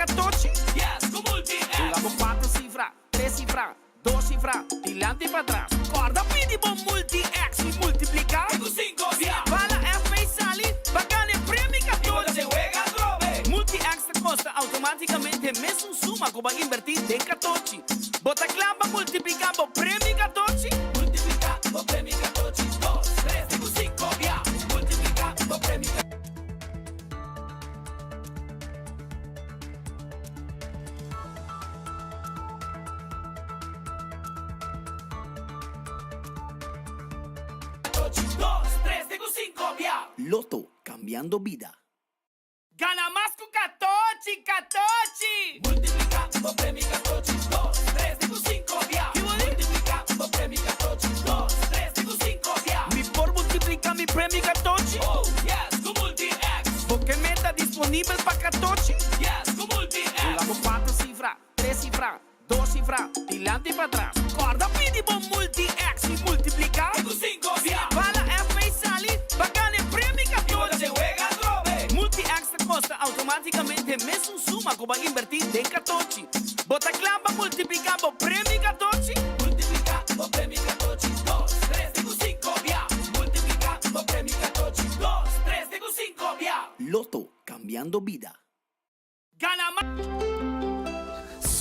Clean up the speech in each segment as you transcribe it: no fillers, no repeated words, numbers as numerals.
Catochi? Yes, cu Multi-X! Hunga bo cuatro cifra, tres cifra, dos cifra, dilanti y patras. Corda pidi bo Multi-X y multiplica. Te cu cinco bia. Si bala FP sali, ba gana e premio Catochi. Y bo ta wega atrobe. Multi-X ta costa automaticamente mesun suma cu bo a inverti den Catochi. Bo ta cla pa multiplica bo premio Catochi? Multiplica bo premio Catochi, dos, tres te cu cinco bia. Multiplica bo premio Catochi. Lotto, cambiando bida. Gana mas cu Catochi, Catochi! Multiplica bo premio Catochi, dos, tres te cu cinco bia. Multiplica bo premio Catochi, dos, tres te cu cinco bia. Mi por multiplica mi premio Catochi? Oh, yes, cu Multi-X! Bo ke meta disponibel pa Catochi? Yes, cu Multi-X! Hunga bo cuatro cifra, tres cifra, dos cifra, dilanti y patras. Corda pidi bo Multi-X y multiplica. Te cu cinco bia. Si bala FP sali, ba gana e premio Catochi. Y bo ta den wega atrobe. Multi-X ta costa automaticamente mesun suma cu bo a inverti den Catochi. Bo ta cla pa multiplica bo premio Catochi? Multiplica bo premio Catochi, dos, tres te cu cinco bia. Multiplica bo premio Catochi, dos, tres te cu cinco bia. Lotto, cambiando bida. Gana mas!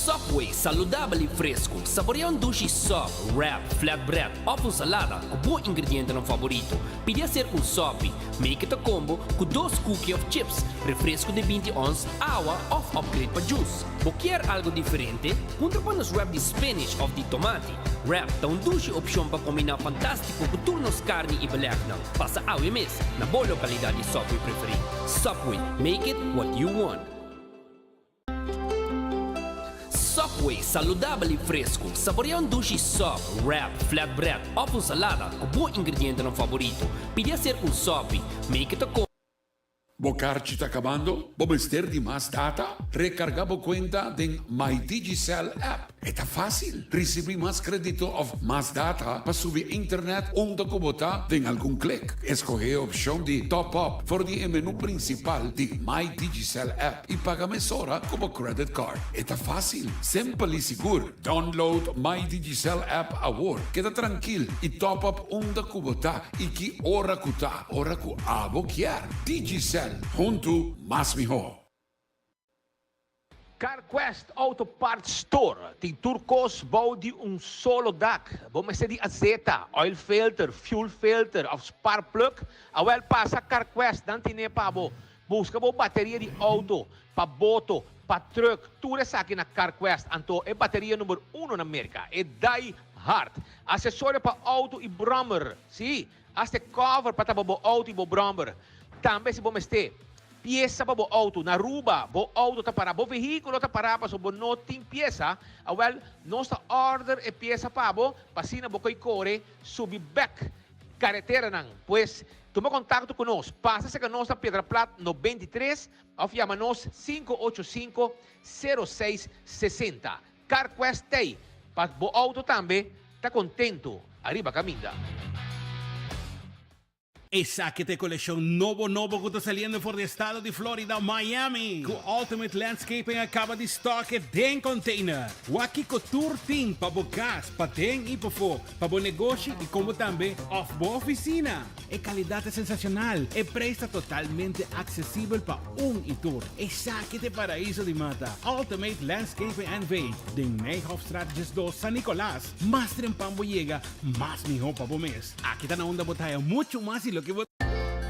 Subway, saludabel y fresco. Saborea un dushi sub, wrap, flatbread of un salada cu bo ingredientenan favorito. Pidi hacer un sopi. Make it a combo cu dos cookie of chips, refresco di 20 ons, awa of upgrade pa juice. Bo kier algo diferente? Puntra pa nos wrap di spinach of di tomati. Wrap ta un dushi opcion pa combina fantastico cu tur nos carni y belegnan. Pasa awe mes na bo localidad di Subway preferi. Subway, make it what you want. Subway, saludabel y fresco. Saborea un dushi sub, wrap, flatbread of un salada cu bo ingredientenan favorito. Pidi hacer un sopi. Make it a combo. Bo karchi ta kabando? Bo mester di mas data? Rekargá bo kuenta den My Digicel app. E ta fásil! Risibí mas krédito òf mas data pa subi internet unda ku bo ta den algun klik. Eskohé e opshon di Top Up for di e menú prinsipal di My Digicel app i paga mesora ku bo credit card. E ta fásil, simpel i sigur. Download My Digicel app awor. Keda trankil i top up unda ku bo ta i ki ora ku ta, ora ku abo kier. Digicel, huntu mas mihó. CarQuest Auto Parts Store tin tur kos bou di un solo dak. Bo mester di azeta, oil filter, fuel filter of spark plug? Awel pasa CarQuest, nan tine pa bo. Buska bo bateria di auto, pa boto, pa truck, tur esaki na CarQuest. Anto e bateria number uno na Merca, e Die Hard. Asesorio pa auto y brommer, si, hasta e cover pa tapa bo auto y bo brommer. Tambe si bo mester Piesa pa bo auto. Na Aruba bo auto ta para, bo vehiculo ta para pasobra bo no tin piesa. Awel, nos ta order e piesa pa bo pa asina bo koe kore subi bek kareteranan. Pues, tuma kontakto ku nos. Pasa serka nos na Piedra Plat 93 òf yama nos 585 06 60. CarQuest t'ei pa bo auto tambe ta kontentu ariba kaminda. Esaki ta e kolekshon nobo nobo ku ta saliendo for di estado di Florida, Miami, ku Ultimate Landscaping a kaba di stock e den container. Wak kiko tur tin pa bo kas, paden i pafó, pa bo negoshi i komo tambe òf bo ofisina. E kalidat ta sensashonal, e preis ta totalmente aksesibel pa un i tur. Esaki ta e paraiso di mata, Ultimate Landscaping NV, den Nijhofstraat 12, San Nicolas. Mas trempan bo yega, mas mihó pa bo mes. Aki ta na unda bo ta haya muchu mas di loke bo.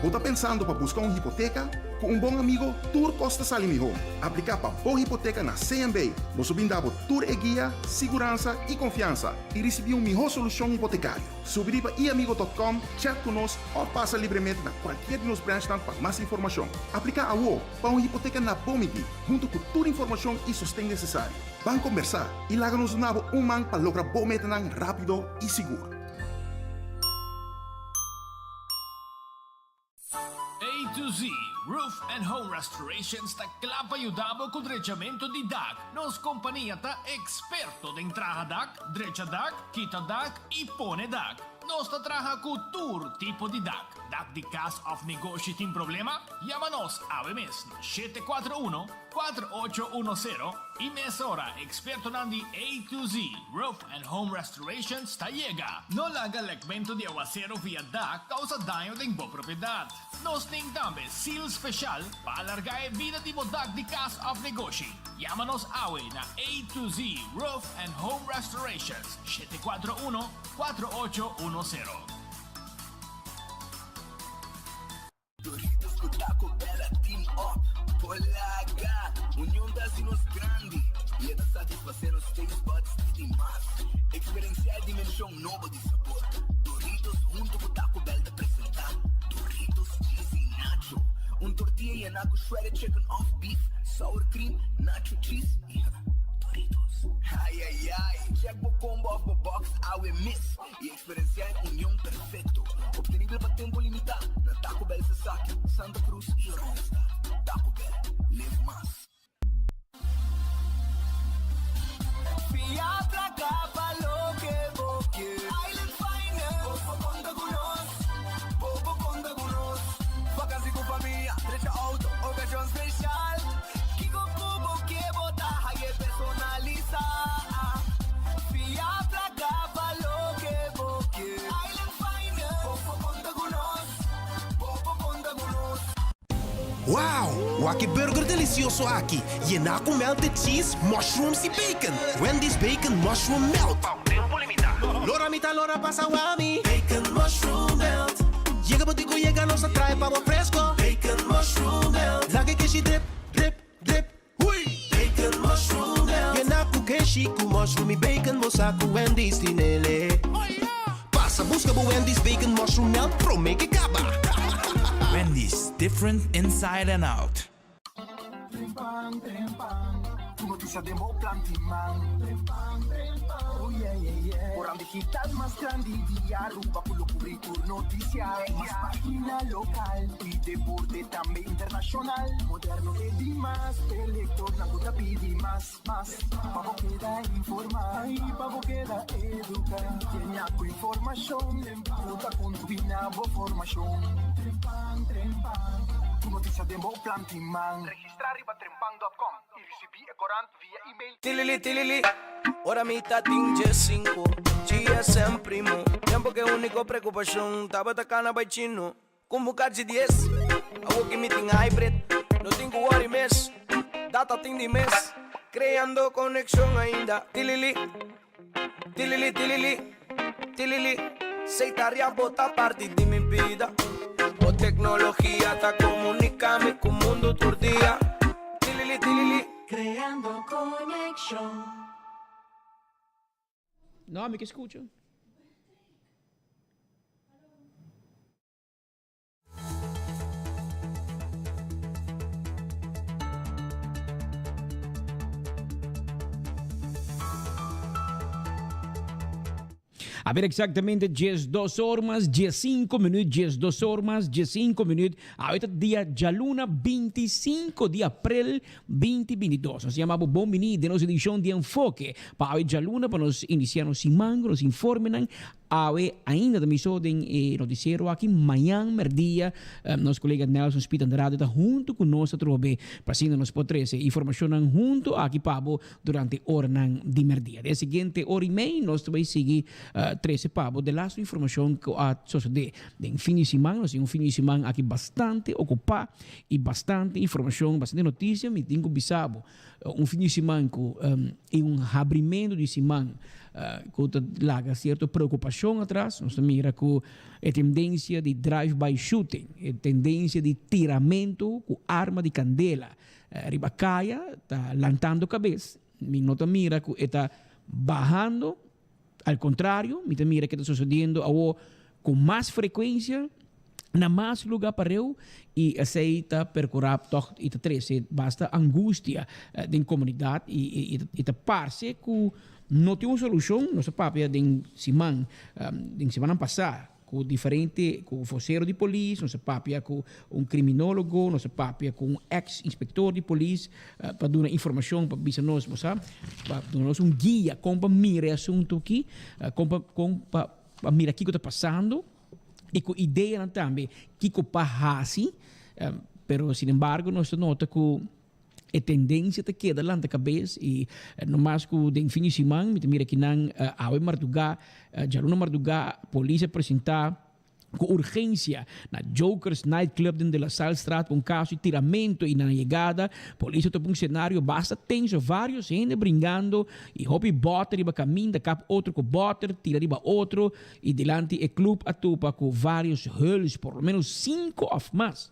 Bo ta pensando pa buska un hipoteka? Ku un bon amigo tur kos ta sali mihó. Apliká pa bo hipoteka na CMB. Nos lo bin da bo tur e guia, siguransa i konfiansa i risibí un mihó solushon hipotekario. Subi riba iamigo dot com, chat ku nos òf pasa libremente na kualkier di nos branchnan pa mas informashon. Apliká awo pa un hipoteka na bo midí, huntu ku tur informashon i sosten nesesario. Ban kombersá i laga nos duna bo un man pa logra bo metanan rápido i sigur. A to Z Roof and Home Restorations ta kla pa yuda bo ku drechamentu di dak. Nos kompania ta eksperto den traha dak, drecha dak, kita dak i pone dak. Nos ta traha ku tur tipo di dak. Dak di kas òf negoshi tin problema? Yama nos awe mes na 741 4810 i mesora ekspertonan di A to Z Roof and Home Restorations ta yega. No laga lekmentu di awaseru via dak kousa daño den bo propiedat. Nos tin tambe seal special pa alarga e bida di bo dak di cas of negoshi. Yama nos awe na A to Z Roof and Home Restorations, 741 4810. Doritos ku Taco Bell a team up. Polaga! Union ta hasi nos grandi i e ta satisfasé nos taste buds di tin mas. Eksperensiá e dimenshon nobo di sabor. Doritos huntu ku Taco Bell ta presentá Doritos Cheesy Nacho, un tortilla yená ku shredded chicken òf beef, sour cream, nacho cheese i Doritos. Ai ai ai! Check bo combo òf bo box awe mes i eksperensiá e union perfekto. Optenibel pa tempu limitá na Taco Bell Sasaki, Santa Cruz i Oranjestad. Taco Bell, live mas. Fia placa pa loke bo ke. Island Finance, bo por conta cu nos, bo por conta cu nos. Vakantie cu famia, drecha auto, ocasion special. Kico cu bo ke bo ta haye personalisa. Fia placa pa loke bo ke. Island Finance, bo por conta cu nos, bo por conta cu nos. Wow! Wak e burger delicioso aki, yená cu melted cheese, mushrooms y bacon! Wendy's Bacon Mushroom Melt! Pa un tempo limita. Lora mi ta lora pasa wami. Bacon Mushroom Melt. Yega bo tin cu yega nos a trae pa bo fresco. Bacon Mushroom Melt. Laga e keshi drip, drip, drip, hui! Bacon Mushroom Melt. Yená cu keshi cu mushroom y bacon bo sa cu Wendy's tinele. Pasa busca bo Wendy's Bacon Mushroom Melt prome ke caba. Wendy's, different inside and out. Trempan, trempan, Tur noticia den bo plan tin man. Trempan, trempan, oh yeah, yeah, yeah. Oran digital mas grandi di Aruba cu lo cubri tur noticia. Mas pagina local y deporte tambe internacional. Moderno te dimas, p'e lectornan cu ta pidi mas. Mas, pa bo keda informá i pa bo keda eduká. Yena ku informashon ku ta kontribuí na bo formashon. Trempan, trempan, tur notisia den bo plan tin man. Registrá riba trempan dòt kòm i risibí e korant via email. Tilili tilili, ora mi ta tin diesinco, GSM primo, tempo ke unico preocupacion tabata cana bay chino. Con bo cachi dies, awo ki mi tin hybrid, no tin cu worry mes, data tin di mes, creando conexion ainda, tilili, tilili tilili, tilili, Seitaria bo ta parti di mi bida, bo tecnologia ta comunica mi cu mundo tur dia, tilili tilili. Creando conexion. No, mi ke scucha. A ber exactamente 12 or mas 15 minuut, 12 or mas 15 minuut. Awe ta dia djaluna 25 di april 2022. Nos yama bo bon bini den nos edicion di Enfoke pa awe djaluna pa nos inicia nos siman cu nos informenan. Awe ainda ta miso den e noticiero aki. Mañan merdia nos colega Nelson Speed Andrade ta hunto cu nos atrobe pa asina nos por trece informacionnan hunto aki pa bo durante oranan di merdia. Den e siguiente ora y mei nos ta bay sigui trece pa bo de laatste informacion cu a sosode den fin di siman. Nos tin un fin di siman aki bastante ocupa y bastante informacion, bastante noticia. Mi tin cu bisa bo Un fin di siman ku e un habrimento di siman ku ta laga sierto preokupashon atras. Nos ta mira ku e tendensia di drive-by shooting, e tendensia di tiramentu ku arma di kandela riba kaya ta lantando kabes. Mi no ta mira ku e ta bahando, al kontrario mi ta mira ke ta sosodiendo awo ku mas frekuensia na mas lugá pareu i esei ta perkurá tòg i ta trese basta angustia den komunidat i i ta parse ku no tin un solushon. Nos a papia den siman den simannan pasá ku diferente ku vosero di polis, nos a papia ku un kriminólogo, nos a papia ku un eks inspektor di polis pa duna informashon pa bisa nos bo sa pa duna nos un guia kon pa mira e asuntu aki kon pa kon pa. pa mira kiko ta pasando i ku ideanan tambe kiko pa hasi, pero sin embargo nos ta nota ku e tendensia ta keda lanta kabes i no mas ku den fin di siman mi ta mira kinan awe mardugá, djaluna mardugá polis a presentá Ku urgensia na Jokers Nightclub den De La Sallestraat pa un kaso di tiramento i na nan yegada polis a topa un senario basta tenso, varios hende bringando i hopi bòter riba kaminda kap otro ku bòter tira riba otro i dilanti e club a topa ku varios huls por lo menos sinku òf mas.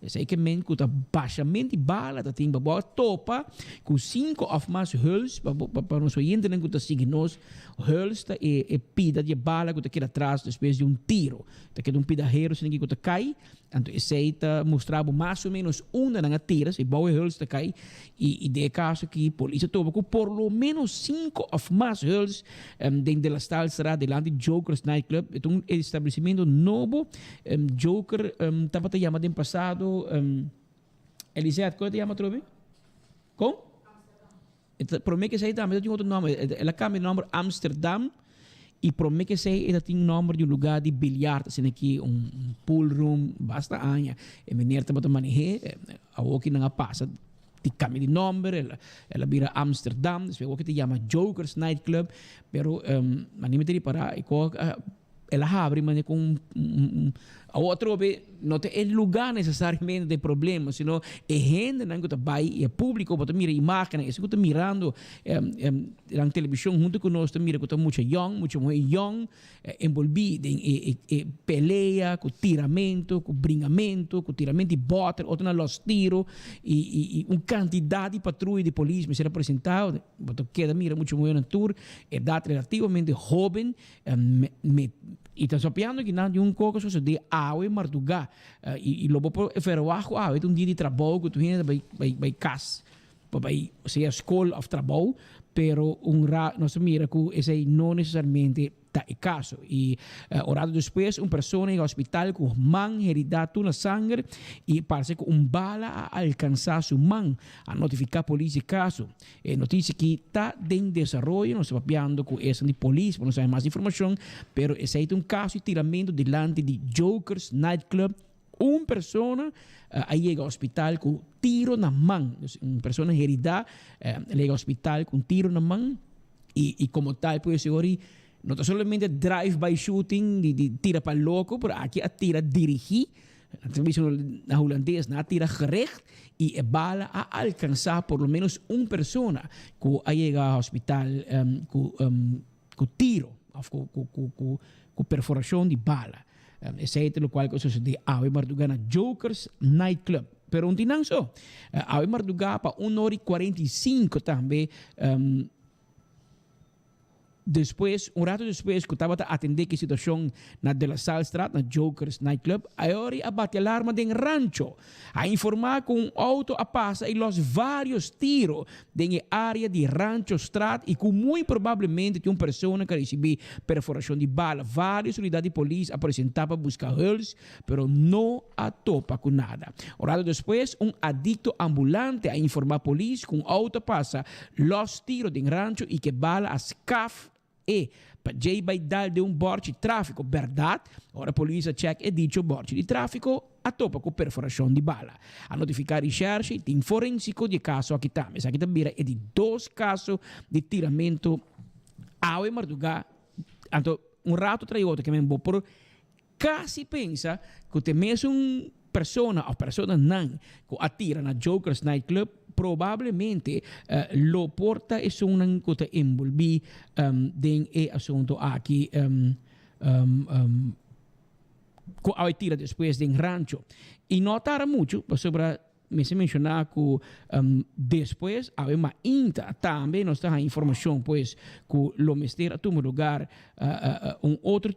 Esei ke men ku ta bashament di bala ta tin pa bo a topa ku sinku òf mas huls pa bo pa nos oyentenan ku ta sigui nos huls ta e e pida di e bala ku ta keda atras despues di un tiro ta keda un pida hero esei ku ta kai anto esei ta mustra bo mas o menos unda nan a tira si bou e huls ta kai i i den e kaso aki polis a topa ku por lo menos sinku òf mas huls den De La Stalstraat dilanti Jokers Nightclub e ta un establesimentu nobo Joker tabata yama den pasado Elisette, kon e ta yama atrobe? Kon? E ta prome ke esei tambe ta tin otro nomber. El a kambia di nomber Amsterdam i prome ke esei e ta tin nomber di un lugar di biljart asina aki un pool room basta aña e meneer tabata maneh'é. Awoki nan a pasa di kambia di nomber el a bira Amsterdam despues awoki ta yama Jokers Night Club pero a mi ta ripara e kos El a habri manera cu un awor atrobe no ta e lugar necesariamente ta e problema sino e hendenan cu ta bay y e publico bo ta mira imagennan esun cu ta mirando nan television hunto cu nos ta mira cu ta mucha yong mucha muher yong envolvi den e e pelea cu tiramento cu bringamento cu tiramento di boter otro nan los tiro y y un cantidad di patruya di polis mester a presenta bo ta keda mira mucha muhernan tur edad relativamente hoben Me i ta sopiando ki nan di un koko sosodé awe mardugá i lo bo por verwagt ku awe ta un dia di trabou ku tur hende ta bai bai bai kas pa bai sea skol òf trabou pero un ra nos ta mira ku esei no nesesariamente ta e kaso i un rato despues un persona yega hospital ku man heridá tur na sanger i parse ku un bala a alkansá su man a notifiká polis di kaso. E noticia aki ta den desaroyo, nos ta papiando cu esnan di polis pa nos haña mas informacion, pero esey ta un caso di tiramento dilanti di Jokers Nightclub, un persona a yega hospital cu tiro na man, dus un persona herida a yega hospital cu un tiro na man y como tal pues e ora no ta solamente drive by shooting di tira pa loco, pero aki a tira dirigi. Nan ta bisa na hulandes, nan a tira gericht y e bala a alcansa por lo menos un persona cu a yega hospital cu tiro of cu perforacion di bala. Esey ta locual cu a sucede awe marduga na Jokers Nightclub. Pero un tin nan so. Awe marduga pa un ora y 45 tambe. Despues, un rato despues cu tabata atende ki situacion na De La Sallestraat na Jokers Nightclub, Ayori a bati alarma den Rancho. A informa cu un auto a pasa y los varios tiro den e area di Ranchostraat y cu muy probablemente tin un persona cu a ricibi perforacion di bala. Varios unidad di polis a presenta pa busca huls, pero no a topa cu nada. Un rato despues, un adicto ambulante a informa polis cu un auto a pasa los tiro den rancho y ke bala a scaf e pa djey bay dal den un borchi trafico. Berdad, ora polis a check e dicho borchi di trafico, a topa cu perforacion di bala. A notifica recherche y team forensico di e caso aki tambe. Esaki ta bira e di dos caso di tiramento awe marduga. Anto un rato tras otro, ke men bo por Casi pensa cu t'e mesun persona of personanan cu a tira na Jokers Nightclub probablemente lo por ta esunnan cu ta enbolbi den e asunto aki cu a tira despues den Rancho. Y no a tarda mucho pasobra mester menciona cu despues awe mainta tambe nos ta haña informacion pues cu lo mester a tuma lugar un otro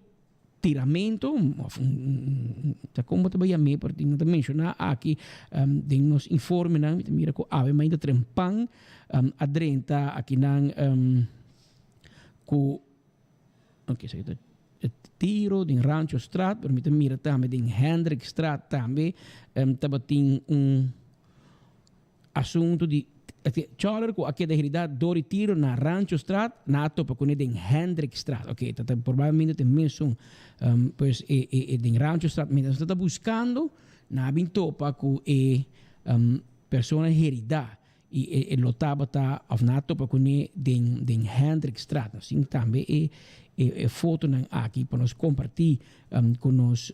Tiramento of un ta como ta bay yam'é pero tin nan ta menciona aki den nos informenan mi ta mira cu awe mainta trempan a drenta akinan cu ok esaki ta e tiro den Ranchostraat pero mi ta mira tambe den Hendrikstraat tambe tabatin un asunto di. Choller ku a keda heridá dor di tiro na Ranchostraat, nan a topa kuné den Hendrikstraat. Oké, ta ta probablemente ta e mesun. Pues e e e den Ranchostraat mientras nan ta buskando, nan a bin topa ku e persona heridá i e e lo tabata òf nan a topa kuné den den Hendrikstraat. Nos tin tambe e e e fotonan aki pa nos kompartí ku nos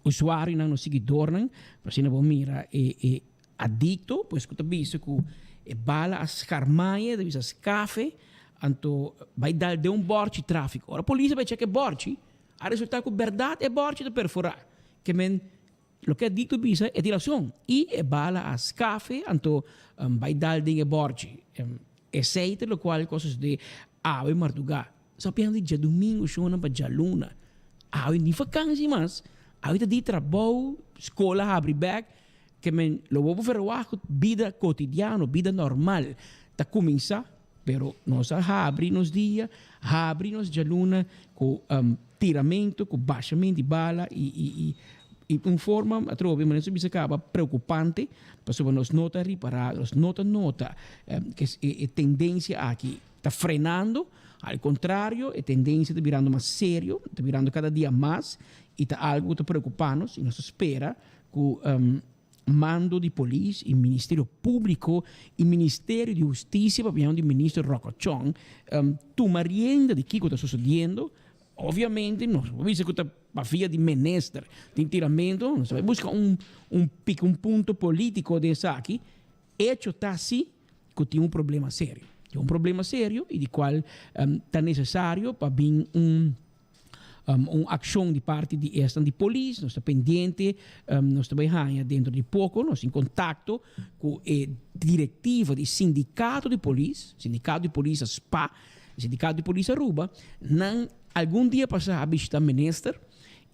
usuarionan, nos siguidornan, pa asina bo mira e e Adicto, pues cu ta bisa cu e bala a scarmaye, ta bisa scafe, anto bay dal den un borchi trafico. Ora polis a bay check e borchi, a resulta cu berdad e borchi ta perfora. Ke men, loke adicto bisa e tin razon. Y e bala a scafe, anto bay dal den e borchi. Esey ta locual cu a sucede awe marduga. Sa piensa di djadumingu shownan pa djaluna. Awe ni vakansi mas. Awe ta di trabou, skol a habri bek. Ke men lo bo por verwagt ku bida kotidiano, bida normal ta kuminsá, pero nos a habri nos dia, habri nos djaluna ku tiramentu, ku bashamentu di bala i i i i un forma atrobe manera su bisa kaba preokupante pasobra nos no ta ripará, nos no ta nota ke e tendensia aki ta frenando, al kontrario e tendensia ta birando mas serio, ta birando kada dia mas i ta algu ku ta preokupá nos i nos ta spera Ku mando di polis i Ministerio Públiko i Ministerio di Hustisia papiando di Minister Rocco Chong tuma rienda di kiko ta sosodiendo. Obviamente nos por bisa ku ta pa via di minister tin tiramento, nos ta bai buska un un pika un punto polítiko den esaki. Echo ta si ku tin un problema serio. Tin un problema serio i di kual ta nesesario pa bin un Un akshon di parti di esnan di polis, nos ta pendiente, nos ta bai haña dentro di poko, nos tin kontakto ku e direktiva di sindikato di polis, sindikato di polis a spa, sindikato di polis Aruba, nan algun dia pasá a bishita minister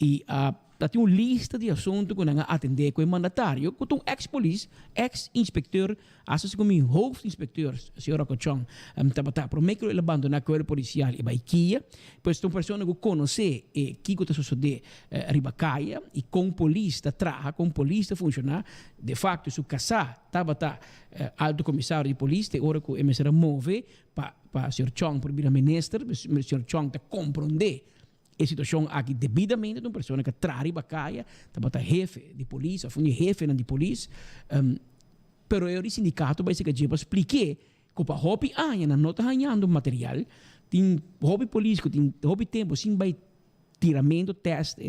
i a Ta tin un lista di asuntu ku nan a atendé ku e mandatario, ku ta un eks polis, eks inspekteur, asta segun mi hoofdinspekteur, señor Rocochon, tabata promé ku el a bandoná kuerpo polisial i bai kia. Pues ta un persona ku konosé e kiko ta sosodé riba kaya i kon polis ta traha, kon polis ta funshoná. De fakto su kasá tabata alto komisario di polis te ora ku e mester a move pa pa señor Chong por bira minister. Señor Chong ta komprondé E situacion aki debidamente ta un persona cu a traha riba caya, tabata hefe di polis of un di e hefenan di polis, pero e ora di sindicato bay seca dje pa spliké cu pa hopi aña nan no ta hañando material, tin hopi polis cu tin hopi tempo sin bay tiramento, test,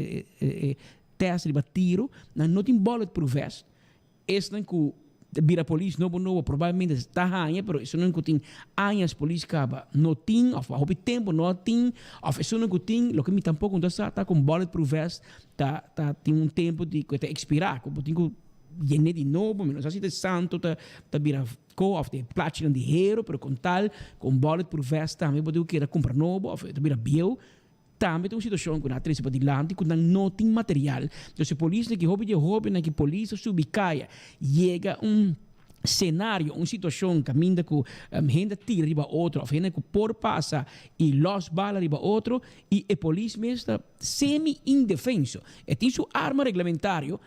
test riba tiro, nan no tin bulletproof vest. Esnan ku ta bira polis nobo nobo probablemente ta haña pero esunnan ku tin añas polis kaba no tin of pa hopi tempu no a tin of esunnan ku tin loke mi tampoko no ta sa ta kon bulletproof vest ta ta tin un tempu di ku e ta ekspirá ku bo tin ku yen'é di nobo mi no sa si ta e santo ta ta bira ko of ta e plachinan di hero pero kon tal ku un bulletproof vest tambe bo tin ku keda kumpra nobo of e ta bira bieu. Tambe ta un situacion cu nan a trece padilanti cu nan no tin material. Entonces e polisnan ki hopi di e hobennan ki polis a subi caya yega un scenario, un situacion caminda cu hende a tira riba otro of hende cu por pasa y los bala riba otro y e polis mes ta semi indefenso. E tin su arma reglamentario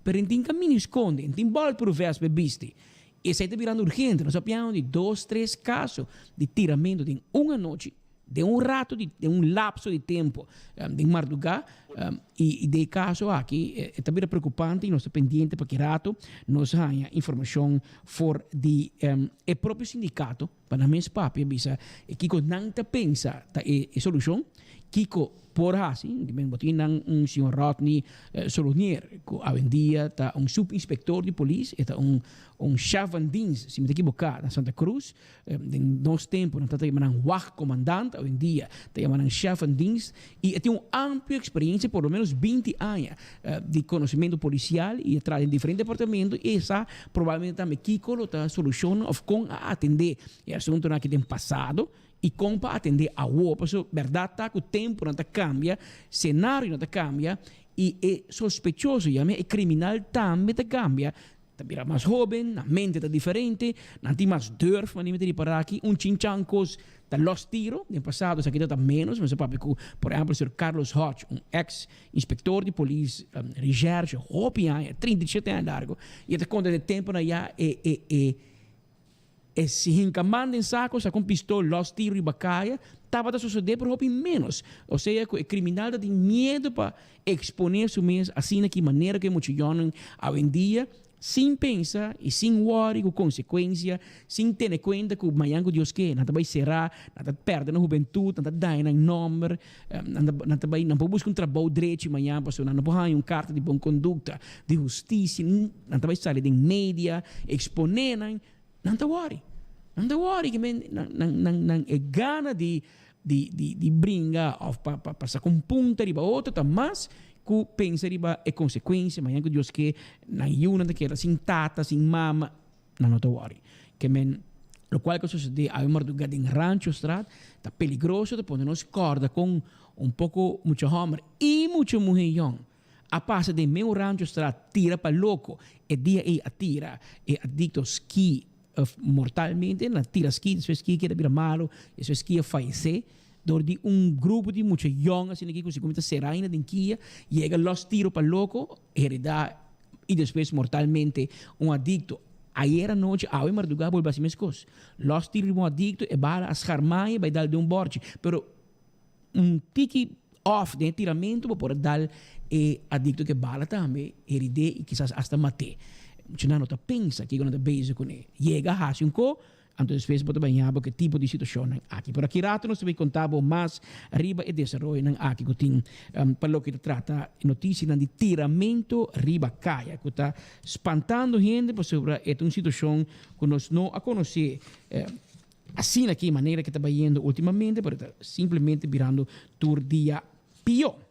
pero e tin caminda sconde, e tin bulletproof vest pa e bisti. Esey ta birando urgente. Nos a piano di dos, tres caso di tiramento den un anochi. Den un rato di, den un lapso di tempo, den mardugá, i den e kaso aki e ta bira preokupante i nos ta pendiente pa ki rato nos haña informashon for di e propio sindikato pa nan mes papia bisa kiko nan ta pensa ta e solushon, kiko por hasi. Bo tin nan un señor Rodney Solonier ku awendia ta un supinspektor di polis, e ta un un chef van dienst si mi ta ekiboká na Santa Cruz. Den nos tempu nan ta yama nan wachtcommandant, awendia ta yama nan chef van dienst y e tin un amplio experiencia, por lo menos binti aña di conocimento policial y a traha den diferente departamento y e sa probablemente tambe kico lo ta solucion of con a atende e asuntonan aki den pasado y con pa atende awo. Pasobra berdad ta cu temponan ta cambia, scenarionan ta cambia y e sospechoso, yama e criminal tambe ta cambia. Ta bira mas hoben, nan mente ta diferente, nan tin mas durf, manera mi ta ripará aki. Un chinchan kos ta los tiro. Den pasado esaki tabata ménos. Mi sa papia ku, por ehèmpel, señor Carlos Hodge, un eks inspektor di polis, reshèrshe, hopi aña, 37 aña largu, i e ta konta di e tempunan ya e e e. E si hinka man den sako, saka un pistol, lòs tiro riba kaya, tabata sosodé pero hopi ménos. Osea ku e kriminal ta tin miedu pa eksponé su mes asina ki manera ku e muchayònnan awendia sin pensa i sin wòri ku konsekuensia, sin tene kuenta ku mañan ku Dios ke nan ta bai será, nan ta pèrdè nan hubentut, nan ta daña nan nòmber, nan ta nan ta bai nan por buska un trabou drechi mañan pasobra nan no por haña un karta di bon kondukta di hustisia, nan ta bai sali den media, eksponé nan, nan ta wòri, nan ta wòri ke men nan nan nan nan e gana di di di di bringa òf pa pa pa saka un punta riba otro ta mas ku pensa riba e konsekuensia mañana ku Dios ke nan yunan ta keda sin tata sin mama nan no ta wòri. Ke men lokual ku a sosodé awe mardugá den Ranchostraat ta peligroso ta pone nos kòrda kon un poko mucha hòmber i mucha muhé yòn a pasa den meu Ranchostraat tira pa loko e dia ei a tira e adikto ski mortalmente nan tira ski despues ski keda bira malo despues ski a fayesé. Dor di un grupo di mucha yòn asina aki ku si kuminsa sera ainda den kia, yega lòs tiro pa loko, heredá i despues mortalmente un adikto. Ayer anochi, awe mardugá bolbe hasi meskos. Lòs tiro riba un adikto, e bala a scharmai bai dal den un bòrchi. Pero un tiki òf den e tiramentu bo por a dal e adikto ku e bala tambe, herid'é i kisas asta mat'é. Muchanan no ta pensa kiko nan ta bezig kuné. Yega hasi un ko, Anto despues bo ta baña bo ku e tipo di situashonnan aki. Pero aki rato nos ta bay konta bo mas riba e desaroyonan aki ku tin pa loke ta trata notisianan di tiramento riba kaya ku ta spantando hende pasobra e ta un situashon ku nos no a konosé asina aki manera ku ta bayendo ultimamente pero ta simplemente birando tur dia pió.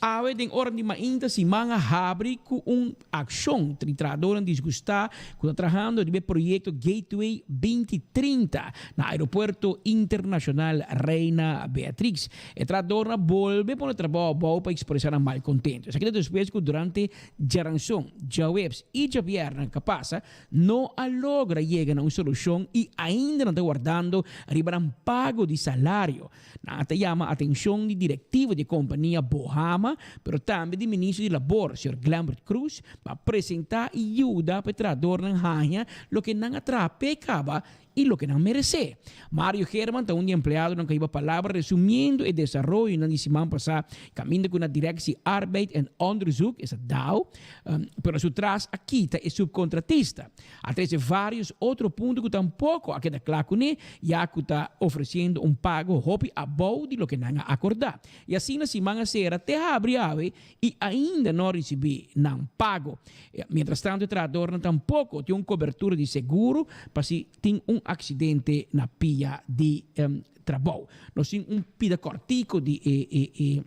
Awe den ora di mainta siman a habri ku un akshon di trahadónan disgustá ku ta trahando riba e proyekto Gateway 2030 na Aeropuerto Internashonal Reina Beatrix. E trahadónan a bolbe pone trabou abou pa ekspresá nan malkontento. Esaki ta despues ku durante djaranson, djaweps i djabièrnè ku a pasa no a logra yega na un solushon i ainda nan ta wardando riba nan pago di salario. Nan ta yama atencion di directivo di e compania Bohama, pero tambe di Ministro di Labor, señor Glenbert Croes, pa presenta y yuda pa e trahadornan haña loke nan a traha p'e caba y loke nan merece. Mario Herman ta un di e empleadonan cu a hiba palabra resumiendo e desaroyonan di siman pasa caminda cu na Directie Arbeid en Onderzoek, esta dao, pero su tras a kita e subcontratista. A trece varios otro punto cu tampoco a keda cla cune, ya cu ta ofreciendo un pago hopi abou di loke nan a acorda. Y asina siman a cera te habri awe y ainda no a ricibi nan pago. Mientras tanto e trahadornan tampoco tin un cobertura di seguro pa si tin un accidente na pia di trabou. Nos tin un pida cortico di e.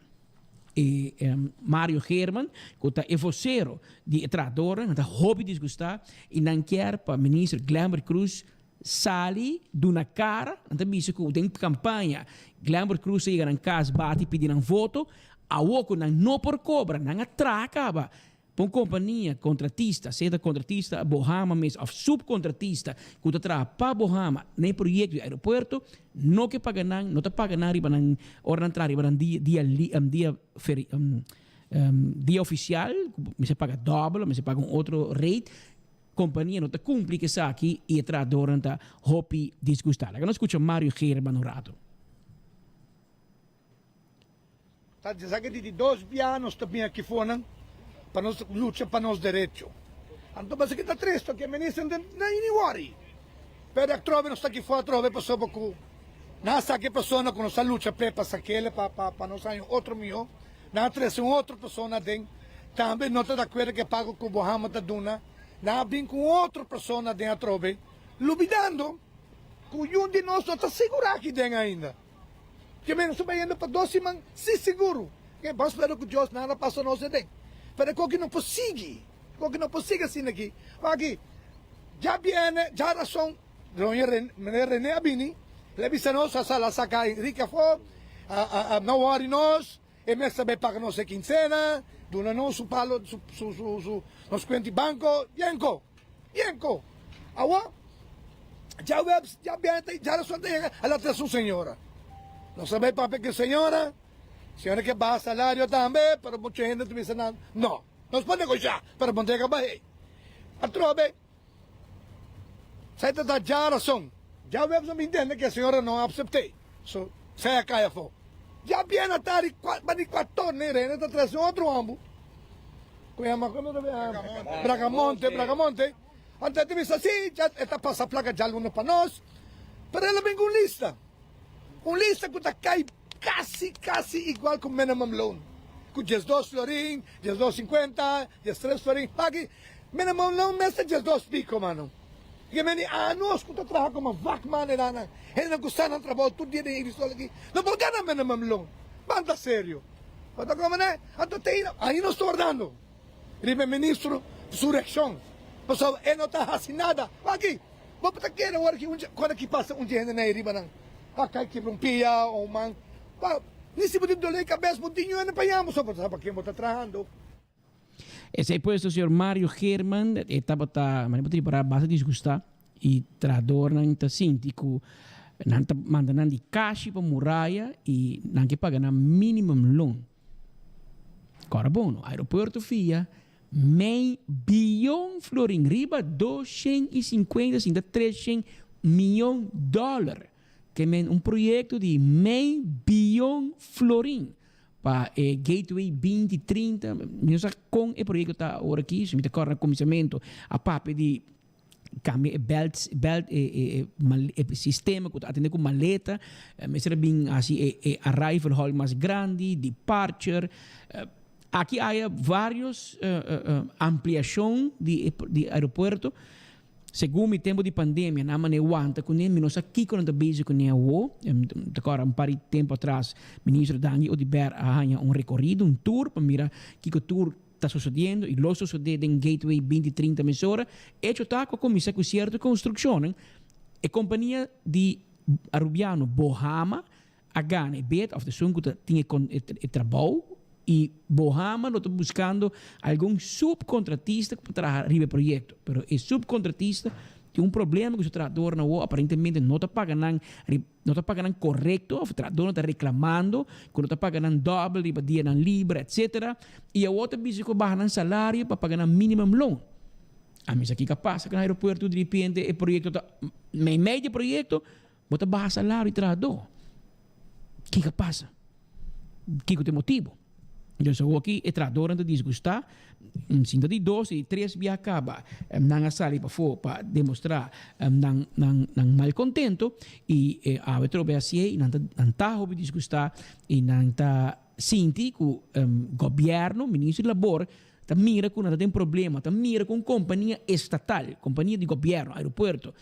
E Mario Geerman, ku ta e vosero di e trahadornan, nan ta hopi disgustá i nan kier pa Minister Glenbert Croes sali duna kara. Nan ta bisa ku den kampaña Glenbert Croes a yega nan kas bati pidi nan voto, awor ku nan no por kobra, nan a traha kaba Pa un kompania kontratista, sea ta kontratista Bohama mes òf supkontratista ku ta traha pa Bohama na e proyekto di aeropuerto, no ke paga nan, no ta paga nan riba nan ora nan traha riba nan dia dia dia feri dia ofisial, ku mester paga dòbel òf mester paga un otro rate, kompania no ta kumpli ku esaki i e trahadornan ta hopi disgustá. Laga nos skucha Mario Geerman un rato. Ta esaki di di dos bia nos ta bin aki fonan pa nos lucha pa nos derecho. Anto pasobra ki ta tristo ku e minister no ta ni wori. Pero atrobe nos ta aki fo atrobe pasobra ku nan a saka e persona ku nos a lucha p'e pa sak'el pa pa nos haña un otro mihó. Nan a trese un otro persona aden tambe no ta di akuerdo ku e pago ku Bohama ta duna. Nan a bin ku un otro persona aden atrobe lubidando ku yun di nos no ta sigurá aki den ainda. Ke men nos ta bayendo pa dos siman si siguro. Ke ban spera ku Dios nada pasa nos aden. Pero e koki no por sigui. E koki no por sigui asina aki. Wak dja biene, dja rason, doña Rene, meneer Rene a bini, el a bisa nos a sala saka Enrique afó, a a no wòri nos, e mes ta bay paga nos e kinsena, duna nos su palo, su su su su nos kuenta di banko, yenko. Yenko! Awor, djaweps, djabièrnè i djarason ta yega, a la tres un señora. Nos a bai papia ku e señora, señora ke baha salario tambe, pero muchu hende ta bisa nan, no, nos por negoshá, pero bo no ta yega bah'é. Atrobe, Esei ta ta djarason. Djaweps a bin tende ku e señora no a apsept'é. So, esei a kai afó. Djabièrnè atardi, pa di kuator, ne Rene ta trese un otro hòmber ku yama, komo ta yama? Bragamonte, Bragamonte. Anto e ta bisa, sí, dja e ta pasa plaka djaluna pa nos. Pero el a bin ku un lista. Un lista ku ta kai kasi, kasi igual ku minimum loan. Ku diesdos florin, diesdos sinkuenta, diestres florin. Aki, minimum loan mes ta diesdos piko, mano. Ke meni anos ku ta traha komo vakman e nan, hendenan ku sa nan trabou tur dia den Irisol aki, no por gana minimum loan. Ban ta serio. Bo ta komo ne? Anto te aina, ahi nos ta wardando riba e ministro su reakshon, pasobra e no ta hasi nada. Aki, bo ta kere ora ki un dje, ora ki pasa un dje hende na e riba nan, a kai kibra un pia o un man, pa ni si bo tin dolor di kabes bo tin ñuende pa yama, pasobra bo ta sa pa ken bo ta trahando. Esei puesto señor Mario Geerman e tabata manera bo ta ripara basta disgusta y trahadornan ta sinti cu nan ta manda nan di cashi pa muraya y nan ke paga nan minimum loon. Cora bon no, aeropuerto fia mei biyon florin riba 250 sinta 300 miyon dollar ke men un proyecto di mei biyon florin. Pa e Gateway 2030, mi no sa kon e proyekto ta awor aki, si mi ta kòrda na kuminsamentu a papia di kambia e belt, belt e e e e sistema ku ta atendé ku maleta, mester a bin hasi e e arrival hall mas grandi, departure. Aki haya varios ampliashon di e di aeropuerto. Segun mi tempu di pandemia nan mane wanta kuné, mi no sa kiko nan ta bezig kuné awo. Mi ta kòrda un par di tempu atras Ministro Dangui Oduber a haña un rekorido, un tour pa mira kiko tur ta sosodiendo i lo sosodé den Gateway 2030 mesora. Echo ta ku a kuminsá ku sierto konstrukshonnan. E kompania di Arubiano Bohama a gana e bid of esun ku ta tin e trabou i Bohama lo ta buskando algun subkontratista ku por traha riba e proyekto. Pero e subkontratista tin un problema ku su trahadornan awor aparentemente no ta paga nan no ta paga nan korekto of trahadornan ta reklamando ku no ta paga nan dòbel riba dianan liber etsetera i awor ta bisa ku a baha nan salario pa paga nan minimum loon. A misa kiko a pasa ku na aeropuerto diripiente e proyekto ta meimei di e proyekto Bo ta baha salario di trahadó. Kiko a pasa? Kiko ta e motibu? Entonces awor aki e trahadónan ta disgustá. Sinta di dos i di tres bia kaba nan a sali pafó pa demostrá nan nan nan malkontento i awe trobe hasié i nan ta nan ta hopi disgustá i nan ta sinti ku gobièrnu, ministro di labor ta mira ku nan ta den problema, ta mira ku un kompania estatal, kompania di gobièrnu, aeropuerto,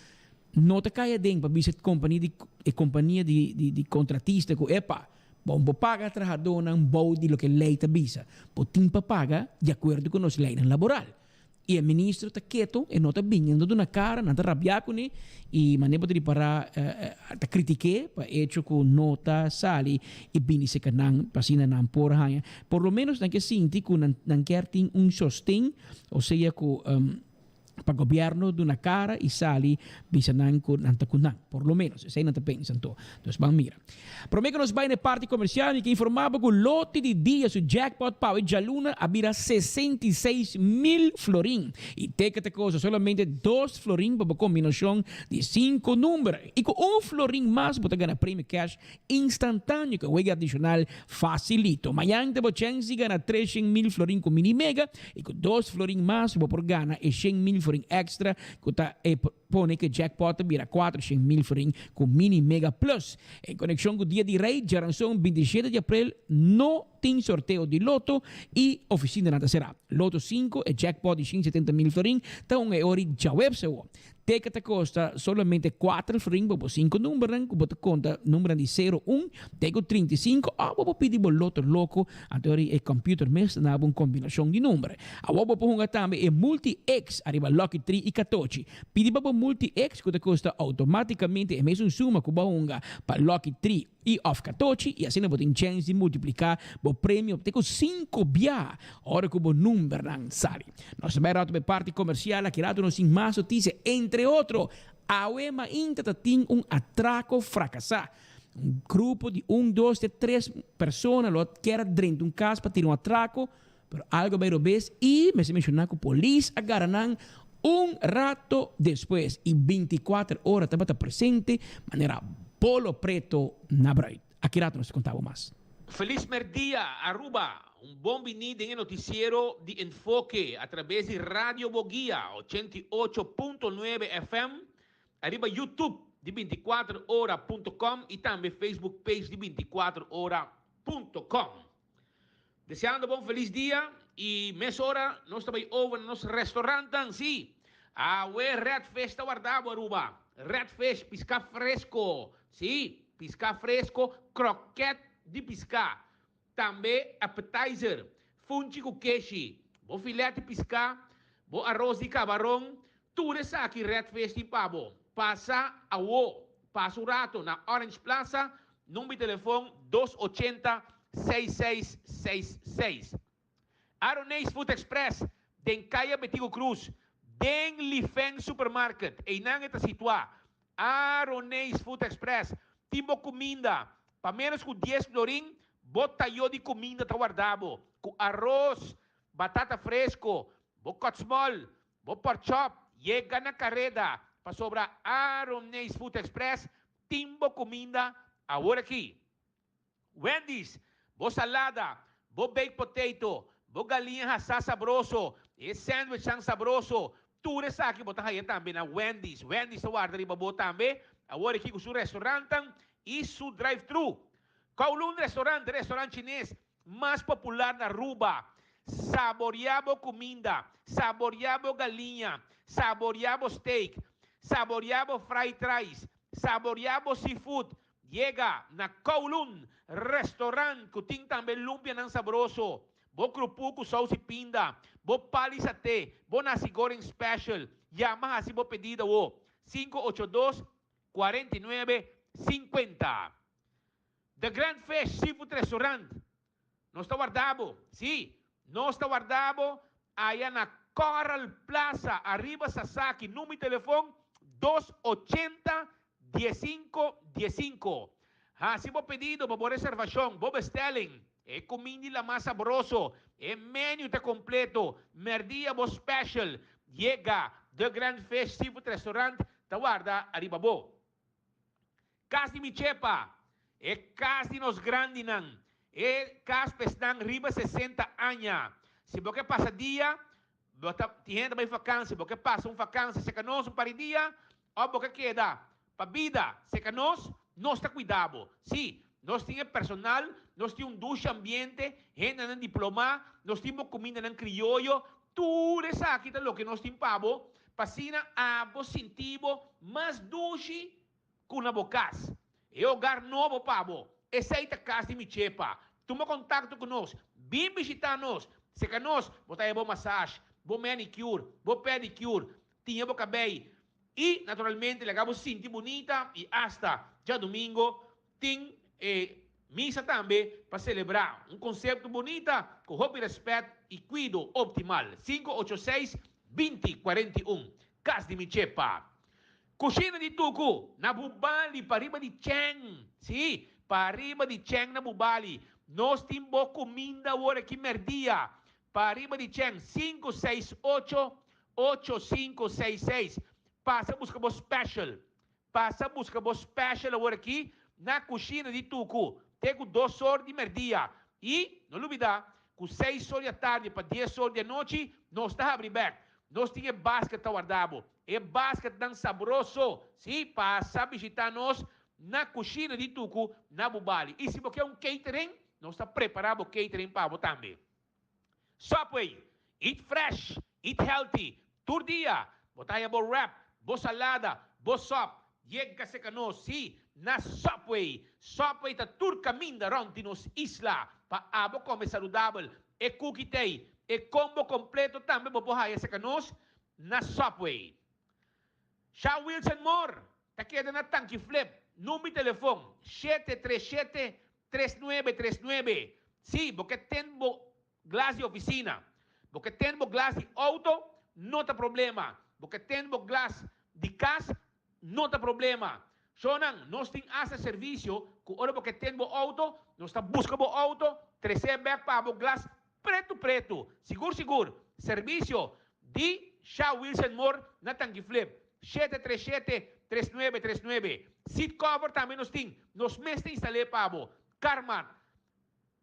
No ta kai aden pa bisa e kompania di e kompania di di di kontratista ku epa, bon bo paga trahadónan bou di loke lei ta bisa. Bo tin pa paga di akuerdo ku nos leinan laboral. I e ministro ta keto, e no ta bini, e no ta duna kara, nan ta rabiá kuné i manera bo ta ripará ta kritik'é pa echo ku no ta sali i bini serka nan pa asina nan por haña. Por lo ménos nan ke sinti ku nan nan kier tin un sosten, osea ku pa gobierno duna cara y sali bisa nan cu nan ta cu nan, por lo menos esey nan ta pensa anto. Dus ban mira. Prome cu nos bay na e parti comercial mi ke informa bo cu lote di dia su jackpot pa awe djaluna a bira 66,000 florin y teke ta cosa solamente dos florin pa bo combinacion di cinco number y cu un florin mas bo ta gana premio cash Instantaneo ku e wega adishonal fasilito. Mañan ta bo chèns di gana 300,000 florin ku Mini Mega i ku dos florin mas bo por gana e 100,000 florin èkstra ku ta e pone ku e jackpot ta bira 400,000 florin ku Mini Mega Plus. En konekshon ku Dia di Rei, djaranson 27 di aprel no tin sorteo di loto i ofisinanan ta será. Loto sinku, e jackpot di 170,000 florin ta un e ora di djaweps awo. Teka ta kosta solamente kuater florin pa bo sinku numbernan ku bo ta konta numbernan di sero un te ku 35 òf bo por pidi bo loto loko anto ori e computer mes ta dabo un kombinashon di number. Awor bo por hunga tambe e Multi X ariba Lucky Tri i Katochi. Pidi pa bo Multi X ku ta kosta outomatikamente e mesun suma ku bo a hunga pa Lucky Tri I of katochi i asina bo tin chèns di multipliká bo premio te ku sinku bia ora ku bo numbernan sali. Nos ta bai rato pa e parti komersial aki rato nos tin mas notisia entre otro awe mainta ta tin un atrako frakasá. Un grupo di un dos te tres persona lo a kier a drenta un kas pa tira un atrako pero algo a bai robes i mester menshoná ku polis a gara nan. Un rato despues y binticuater ora tabata presente manera bolo preto na bruid. Aki rato nos ta conta bo mas. Feliz merdia Aruba! Un bon bini den e noticiero di Enfoke a traves di Radio Boguia 88.9 FM, ariba YouTube di 24 ora punto com y tambe Facebook page di 24 ora punto com. Deseando bo un feliz dia y mesora nos ta bay over na nos restaurantan, sí! Awe Red Fish ta warda bo Aruba. Red Fish, pisca fresco, sí, pisca fresco, kroket di pisca, tambe appetizer, funchi cu keshi, bo filet di pisca, bo aros di cabaron, tur esaki Red Fish tin pa bo. Pasa awo, pasa un rato na Orange Plaza, Number di telefon dos ochenta seis seis seis seis. Aroneis Food Express den Kaya Betico Cruz den Li Feng Supermarket. Einan e ta situá. Aroneis Food Express tin bo kuminda pa ménos ku dies florin. Bo tayo di kuminda ta warda bo ku aros, batata fresko, bo kòtsmòl, Bo por chòp yega na kareda pasobra Aroneis Food Express tin bo kuminda awor aki. Wendy's, bo salada, bo baked potato, bo galiña hasá sabroso, e sandwichnan sabroso, tur esaki bo ta haya tambe na Wendy's. Wendy's ta warda riba bo tambe awor aki ku su restaurantnan i su drive-thru. Kowloon Restaurant, restaurant chines mas popular na Aruba. Saborea bo cuminda, saborea bo galiña, saborea bo steak, saborea bo fried rice, saborea bo seafood. Yega na Kowloon Restaurant cu tin tambe lumpianan sabroso, bo krupu cu saus y pinda, bo pali saté, bo nasi goreng special. Yama haci bo pedido awo, 582 49 50. The Grand Fish Seafood Restaurant, Nos ta warda bo, sí, nos ta warda bo aya na Coral Plaza, ariba Sasaki, number di telefon dos ochenta diesinco diesinco. Hasi bo pedido pa bo reservacion, bo bestelling. E cuminda la mas sabroso, e menu ta completo, merdia bo special. Yega The Grand Fish Seafood Restaurant ta warda ariba bo. Kas di mi chepa, e kas di nos grandinan, e kas pa esnan riba 60 aña. Si bo ke pasa dia, bo ta tin hende ta bai fakansi, bo ke pasa un fakansi serka nos un par di dia, òf bo ke keda pa bida serka nos, nos ta kuida bo. Sí, nos tin e personal, nos tin un dushi ambiente, hendenan diplomá, nos tin bo kumindanan krioyo, tur esaki ta loke nos tin pa bo, pa asina abo sinti bo mas dushi Ku na bo kas. E hogar nobo pa bo. Esei ta kas di mi chepa. Tuma kontakto ku nos. Bin bishitá nos. Seka nos, bo ta haña bo masash, bo manicure, bo pedicure, tiña bo kabei i, naturalmente, laga bo sinti bunita i asta djadumingo tin e misa tambe pa selebrá. Un konsepto bunita ku hopi rèspèt i kuido optimal. Sinku ocho seis, 20, 41. Kas di mi chepa. Kushina di Tuku na Bubali pariba di Cheng. Sí, pariba di Cheng na Bubali. Nos tin bo kuminda awor aki merdia. Pariba di Cheng, sinku seis ocho, ocho sinku seis seis. Pasa buska bo special. Pasa buska bo special awor aki na Kushina di Tuku te ku dos or di merdia. I no lubida ku seis or di atardi pa dies or di anochi nos ta habri bek. Nos tin e basket ta warda bo. E basketnan sabroso! Sí, pasa bishitá nos na Kushina di Tuku na Bubali. I si bo ke un catering, nos ta prepará bo catering pa bo tambe. Subway, Eat fresh, eat healthy. Tur dia, bo ta haña bo wrap, bo salada, bo sòp. Yega serka nos, sí, na Subway. Subway ta tur kaminda rònt di nos isla pa abo kome saludabel. E kuki t'ei, e kombo kompleto tambe bo por haña serka nos Na Subway. Sha Wilson Moore ta keda na Tanki Flip, number di telefon shete tres shete, tres nuebe tres nuebe. Si bo ke ten bo glas di oficina, bo ke ten bo glas di auto, no ta problema. Bo ke ten bo glas di cas, no ta problema. Shownan, nos tin hasta servicio cu ora bo ke ten bo auto, nos ta busca bo auto, trece bek pa bo glas Pretu pretu, sigur sigur, servisio di Sha Wilson Moore na Tanki Flip, 737 3939. Seat cover tambe nos tin, nos mes ta instal'é pa bo. Car mat,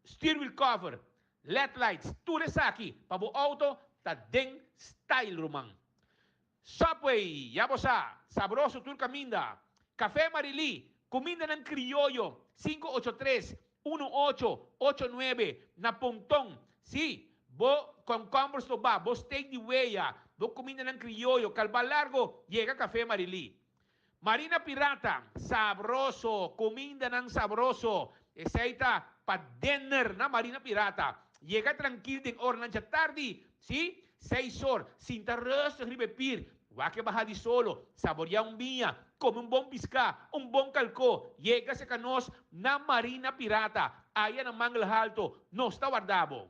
steer wheel cover, led lights, tur esaki pa bo auto ta den style ruman. Subway, ya bo sa, sabroso tur kaminda. Café Marilí, kumindanan krioyo, 583, 1889, na Ponton. Sí, bo kònkòmber stobá, bo steak di weya, bo kumindanan krioyo, kalbá largo, yega Café Marilí. Marina Pirata, sabroso, kumindanan sabroso, esei ta pa dinner na Marina Pirata. Yega trankil den oranan djatardi, sí, seis or, sinta rustig riba e pir, wak e baha di solo, saboreá un biña, kome un bon piská, un bon kalkó, yega serka nos na Marina Pirata, aya na Mangel Halto, nos ta warda bo.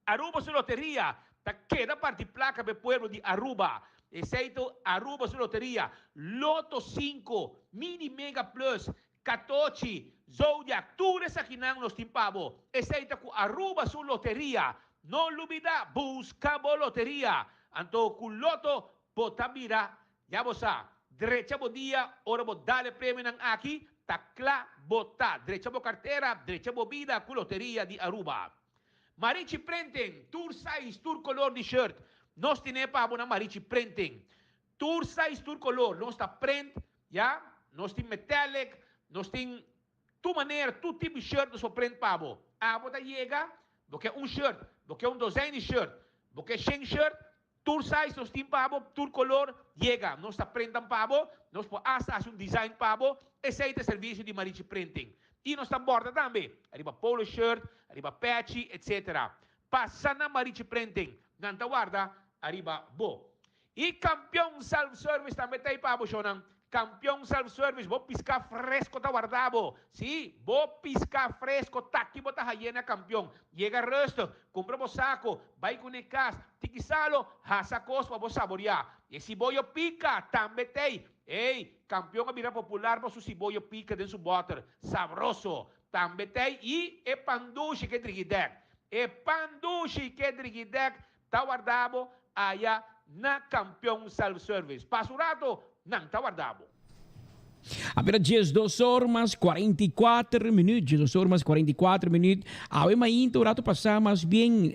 Aruba su loteria ta keda parti placa p'e pueblo di Aruba. Esey ta Aruba su loteria. Lotto cinco, Mini Mega Plus, Catochi, Zodiac, tur esakinan nos tin pa bo. Esey ta cu Aruba su loteria. No lubida, busca bo loteria. Anto cu Lotto bo ta bira, ya bo sa, drecha bo dia ora bo dal e premionan aki, ta cla bo ta. Drecha bo cartera, drecha bo bida cu loteria di Aruba. Marichi Printing, tur size, tur color di shirt. Nos tine pa bo na Marichi Printing. Tur size, tur color. Nos ta print, ya. Nos tin metallic, nos tin tur manera, tur tipo di shirt nos por print pa bo. Abo ta yega, bo ke un shirt, bo ke un dozijn di shirt, bo ke shen shirt, Tur size nos tin pa bo, tur color, yega, nos ta printan pa bo, nos por hasta haci un design pa bo, esey ta e servicio di Marichi Printing. Y nos ta borda tambe, ariba polo shirt, ariba pechi, etc. Pasa na Marichi Printing, nan ta warda ariba bo. Y Campeon Self Service tambe ta ey pa bo, shownan. Campeon Self Service, bo pisca fresco ta warda bo. Sí, bo pisca fresco taki bo ta haye na Campeon. Yega rustig, cumpra bo saco, bay cune cas, tiki salo, hasa cos pa bo saboria. E siboyo pica tambe t'ey. Ey, Campeon a bira popular pa su siboyo pica den su boter. Sabroso. Tambe t'ey y e pan dushi ke drigidek. E pan dushi ke drigidek Ta warda bo aya na Campeon Self Service. Pasa un rato, nan ta warda bo. Apena 12 or mas 44 minuut, 12 or mas 44 minuut. Awe mainta un rato pasá mas bien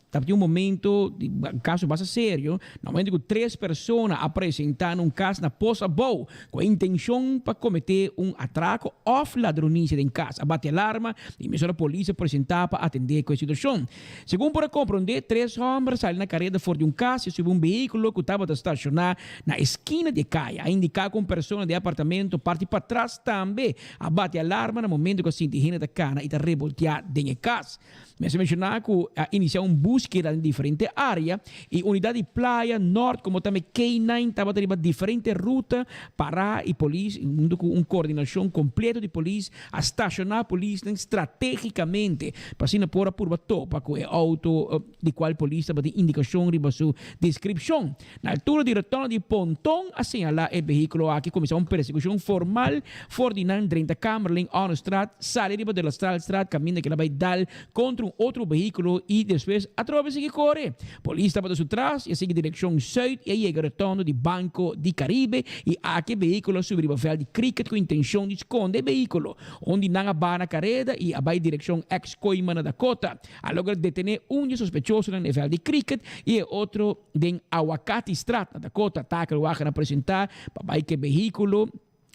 tabatin un momento, un caso basta serio, na momento cu tres persona a presenta na un cas na Pos Abou cu e intencion pa comete un atraco of ladronicia den cas. A bati alarma y mesora polis a presenta pa atende cu e situacion. Segun por a komprondé, tres hòmber a sali na kareda for di un kas i a subi un vehíkulo ku tabata stashoná na e skina di e kaya. A indiká ku un persona di e apartamento parti patras tambe a bati alarma na momento ku a sinti hende ta kana i ta rebolteá den e kas. Mester menshoná ku a inisiá un búskeda den diferente área i unidat di Playa Nort komo tambe K-nine tabata riba diferente ruta pará i polis huntu ku un koordinashon kompleto di polis A stashoná polisnan stratégikamente pa asina por a purba topa ku e outo di kual polis tabatin indikashon riba su deskripshon. Na altura di rotonda di Ponton a señalá e vehíkulo aki kuminsá un persekushon formal for di nan drenta Kamerlingh Onnestraat, sali riba De La Straalstraat kaminda kila bai dal kontra un otro vehíkulo i despues atrobe sigui kore. Polis tabata su tras i a sigui direkshon sùit i a yega rotondo di Banco di Caribe i aki e vehíkulo a subi riba vèlt di cricket ku intenshon di skonde e vehíkulo. Un di nan a baha na kareda i a bai direkshon ex Koima na Dakota. A logra detené un di e sospechosonan na e vèlt di cricket i e otro den Awakatistraat na Dakota. Takelwagen a presentá pa bai ku e vehíkulo.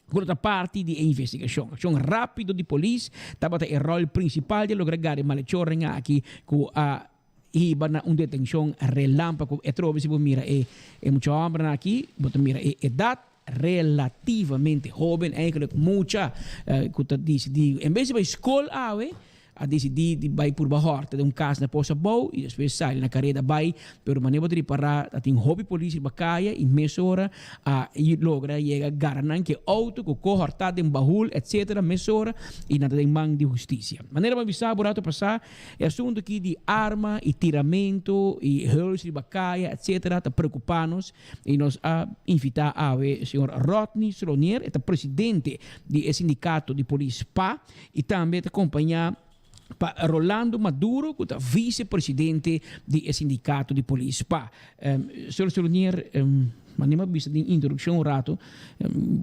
Ku lo ta parti di e investigashon. Akshon rápido di polis tabata e ròl prinsipal di a logra gara e malechornan aki ku a hiba na un detenshon relámpago. E trobe si bo mira e e mucha hòmbernan aki bo ta mira e edat relativamente hóben eigenlijk mucha ku ta disidí en bes di bai skol awe A disidí di bai purba hòrta den un kas na Pos Abou i despues sali na kareda bai, pero manera bo ta ripará ta tin hopi polis riba kaya i mesora a logra yega gara nan ku e outo ku ko hòrtá den bahul etsetera mesora i nan ta den man di hustisia. Manera bo a bisa bo rato pasá e asuntu aki di arma i tiramentu i huls riba kaya etsetera ta preokupá nos i nos a invitá awe señor Rodney Stronier e ta presidente di e sindikato di polis pa. I tambe ta kompañá Pa Rolando Maduro cu ta vice presidente di e sindicato di polis. Pa Señor Solonier, mane mi a bisa den introduccion un rato,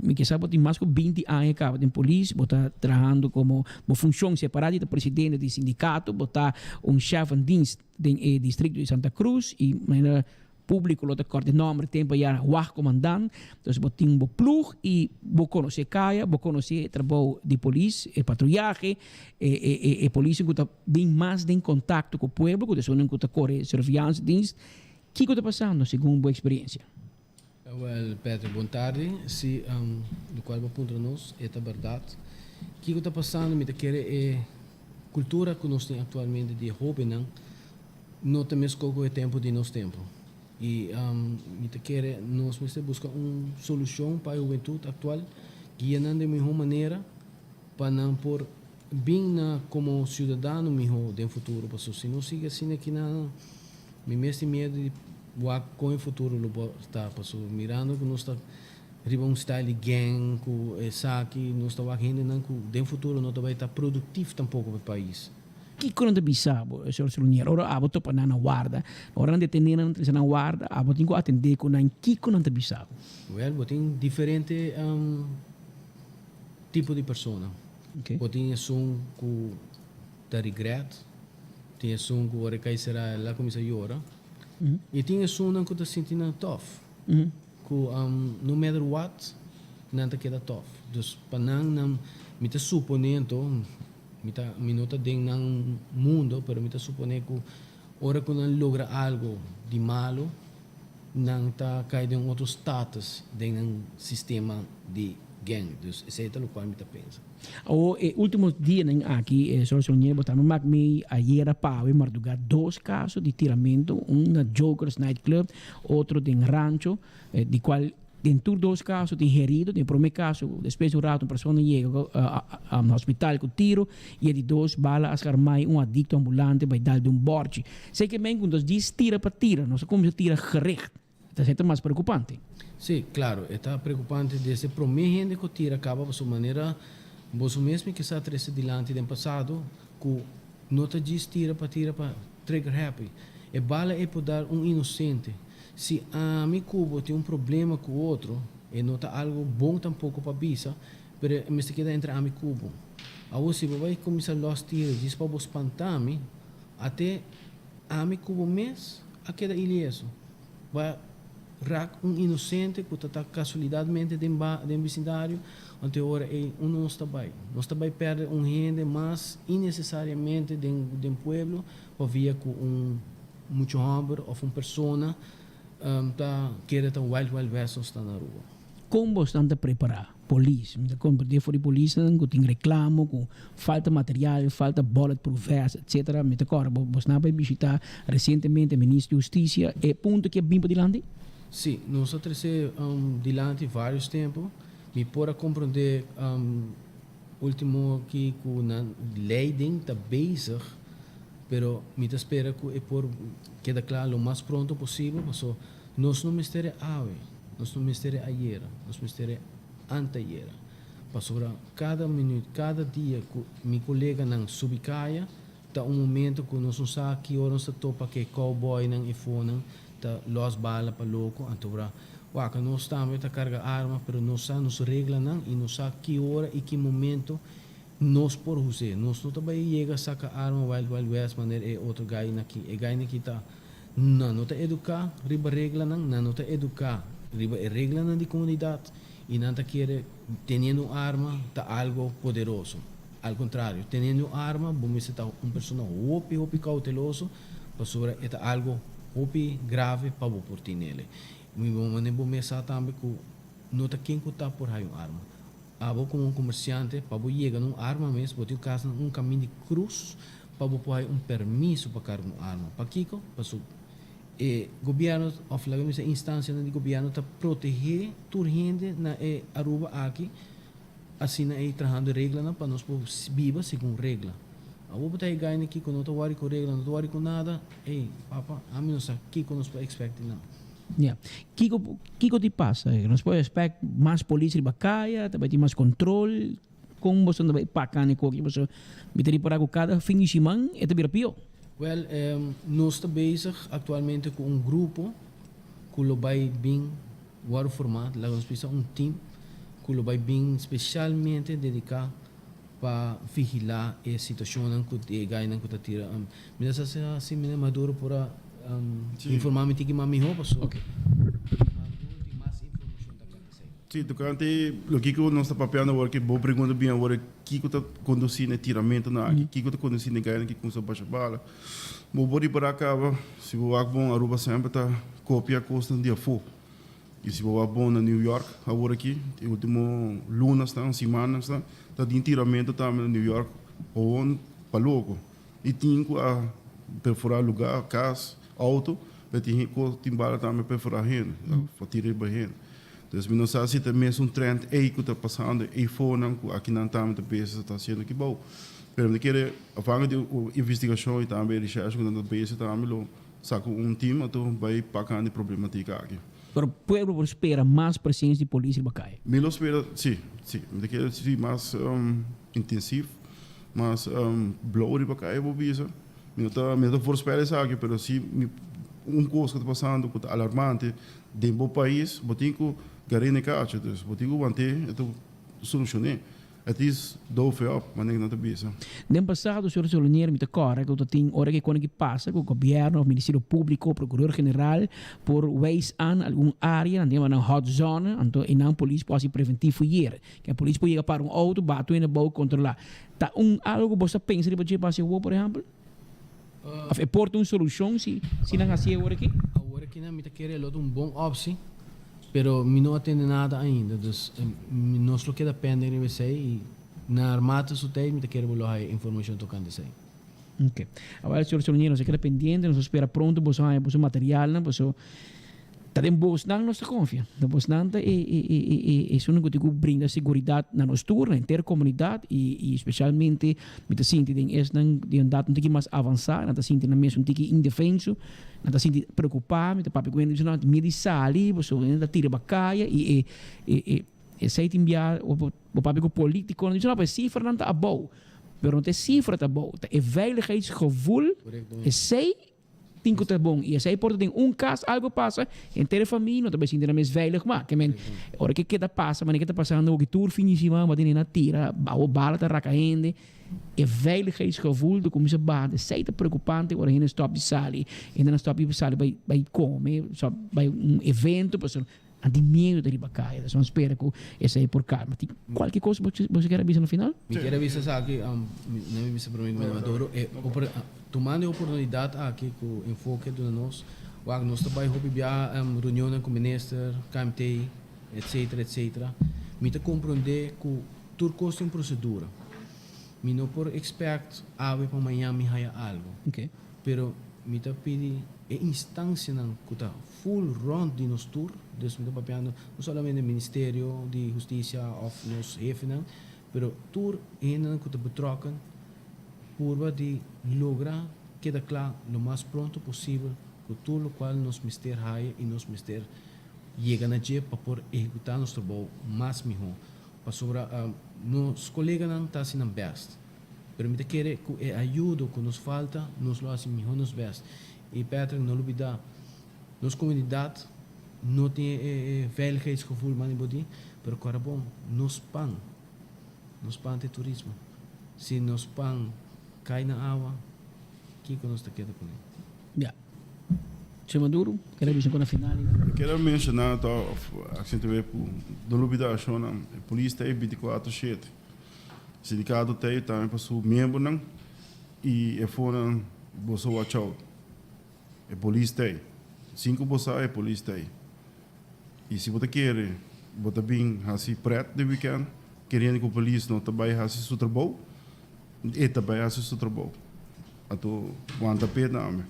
mi ke sa bo tin mas cu binti aña caba den polis, bo ta trahando como bo funcion separa di ta presidente di sindicato, bo ta un chef van dienst den e districto di Santa Cruz y manera Públiko lo ta kòrta e nòmber tempu a yara wachtcommandant. Dus bo tin bo ploeg i bo konosé kaya, bo konosé e trabou di polis, e patruyahe, e e e e polisnan ku ta bin mas den kontakto ku pueblo, ku ta esunnan ku ta kore surveillance-dienst. Kiko ta pasando segun bo eksperensia? Wèl, Patrick, bon tardi. Si, lokual bo a puntra nos, e ta bèrdat. Kiko ta pasando? Mi ta kere e kultura ku nos tin aktualmente di e hóbennan No ta mesco cu e tempo di nos tempo. Y mi ta kere nos mester busca un solucion pa e hubentud actual, guia nan den miho manera pa nan por bin na como ciudadano miho den futuro. Pasobra si nos sigui asina aki nan, mi mes tin miedo di wak con e futuro lo por ta. Pasobra mirando cu nos ta riba un style di gang cu esaki, nos ta wak hendenan cu den futuro no ta bay ta productief tampoco pa e pais. Kiko nan ta bisa bo, señor Solonier, ora abo topa nan na warda? Ora nan detene nan, nan trese nan warda, abo tin ku atendé ku nan. Kiko nan ta bisa bo? Wèl, bo tin diferente tipo di persona. Bo tin esun ku ta regret, tin esun ku ora e kai será el a kuminsá yora, i tin esunnan ku ta sinti nan tòf, ku no matter what nan ta keda tòf. Dus pa nan, nan, mi ta suponé anto, Mi ta, mi no ta den nan mundo, pero mi ta supone cu ora cu nan logra algo di malo, nan ta cay den un otro status den nan sistema di gang. Dus esey ta locual mi ta pensa. Awor e ultimo dianan aki, Señor Solonier, bo tambe mak mi ayera pawe marduga dos caso di tiramento, un na Jokers Night Club, otro den Rancho. Di cual den tur dos caso tin herido, den e prome caso despues di un rato un persona yega hospital cu tiro y e di dos bala a scarmai un adicto ambulante bay dal den un borchi. Sey ke men cu nos djis tira pa tira, nos a cuminsa tira gericht. Ta esey ta mas preocupante. Sí, claro, e ta preocupante desde prome hende cu tira caba pasobra manera boso mes mi kisa trece dilanti den pasado cu no ta djis tira pa tira pa trigger happy. E bala ey por dar un inocente. Si ami ku bo tin un problema ku otro, e no ta algu bon tampoko pa bisa, pero e mester keda entre ami ku bo. Awor si bo bai kuminsá lòs tira djis pa bo spantá mi, ate ami ku bo mes a keda ileso. Bo a rak un inosente ku ta ta kasualidatmente den ba den bisindario, anto e ora ei unda nos ta bai? Nos ta bai pèrdè un hende mas inesesariamente den den pueblo pavia ku un Mucho homber of un persona ta kere ta wild wild west nos ta na Aruba. Kon bosnan ta prepara polis? Mi ta komprende for di polisnan ku tin reklamo ku falta material, falta bulletproof vest etc. Mi ta kòrda bo bosnan a bai bishita resientemente minister di hustisia. E punto aki a bin padilanti? Si, nos a trese dilanti varios tempu. Mi por a komprende ultimo aki ku nan leiding ta bezig. Pero mi ta spera cu e por keda cla lo mas pronto posibel paso nos no mester e awe, nos no mester e ayera, nos mester e antayera. Pasobra cada minuut, cada dia cu mi coleganan subi caya ta un momento cu nos no sa ki ora nos ta topa cu e cowboynan e fonan ta los bala pa loco. Anto ora wak nos tambe ta carga arma pero nos sa nos reglanan y nos sa ki ora y ki momento Nos por hus'é. Nos no ta bai yega saka arma wild wild west manera e otro gainan aki. E gainan aki ta nan no ta eduká riba reglanan, nan no ta eduká riba e reglanan di komunidat i nan ta kere teniendo un arma ta algo poderoso. Al kontrario, teniendo un arma bo mester ta un persona hopi hopi kouteloso pasobra e ta algo hopi grave pa bo por tinele. Mi manera bo mes sa tambe ku no ta ken ku ta por haya un arma. Abo komo un komersiante, pa bo yega na un arma mes, bo tin ku kasa na un kamin di krus pa bo por haya un permiso pa karga un arma. Pakiko? Pasobra e gobièrnu òf laga mi bisa instansianan di gobièrnu ta protehé tur hende na e Aruba aki, asina ei trahando e reglanan pa nos por biba segun regla. Abo bo ta e gai na kiko no ta wòri ku regla, no ta wòri ku nada, ey papa, ami no sa kiko nos por expect di nan. Ya. Kiko, kiko tin pasa? Nos por expect mas polis riba kaya, ta bai tin mas control? Kon boso ta bai paka ne koki? Pasobra mi ta ripará ku kada fin di siman e ta bira pió. Wèl, nos ta bezig aktualmente ku un grupo ku lo bai bin wòrdu formá, laga nos bisa un tim ku lo bai bin spesialmente dediká pa vigilá e situashonnan ku e gainan ku ta tira. Mi ta sa si Meneer Maduro por a informá mi tiki mas mihó pasobra Maduro tin mas informashon tokante esei. Sí, tokante loke ku nos ta papiando awor ke bo pregunta bin awor kiko ta kondusí na e tiramentunan aki, kiko ta kondusí na e gainan ki kumsa basha bala. Bo por ripará kaba, si bo wak bon Aruba semper ta kopia kosnan di afó. I si bo wak bon na New York awor aki, e ultimo lunasnan, simanasnan, ta tin tiramentu tambe na New York howon pa loko. I tin ku a perforá lugá, kas, outo, pero tin kos tin bala tambe perforá hende, pa tira riba hende. Entonces mi no sa si ta mesun trend ei ku ta pasando eifonan ku akinan tambe ta bezig ta hasiendo aki bou. Pero mi ta kere afhankelijk di investigashon i tambe reshèrshe ku nan ta bezig tambe lo saka un team anto bai pak aan di problematika aki. Pero pueblo por spera mas presencia di polis riba kaya? Mi lo spera, si, si. Mi ta kere si mas intensief, mas blou riba kaya bo bisa. Mi no ta, mi no ta voorspel esaki, pero si mi un kos ku ta pasando ku ta alarmante den bo pais, bo tin ku gar'é n'e kacha. Dus bo tin ku want'é, e ta solushon'é. Het is doof op, manera nan ta bisa. Den pasado, señor Solonier, mi ta kòrda ku ta tin ora ku e kos aki pasa ku gobièrnu òf Ministerio Públiko, Prokuror General por wijs aan algun área, nan ta yama nan hot zone, anto einan polis por hasi preventief fuyer. Ke polis por yega para un outo, batu hende abou, kontrolá. Ta un algu ku bo sa pensa riba dje pa hasi awor, por ehèmpel? Òf e por ta un solushon si si nan hasi awor aki? Awor aki nan mi ta kere lo ta un bon optie, pero mi no a tende nada ainda, dus nos lo keda pende riba esei i naarmate su tijd mi ta kere bo lo haya informashon tokante esei. Ok. Awor señor Solonier nos a keda pendiente, nos a spera pronto boso haya boso materialnan, boso Ta den bosnan nos ta konfia. Ta bosnan ta e e e e e esunnan ku tin ku brinda seguridat na nos tur, na henter komunidat i i spesialmente mi ta sinti den esnan di un edat un tiki mas avansá, nan ta sinti nan mes un tiki indefenso, nan ta sinti preokupá, mi ta papia ku hende bisa nan tin miedu di sali pasobra hende ta tira bakaya i e e e esei tin bia bo papia ku politikonan bisa no pero e sifranan ta abou, pero no ta e sifra ta abou, ta e veiligheidsgevoel esei. Tin ku ta bon. I esei por ta den un kas algu pasa, henter e famia no ta bai sinti nan mes veilig mas. Ke men, ora ke keda pasa manera ke ta pasando hopi tur fin di siman bo a tene na tira, awo bala ta raka hende, e veiligheidsgevoel ta kuminsá baha. Esei ta preokupante ora hende stòp di sali, hendenan stòp di sali bai bai kome, stòp bai un evento pasobra nan tin miedu ta riba kaya. Nos spera ku esei por kalma. Tin kualke kos bo bo kier a bisa na final? Mi kier a bisa esaki, mi bisa prome ku mi Maduro, e Tumando e oportunidat aki ku Enfoke a duna nos, wak nos ta bai hopi bia reunionnan ku minister, KMT, etc. Etc. Mi ta komprondé ku tur kos tin un prosedura. Mi no por expect awe pa mañan mi haya algu. Pero mi ta pidi e instansianan ku ta full rònt di nos tur, dus mi ta papiando no solamente Ministerio di Hustisia òf nos hefenan, pero tur hendenan ku ta betrokken, Purba di logra keda kla lo mas pronto posibel ku tur lokual nos mester haya i nos mester yega na dje pa por ehekutá nos trabou mas mihó. Pasobra nos koleganan ta hasi nan bèst, pero mi ta kere ku e ayudo ku nos falta nos lo hasi mihó nos bèst. I Patrick, no lubidá, nos komunidat no tin e veiligheidsgevoel manera bo di, pero kòrda bon, nos pan. Nos pan ta e turismo. Si nos pan kai na awa, kiko nos ta keda kuné? Ya. Che Maduro, kere bisa ku na final i. Mi kere menshoná ta òf aksentu'é ku no lubidá shonnan, e polis ta ei bintikuater shete. Sindikato ta ei tambe pa su miembronan i e fonan boso watch out. E polis ta ei. Sin ku bo sa e polis ta ei. I si bo ta kere bo ta bin hasi pret den wikènt keriendo ku polis no ta bai hasi su trabou, e ta bai hasi su trabou. Anto wanta p'e tambe.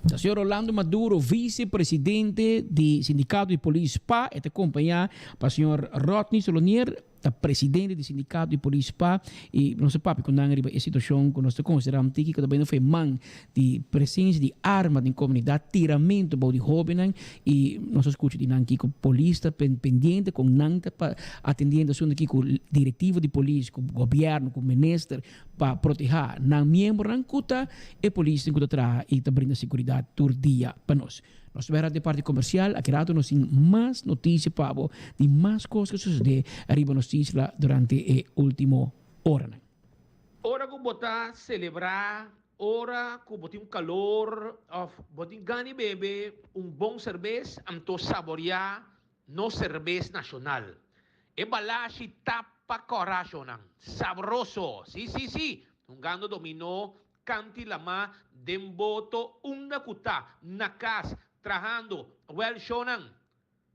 Ta señor Rolando Maduro, vice presidente di Sindicato di Polis spa, e ta acompaña pa señor Rodney Solonier. ta presidente di sindicato di polis pa y nos a papia cu nan riba e situacion cu nos ta considera un tiki cu ta bini for e man di presencia di arma den comunidad, tiramento bou di hobennan y nos a scucha di nan kico polis ta pendiente con nan ta atendiendo asunto aki cu directiva di polis, cu gobierno, cu minister pa proteha nan miembronan cu ta e polisnan cu ta traha y ta brinda seguridad tur dia pa nos. Nos ta bera den parti comercial, aki rato nos tin mas noticia pa bo di mas cos cu a sucede ariba nos isla durante e ultimo oranan. Ora cu bo ta celebra, ora cu bo tin un calor of bo tin gana di bebe un bon cerbes, anto saborea nos cerbes nacional. E balashi ta pa corashonan. Sabroso! Si, si, si! Hungando dominó, Kanti lamá den boto unda ku ta na kas trahando wèl shownan.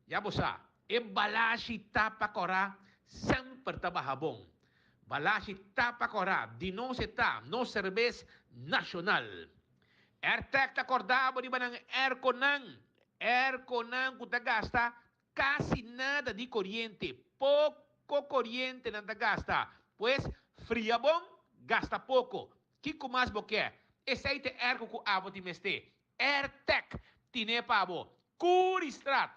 Ya bo sa, e balashi ta pa kòrá semper ta baha bon. Balashi ta pa kòrá, di nos e ta, nos serbes nashonal. Airtec ta kòrda bo riba nan airconan, airconan ku ta gasta Casi nada di coriente, poco coriente nan ta gasta. Pues, fria bon, gasta poco. Kico mas bo ke? Esey ta e airco cu abo tin mester. Airtec tine pa bo. Curiestraat,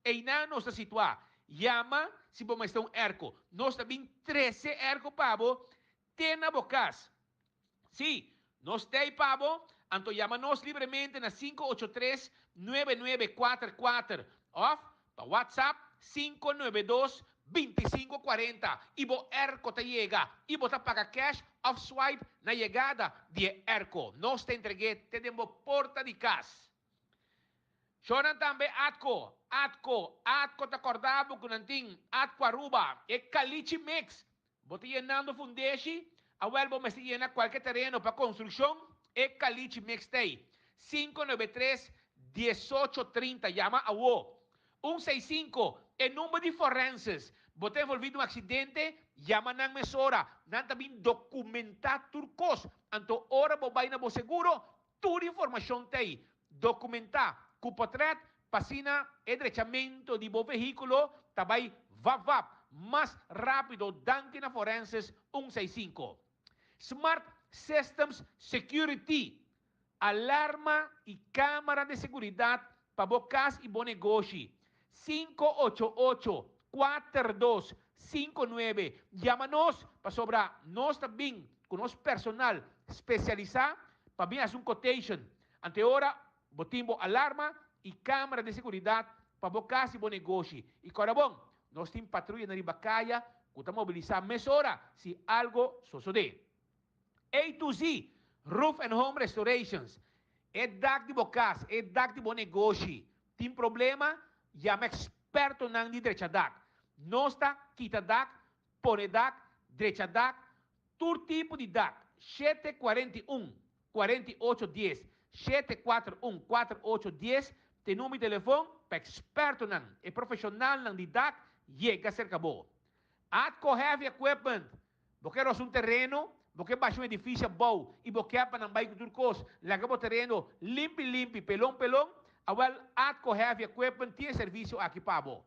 eynan nos ta situa. Yama si bo mester un airco. Nos ta bin trece airco pa bo te na bo cas. Sí, nos t'ei pa bo, anto yama nos libremente na 583 9944 òf pa WhatsApp 592 2540 i bo airco ta yega i bo ta paga cash òf swipe na yegada di e airco. Nos ta entreg'é te den bo porta di kas. Shownan tambe Atco, Atco, Atco ta kòrda bo ku nan tin Atco Aruba, e Kalichi Mix Bo ta yenando fundeshi? Awel bo mester yena kualke tereno pa konstrukshon, e kalichi mix t'ei. 593 18 30 Yama awo. Un seis sinku, e number di forenses. Bo ta envolvi den un aksidente? Yama nan mesora. Nan ta bin dokumentá tur kos. Anto ora bo bai na bo seguro, tur informashon t'ei. Dokumentá ku potrèt pa asina e drechamentu di bo vehíkulo ta bai vap vap, mas rápido danki na Forenses un seis sinku. Smart Systems Security, alarma i kámara di seguridat pa bo kas i bo negoshi, 588 42 59. Yama nos pasobra nos ta bin ku nos personal spesialisá pa bin hasi un quotation. Ante ora bo tin bo alarma i camera di seguridad pa bo cas i bo negoshi. I corda bon, nos tin patruyanan riba caya cu ta mobilisa mesora si algo sosode. A to Z Roof and Home Restorations, E dak di bo cas, e dak di bo negoshi tin problema? Yama expertonan di drecha dak. Nos ta kita dak, pone dak, drecha dak, Tur tipo di dak, 741 48 10, 741 48 10 t'e number di telefon pa expertonan, e profesionalnan di dak yega cerca bo. Atco Heavy Equipment, Bo ke rosa un tereno, bo ke basha un edificio abou y bo ke pa nan bay cu tur cos, laga bo tereno limpi limpi, pelon pelon, awel Atco Heavy Equipment tin e servicio aki pa bo.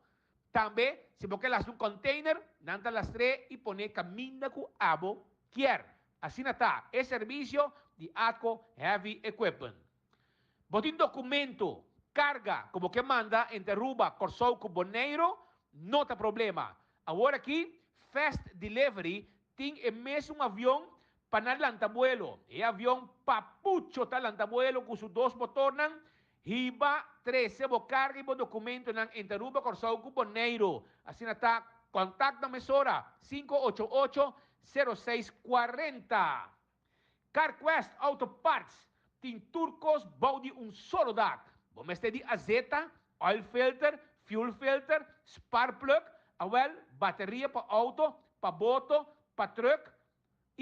Tambe, si bo ke lastra un container, nan ta lastr'é i pon'é kaminda ku abo kier. Asina ta e servisio di Atco Heavy Equipment. Bo tin dokumento, karga ku bo ke manda entre Aruba, Kòrsou ku Boneiru? No ta problema. Awor aki, Fast Delivery tin e mesun avion pa nan lanta buelo. E avion Papucho ta lanta buelo ku su dos motornan Hiba, trese bo karga i bo dokumentonan entre Aruba, Kòrsou ku Boneiru. Asina ta, kontak nan mesora, 588 06 40. CarQuest Auto Parts tin tur kos bou di un solo dak. Bo mester di azeta, oil filter, fuel filter, spark plug, awel, bateria pa auto, pa boto, pa truck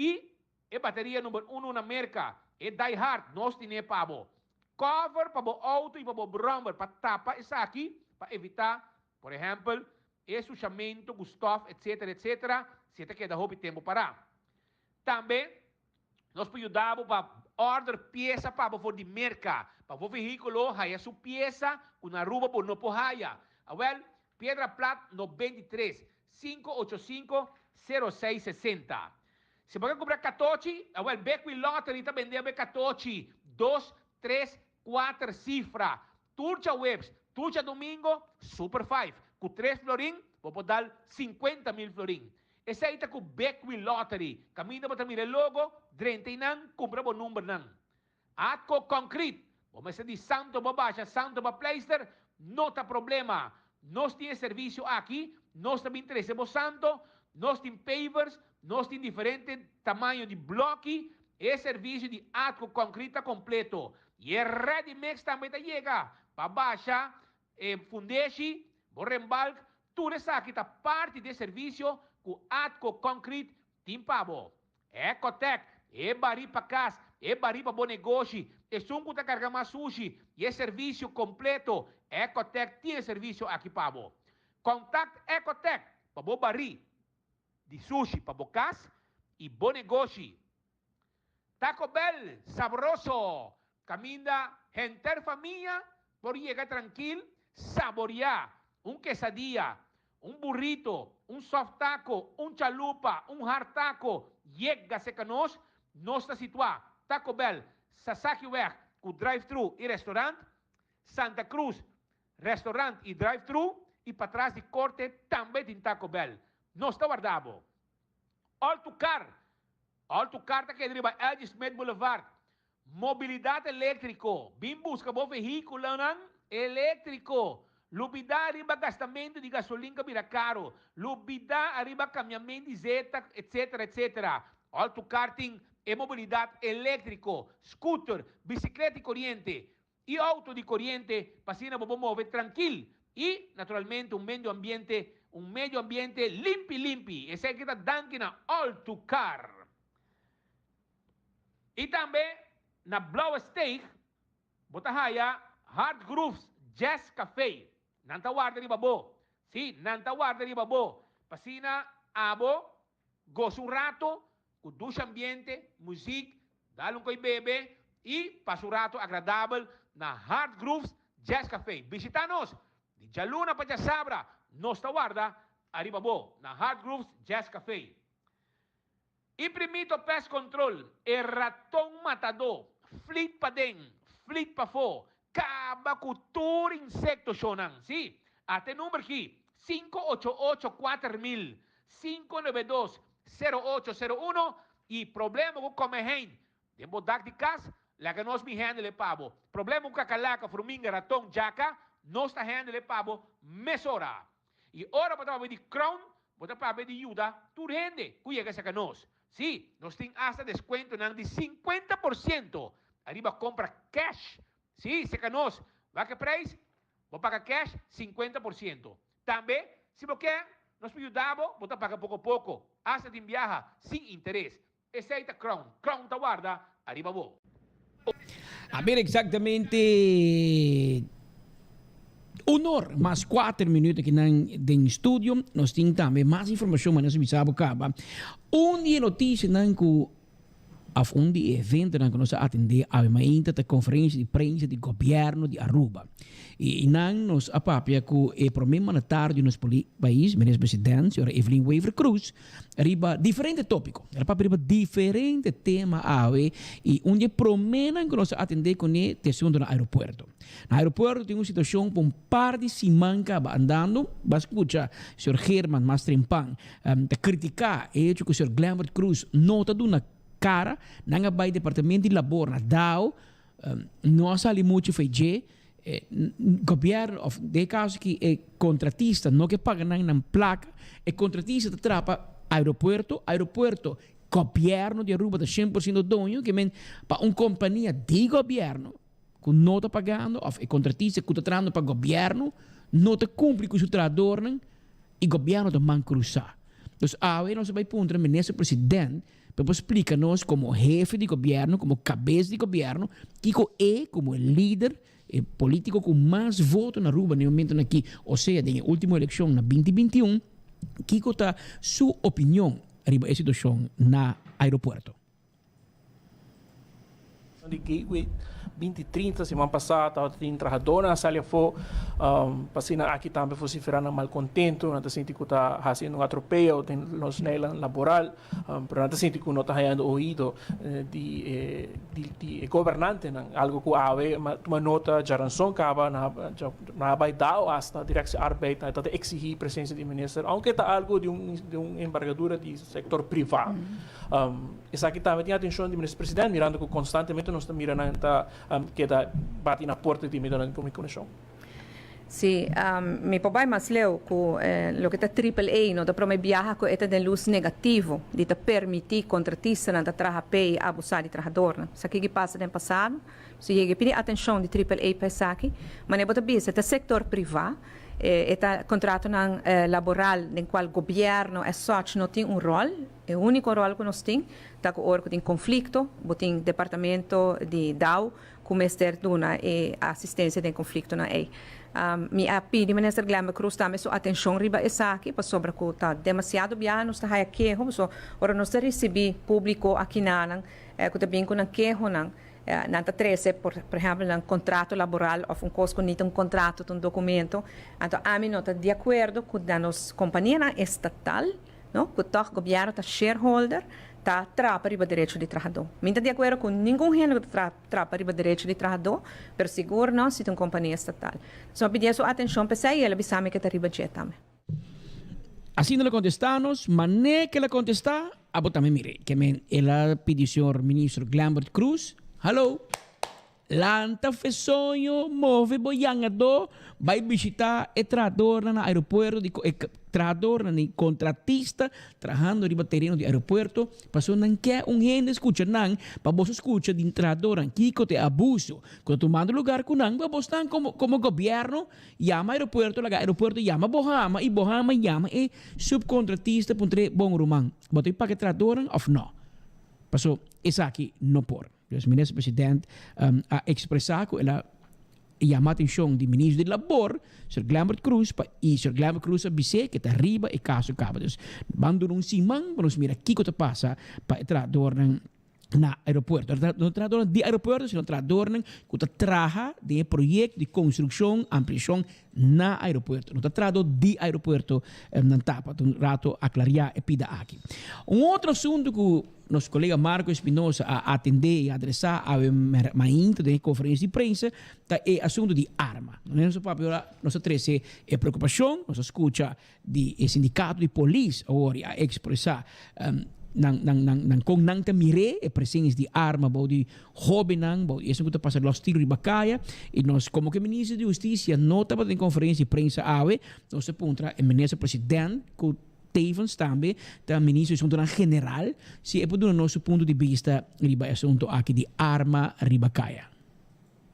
i E bateria number uno na Merca, e Die Hard, nos tine pa bo. Cover pa bo auto y pa bo brommer pa tapa esaki pa evita, por ehempel, e sushamento cu stof etc. Etc. Si e ta keda hopi tempo para. Tambe nos por yuda bo pa order pieza pa bo for di Merca pa bo vehiculo haya su pieza cu na Aruba bo no por haya. Awel, Piedra Plat 93. 585 0660. Si bo ke kumpra katochi, awel Bekwin Lottery ta bende bo e katochi, dos, tres, kuater sifra. Tur djaweps, tur djadumingo, Super Five. Ku tres florin, bo por dal 50,000 florin. Esei ta ku Bekwin Lottery. Kaminda bo ta mira e logo, drenta einan, kumpra bo numbernan. Atco Concrete, Bo mester di santo bo basha, santo bo pleister, no ta problema. Nos tin e servicio aki, nos ta bin trece bo santo, nos tin pavers, nos tin diferente tamaño di bloki, e servicio di Atco Concrete ta completo. Y e ready mix tambe ta yega pa basha e fundeshi, bo rembalk, tur esaki ta parti di e servicio cu Atco Concrete tin pa bo. Ecotec, e barí pa kas, e barí pa bo negoshi, esun ku ta karga mas sushi i e servisio kompleto, Ecotec tin e servisio aki pa bo. Kontakt Ecotec pa bo barí di sushi pa bo kas i bo negoshi. Taco Bell sabroso! Kaminda henter famia por yega trankil saboriá un kesadia, un burrito, un soft taco, un chalupa, un hard taco, yega serka nos. Nos ta situá Taco Bell, Sasakiweg ku drive-thru i restaurant, Santa Cruz, restaurant i drive-thru i patras di korte tambe tin Taco Bell. Nos ta warda bo. All to Car, All to Car ta keda riba LG Smith Boulevard. Mobilidat eléktriko, Bin buska bo vehíkulonan eléktriko. Lubidá riba gastamentu di gasolin ku a bira karu. Lubidá ariba kambiamentu di zeta, etsetera, etsetera. All to Car tin e mobilidat eléktriko, scooter, bisikleta di koriente i outo di koriente pa asina bo por move trankil i, naturalmente, un medio ambiente un medio ambiente limpi limpi. Esaki ta danki na All to Car. I tambe na Blauwe Steeg bo ta haya Hard Grooves Jazz Café. Nan ta warda riba bo. Sí, nan ta warda riba bo. P'asina abo gosa un rato ku dushi ambiente, muzik, dal un koi bebe i pasa un rato agradabel na Hard Grooves Jazz Café. Bishita nos di djaluna pa djasabra. Nos ta warda ariba bo na Hard Grooves Jazz Café. E primito pest control, e raton matadó, flit paden, flit pafó, kaba ku tur insekto shownan. Sí, ata e number ki, sinku ocho ocho 4000, 592 0801 i problema ku komehein den bo dak di kas, laga nos bin handle e pa bo. Problema ku kakalaka, fruminga, raton, djaka, nos ta handle e pa bo mesora. I ora bo ta papia di Crown, bo ta papia di yuda tur hende ku yega serka nos. Sí, nos tin asta deskuentonan di 50% ariba kompra cash. Sí, serka nos, wak e preis, bo paga cash 50%. Tambe, si bo ke, nos por yuda bo, bo ta paga poko poko, asta tin biaha sin interes. Esei ta Crown. Crown ta warda ariba bo. A ber exactamente un or mas cuater minuut aki nan den studio. Nos tin tambe mas informacion mas nos a bisa bo caba. Un di e noticianan cu of un di e eventonan cu nos a atende awe mainta ta conferencia di prensa di gobierno di Aruba. Y nan nos a papia cu e prome mandatario di nos pais, Minister President, señora Evelyn Wever Croes, riba diferente tópiko. El a papia riba diferente tema awe i un di e proménan ku nos a atendé kuné ta e asuntu na aeropuerto. Na aeropuerto tin un situashon ku un par di siman kaba andando. Bo a skucha señor Geerman mas trempan ta kritiká e hecho ku señor Glenbert Croes no ta duna kara. Nan a bai departamento di labor na dao. No a sali muchu fei dje. Gobierno of den e caso aki e contratista no ke paga nan nan placa, e contratista ta traha pa aeropuerto, aeropuerto gobierno di Aruba ta 100% doño, ke men pa un compania di gobierno cu no ta pagando of e contratista cu ta trahando pa gobierno no ta cumpli cu su trahadornan y gobierno ta man cruza. Dus awe nos a bay puntra minister president Pa por splika nos komo hefe di gobièrnu, komo kabes di gobièrnu, kiko e komo e lider, e polítiko ku mas voto na Aruba na e momentunan aki, osea den e último elekshon na binti 21, kiko ta su opinion riba e situashon na aeropuerto. Di Gateway. 20 30 siman pasá tabatin trahadónan a sali afó pa asina aki tambe vosiferá nan malkontentu, nan ta sinti ku ta hasiendo un atropeyo den nos leynan laboral, pero nan ta sinti ku no ta hañando oido di e di e gobernantenan, algu ku awe tuma nota djaranson kaba nan a bai dao asta Directie Arbeid nan ta eksihí presensia di minister, ounke ta algu di un di un embargadura di sektor privá. Esaki tambe tin atencion di Minister President mirando cu constantemente nos ta mira nan ta keda bati na porta di medionan di comunicacion. Si, mi por bai mas leu cu loke ta Triple A no ta prome biaha cu e ta den luz negativo di ta permiti contratistanan ta traha p'e y abusa di trahadornan. Esaki ki pasa den pasado. Si yega e pidi atencion di Triple A pa esaki, manera bo ta bisa ta sector priva, e ta contratonan laboral den cual gobierno as such no tin un rol. E úniko ròl ku nos tin ta ku ora ku tin konflikto, bo tin departamento di dao ku mester duna e asistensia den konfliktonan ei. Mi a pidi Minister Glenbert Croes tambe su atenshon riba esaki pasobra ku ta demasiado biaha nos ta haya keho, pasobra ora nos ta risibí públiko akinanan ku ta bin ku nan kehonan, nan ta trese por ehèmpel nan kontrato laboral òf un kos ku ni ta un kontrato ta un dokumento. Anto ami no ta di akuerdo ku na nos kompanianan estatal, No, ku tòg gobièrnu ta shareholder, ta trapa riba derecho di trahadó. Mi ta di akuerdo ku ningun hende ku ta trapa riba derecho di trahadó, pero sigur no si ta un kompania estatal. So mi a pidié su atenshon p'esei i el a bisa mi ke ta riba dje tambe. Asina el a kontestá nos, mané ku el a kontestá, abo tambe mir'é. Ke men el a pidi señor Ministro Glenbert Croes, Hallo! Lanta fe soño, move bo yangadó, bai bishitá e trahadornan na aeropuerto di e trahadornan di kontratista trahando riba tereno di aeropuerto, pasobra nan ke un hende skucha nan pa boso skucha di trahadornan kiko ta e abuso ku ta tumando lugar ku nan, pa bosnan komo komo gobièrnu yama aeropuerto laga aeropuerto yama Bohama i Bohama yama e supkontratista puntr'é bon ruman bo ta paga e trahadornan òf nò? Paso esaki no por. Dus Minister President a expresa cu el a yama atencion di Minister di Labor, Sir Glenbert Croes, pa y Sir Glenbert Croes a bis'é cu ta riba e caso caba. Dus ban duna un siman pa nos mira kico ta pasa pa e trahadornan na aeropuerto. No trahadornan di aeropuerto, sino trahadornan cu ta traha den e proyecto di construccion, ampliacion na aeropuerto. No ta trahador di aeropuerto nan ta pa un rato aclaria e pida aki. Un otro asunto cu Nos kolega Marco Espinosa a atendé i adresá awe mainta den e konferensia di prensa ta e asuntu di arma. Nos a papia ora nos a trese e preokupashon, nos a skucha di e sindikato di polis awor i a ekspresá nan nan nan nan kon nan ta mir'é e presensia di arma bou di hóbennan, bou di esun ku ta pasa lòs tiro riba kaya. I nos komo ku e minister di hustisia no tabata den konferensia di prensa awe, nos a puntra e minister president ku Tevens tambe ta Ministro di Asuntonan General si e por duna nos su punto di bista riba e asunto aki di arma riba kaya.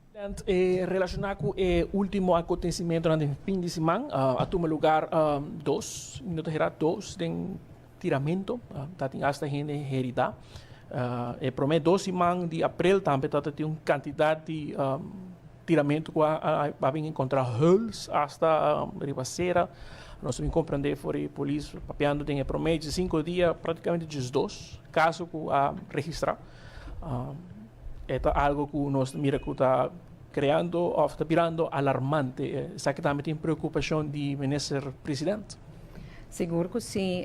President, e relaciona cu e ultimo acontecimentonan den fin di siman, a tuma lugar dos, mi no ta hera, dos den tiramento, ta tin hasta hende herida. E prome dos siman di april tambe ta tin un cantidad di tiramento cu a bin encontra huls hasta riba cera. Nos a bin comprende for e polis papiando den e prome diesinco dia practicamente diesdos caso cu a registra. E ta algo cu nos ta mira cu ta creando of ta birando alarmante. Esaki tambe tin preocupacion di Minister President. Sigur cu si.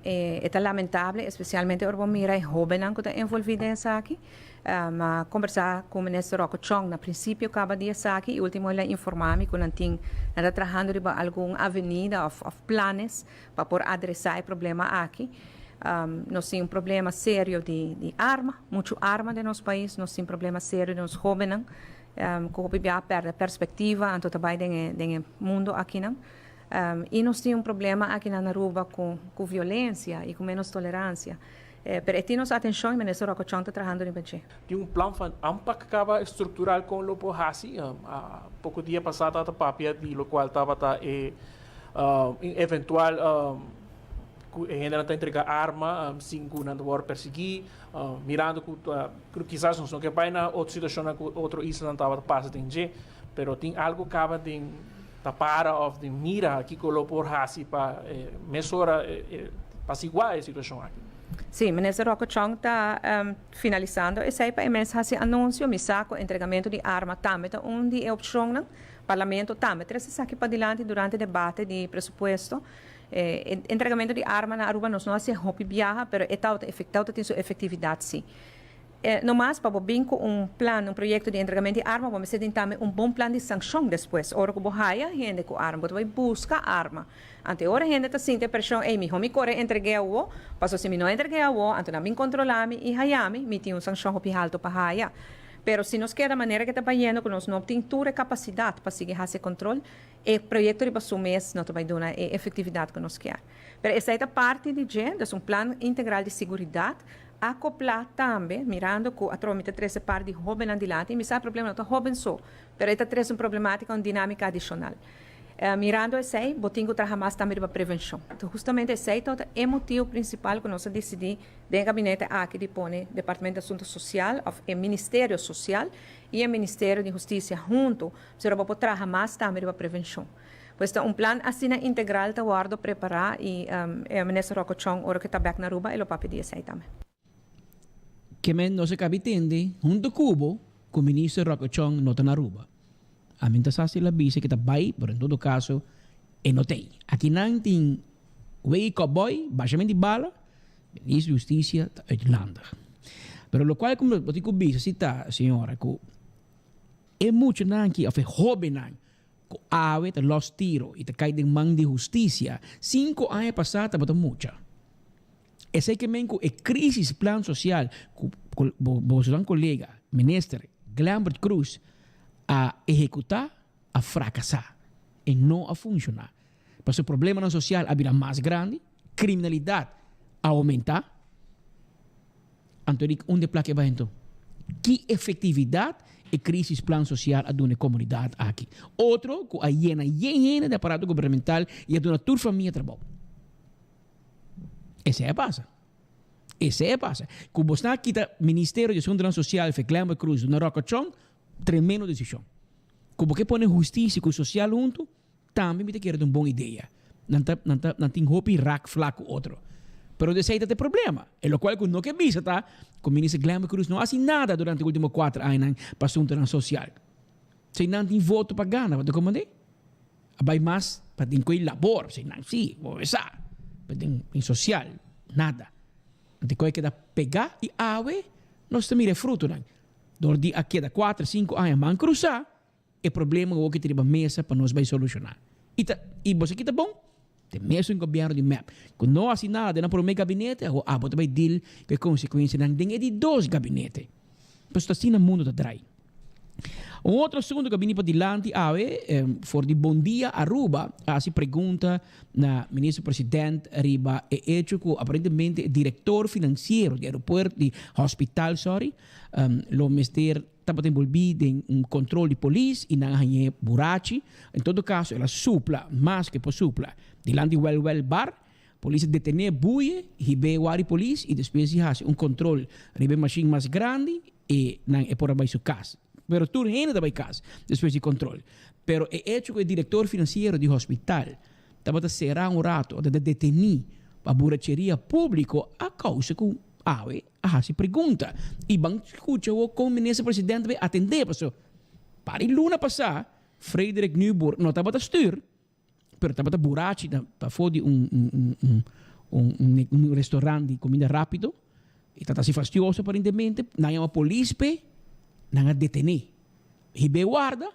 E ta lamentable, especialmente ora bo mira e hobennan cu ta envolvi den esaki. Mi a kombersá ku Minister Rocco Chong na prinsipio kaba di esaki i último el a informá mi ku nan tin nan ta trahando riba algun avenida òf òf planes pa por adresá e problema aki. Nos tin un problema serio di di arma, muchu arma den nos pais, nos tin problema serio di nos hóbennan ku hopi bia a pèrdè perspektiva anto ta bai den e den e mundu akinan. I nos tin un problema akinan na Aruba ku ku violensia i ku ménos toleransia. Pero e tin nos atencion y Minister Rocco Chong ta trahando riba dje. Tin un plan van aanpak caba structural con lo por haci. Poco dia pasa tabata papia di locual tabata e eventual cu e hendenan ta entrega arma sin cu nan ta worde persegui, mirando cu kisas nos no ke bay na otro situacionnan cu otro islanan tabata pasa den dje, pero tin algo caba den ta para of den mira kico lo por haci pa mesora pasigua e situacion aki. Sí, Minister Rocco Chong ta finalisando esei pa e mes hasi anuncio. Mi sa cu entregamento di arma tambe ta un di e opcionnan. Parlamento tambe trece esaki padilanti durante debate di presupuesto. E entregamento di arma na Aruba nos no haci hopi biaha, pero e tawata tawata tin su efectividad si. No mas pa bo bin cu un plan, un proyecto di entregamento di arma, bo mester tin tambe un bon plan di sancion despues. Ora cu bo haya hende cu arma, bo ta bay busca arma. Anto e ora hende ta sinti e presion, ey, miho mi core entregu'e awo, pasobra si mi no entregu'e awo, anto nan bin controla mi y haya mi, mi tin un sancion hopi halto pa haya. Pero si nos keda manera ke ta bayendo cu nos no tin tur e capacidad pa sigui haci e control, e proyecto riba su mes no ta bay duna e efectividad cu nos kier. Pero esey ta parti di dje, dus un plan integral di siguridad, Acoplá tambe, mirando cu atrobe mi ta trece par di hobennan dilanti, y mi sa e problema no ta hoben so, pero e ta trece un problematica, un dinamica adicional. Mirando esey, bo tin cu traha mas tambe riba prevencion. Enton justamente esey tabata e motibo principal cu nos a dicidi den e gabinete aki di pone Departamento di Asunto Social of e Ministerio Social y e Ministerio di Husticia hunto, pasobra bo por traha mas tambe riba prevencion. Pues ta un plan asina integral ta wordo prepara y e Minister Rocco Chong ora cu e ta bek na Aruba e lo papia di esey tambe. Ke men no se kabi tende hunto ku bo ku Minister Rocco Chong no ta na Aruba. Ami ta sa si el a bisa ke ta bai, pero en todo kaso e no t'ei. Akinan tin wei kòbòi, bashamen di bala, Minister di Hustisia ta uitlandig. Pero lokual ku bo tin ku bisa si ta, señora, ku e muchanan aki òf e hóbennan Ku awe ta lòs tiro i ta kai den man di hustisia, sinku aña pasá tabata mucha. Esei ke men ku e krísis plan sosial ku bosonan kolega minister Glenbert Croes a ehekutá a frakasá. E no a funshoná. Pasobra problemanan sosial a bira mas grandi, kriminalidat a oumentá. Anto di unda e plaka e bai anto? Ki efektividat e krisis plan sosial a duna e komunidat aki? Otro ku a yena yen hende di aparato gubernamental i a duna tur famia trabou. Esei a pasa. Esei a pasa. Ku bo sta kita Ministerio di Asuntunan Sosial fe Glenbert Croes duna Rocco Chong, tremendo desishon. Ku bo ke pone hustisia ku sosial huntu, Tambe mi ta kere ta un bon idea. Nan ta, nan ta, nan tin hopi raakvlak ku otro. Pero esei ta e problema. E lokual ku no ke bisa ta ku Minister Glenbert Croes no hasi nada durante ultimo kuater añanan pa asuntunan sosial. Si nan tin voto pa gana, bo ta komprende? A bai mas pa den koe labor, si nan si, bo sa. Pero den, den sosial, nada. Nan tin koe keda pega i awe nos ta mira e frutonan. Dor di a keda kuater, sinku aña man krusa, E problema awor ki ta riba mesa pa nos bai solushoná. I ta, i bo sa ki ta bon? Ta e mesun gobièrnu di mep ku no hasi nada den nan promé gabinete, awor abo ta bai deal ku e konsekuensianan den e di dos gabinete. Pasobra ta asina mundu ta drai. Un otro asuntu ku a bini padilanti awe, for di Bon Dia Aruba a hasi pregunta na Minister President riba e echo ku aparentemente e direktor finansiero di aeropuerto, di hospital, sorry, lo mester Tabata enbolbí den un kontrol di polis i nan a hañ'é burachi. En todo kaso el a supla mas ku e por supla. Dilanti Well Well Bar, polis a detené Buye, hib'é wari polis i despues di hasi un kontrol riba e mashin mas grandi e nan e por a bai su kas. Pero tur hende ta bai kas despues di kontrol. Pero e echo ku e direktor finansiero di hospital tabata será un rato, tabata detení pa buracheria públiko a kousa ku awe a hasi pregunta y ban scucha awor con minister presidente bay atende paso par di luna pasa Frederik Nieuwboer no tabata stuur pero tabata burachi na pafo di un un un un un restaurant di comida rapido y tabata hasi fastioso aparentemente nan yama polis pe nan a detene hibe warda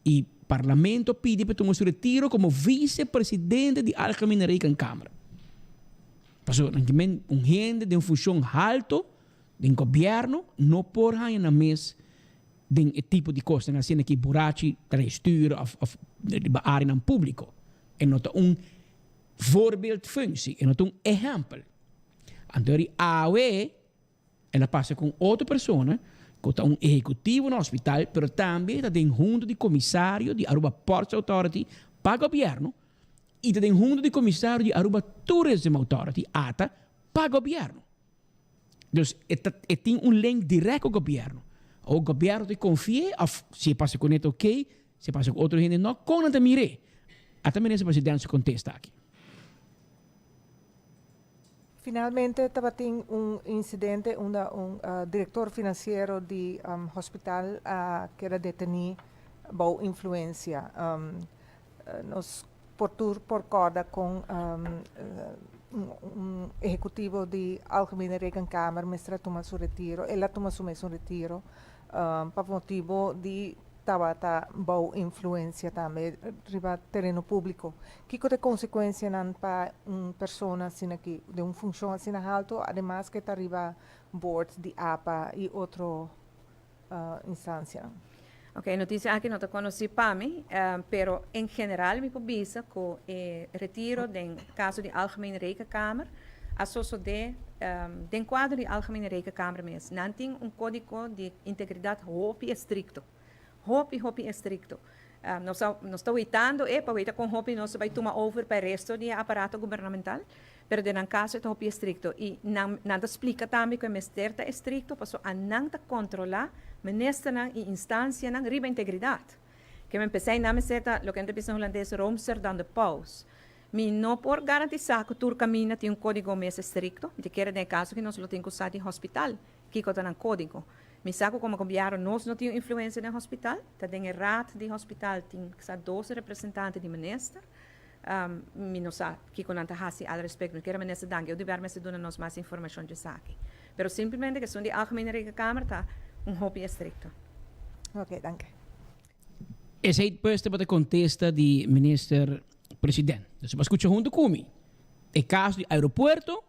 y parlamento a pidi pa tuma su retiro como vice presidente di Algemene Rekenkamer. Pasobra nan kimen un hende den funcion halto den gobierno no por haña nan mes den e tipo di cosnan asina ki burachi ta stuur of of riba areanan publico. E no ta un voorbeeldfunctie, e no ta un ehempel. Anto eri awe El a pasa ku un otro persona ku ta un ehekutivo na hospital pero tambe ta den hunto di komisario di Aruba Ports Authority pa gobièrnu i ta den hunto di komisario di Aruba Tourism Authority, ata, pa gobièrnu. Dus e ta e tin un link dirèkt ku gobièrnu. Awor gobièrnu ta konfi'é òf si e pasa kuné ta oké, si e pasa ku otro hende nò, kon nan ta mir'é? Ata minister presidente su kontesta aki. Finalmente tabatin un incidente unda un director financiero di hospital a keda deteni bou influencia. Nos por tur por corda con un ehecutivo di Algemene Rekenkamer mester a tuma su retiro, el a tuma su mes un retiro pa motibo di tabata bou influencia tambe riba tereno publico. Kico ta e consecuencianan pa un persona asina aki, den un funcion asina halto, ademas cu ta riba board di APA y otro instancianan? Ok, noticia aki no ta conoci pa mi, pero en general mi por bisa cu e retiro den caso di Algemene Rekenkamer a sosode den cuadro di Algemene Rekenkamer mes. Nan tin un codigo di integridad hopi estricto, hopi hopi estricto. Nos a nos ta weitando e pa weita con hopi nos ta bay tuma over pa e resto di e aparato gubernamental, pero den nan caso e ta hopi estricto y nan nan ta splica tambe cu e mester ta estricto pasobra anan ta controla ministernan y instancianan riba integridad. Ke men pesey nan mester ta loke nan ta bisa na hulandes roomser dan de paus. Mi no por garantisa cu tur caminda tin un codigo mes estricto, mi ta kere den e caso ki nos lo tin cu sa di hospital kico ta nan codigo. Mi sa cu como gobierno nos no tin un influencia den hospital, ta den e raad di hospital tin sa dos representante di minister, mi no sa kico nan ta haci al respecto, mi kere minister Dangui Oduber mester duna nos mas informacion dje esaki. Pero simplemente cuestion di Algemene Rekenkamer ta un hopi estricto. Ok, danki. Esey pues tabata contesta di minister president. Dus bo a scucha hunto cu mi. E caso di aeropuerto,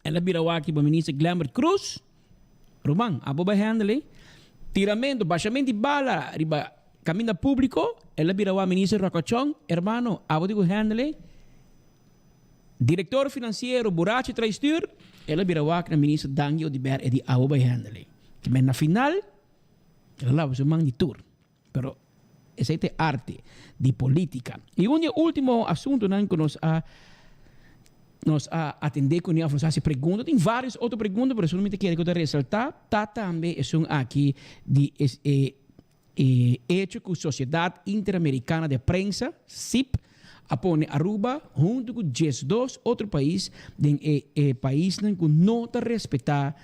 el a bira wak riba minister Glenbert Croes. Ruman, abo bai handle e. Tiramento, bashamento di bala riba caminda publico, el a bira wak minister Rocco Chong. Hermano, abo tin cu handle e. Director financiero burachi trae stuur, el a bira wak na minister Dangui Oduber e di abo bai handle e. Kimen na final, el a laba su man di tur. Pero esei ta e arte di politica. Y un di e ultimo asuntonan cu nos a nos a atende cune of nos a haci pregunta, tin varios otro pregunta pero esun mi ta kere cu ta resalta ta tambe esun aki di e e hecho cu Sociedad Interamericana de Prensa, SIP, a pone Aruba hunto cu diesdos otro pais den e e paisnan cu no ta respeta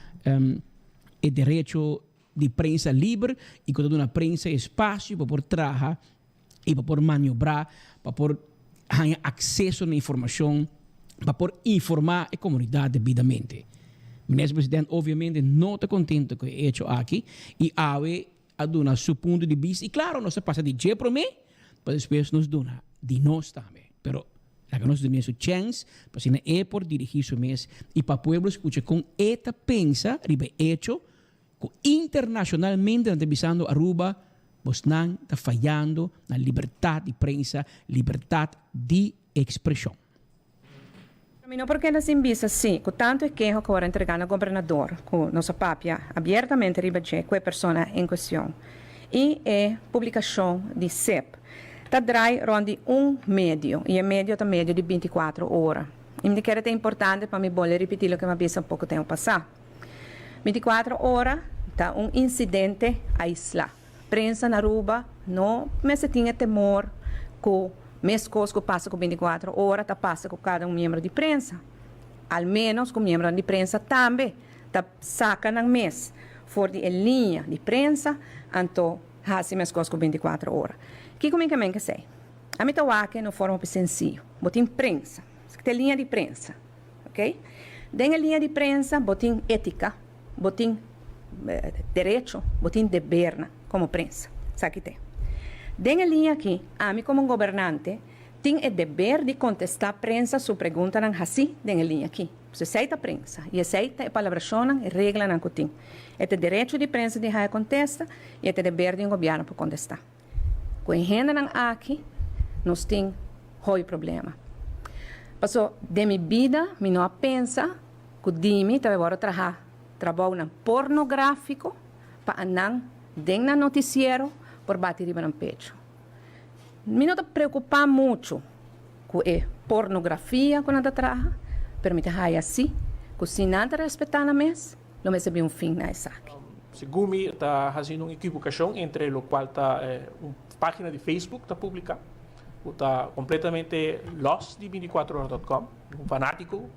e derecho di prensa liber y cu ta duna prensa espacio pa por traha y pa por maniobra, pa por haña acceso na informacion, pa por informa e comunidad debidamente. Minister President obviamente no ta contento cu e hecho aki y awe a duna su punto di bista y claro nos ta pasa di dje prome pa despues nos duna di nos tambe. Pero laga nos dun'e su chens pa asina e por dirigi su mes y pa pueblo scucha con e ta pensa riba e hecho Cu internacionalmente nan ta bisando Aruba, bosnan ta fayando na libertad di prensa, libertad di expresion. Mi no por keda sin bisa si, cu tanto e keho cu awor a entrega na gobernador, cu nos a papia abiertamente riba dje cu e persona en cuestion, y e publicacion di sep ta draai rond di un medio, y e medio ta medio di binticuatro ora. Y mi ta kere ta importante pa mi bolbe ripiti loke mi a bisa poco tempo pasa. Binticuatro ora ta un incidente aisla. Prensa na Aruba no mester tin e temor cu mescos cu pasa cu binticuatro ora ta pasa cu cada un miembro di prensa. Al menos cu miembronan di prensa tambe ta saca nan mes for di e liña di prensa anto haci mescos cu binticuatro ora. Kico mi ke men kesey? Ami ta wak en un forma hopi senciyo. Bo tin prensa. Esaki ta e liña di prensa. Ok. Den e liña di prensa bo tin ética, bo tin derecho, bo tin debernan komo prensa. Esaki t'e. Den e liña aki, ami komo un gobernante tin e deber di kontestá prensa su preguntanan hasí den e liña aki. Pues esei ta prensa i esei ta e palabrashonnan, e reglanan ku tin. E ta e derecho di prensa di haña kontesta i e ta e deber di un gobièrnu pa kontestá. Ku e hendenan aki nos tin hopi problema. Paso den mi bida mi no a pensa ku di mi ta bai wòrdu traha trabounan pornográfiko pa anan den nan notisiero por bati riba nan pechu. Mi no ta preokupá muchu ku e pornografia ku nan ta traha, pero mi ta haya si ku si nan ta respetá nan mes, lo mester bin un fin na esaki. Segun mi ta haciendo un equivocacion entre locual ta un pagina di Facebook ta publica cu ta completamente los di binticuatro ora dot com, un fanatico.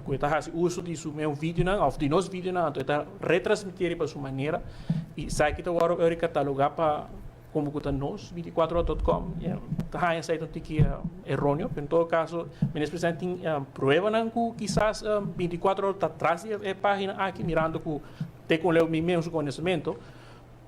ku e ta hasi uso di su meun videonan òf di nos videonan anto e ta retransmití riba su manera i esaki ta wòrdu ori katalogá pa komo ku ta nos binticuatro ora dot com ta haña esei ta un tiki eróneo pero en todo kaso Minister Presidente tin pruebanan ku kisas binticuatro ora ta tras di e página aki mirando ku te kon leu mi meun su konosementu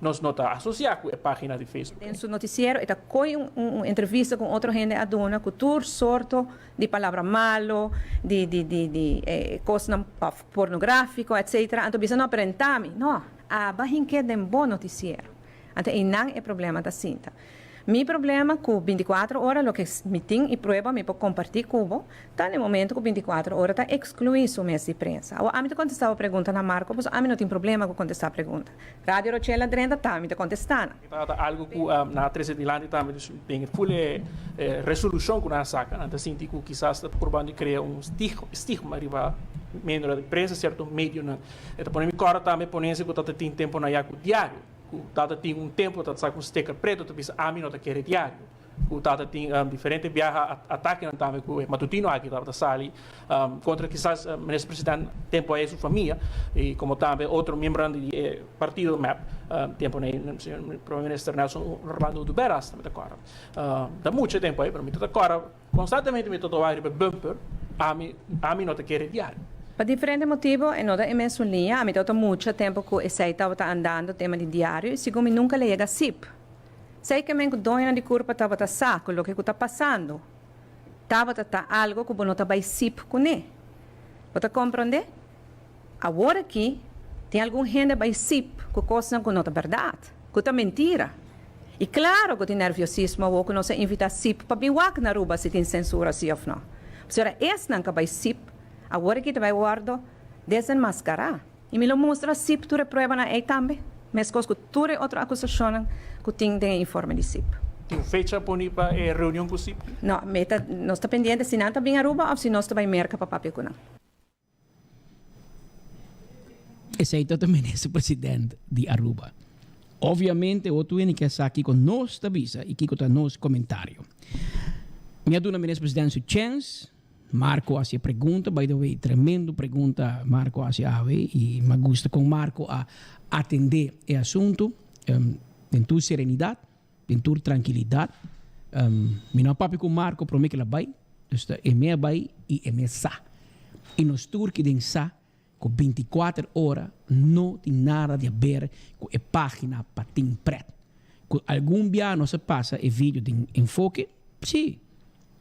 Nos no ta asosiá ku e página di Facebook. Den su noticiero e ta koe un entrevista ku un otro hende a duna ku tur sorto di palabra malo, di di di di kosnan òf pornográfiko etcetera. Anto bisa no pero enta mi. No, aba hink'é den bo noticiero. Anto einan e problema ta sinta. Mi problema ku binticuatro ora loke mi tin i prueba mi por kompartí ku bo ta na e momento ku binticuatro ora ta ekskluí su mes di prensa. Awor ami ta kontestá bo preguntanan Marco pasobra ami no tin problema ku kontestá pregunta. Radio Rochela drenta ta mi ta kontestá nan. E tabata algu ku nan a trese dilanti tambe dus den e ful e resolushon ku nan a saka nan ta sinti ku kisas ta purbando di krea un stigma riba miembronan di prensa sierto medionan. E ta pone mi kòrda tambe ponensia ku tabata tin temponan ya ku diario. Ku tata tin un tempu ta sa ku sticker pretu ta bisa ami no ta kere diario. Ku tata tin diferente biaha atakenan tambe ku e matutino aki tabata sali kontra kisas minister president tempu ei su famia i komo tambe otro miembronan di e partido mep tempu nei prome minister Nelson Orlando Oduber asta mi ta kòrda. Ta mucha tempu ei pero mi ta kòrda Konstantemente mi ta toba riba e bumper, ami, ami no ta kere diario. Pa diferente motibo e no ta e mesun liña. Ami tabata mucha tempo ku esei tabata andando tema di diario i segun mi nunka le yega sip. Sei ke men ku doñonan di kurpa tabata sa ku loke ku ta pasando tabata ta algo ku bo no ta bai sip kuné. Bo ta komprondé? Awor aki tin algun hende bai sip ku kosnan ku no ta bèrdat, ku ta mentira. I klaro ku tin nerviosismo awor ku nos a invitá sip pa bin wak na Aruba si tin sensura si òf no. Pasobra esnan ku a bai sip awor aki ta bai wòrdu desenmaskará. I mi lo mustra sip tur e pruebanan ei tambe, meskos ku tur e otro akusashonnan ku tin den e informe di sip. Tin un fecha poni pa e reunion ku sip? No, mi ta, nos ta pendiente si nan ta bin Aruba òf si nos ta bai Merka pa papia ku nan. Esey ta ta minister president di Aruba. Obviamente otro hende ke sa kiko nos ta bisa y kiko ta nos comentario. Mi a duna minister president su chens. Marco a haci e pregunta, by the way tremendo pregunta Marco a haci awe y mi a gusta con Marco a atende e asunto den tur serenidad, den tur trankilidad. Mi no a papia cu Marco prome ke el a bay. Dus ta e me a bai i e me sa. I nos tur ki den sa ku bintikuater ora no tin nada di haber ku e pagina pa tin pret. Ku algun bia nos a pasa e video den enfoke? Si.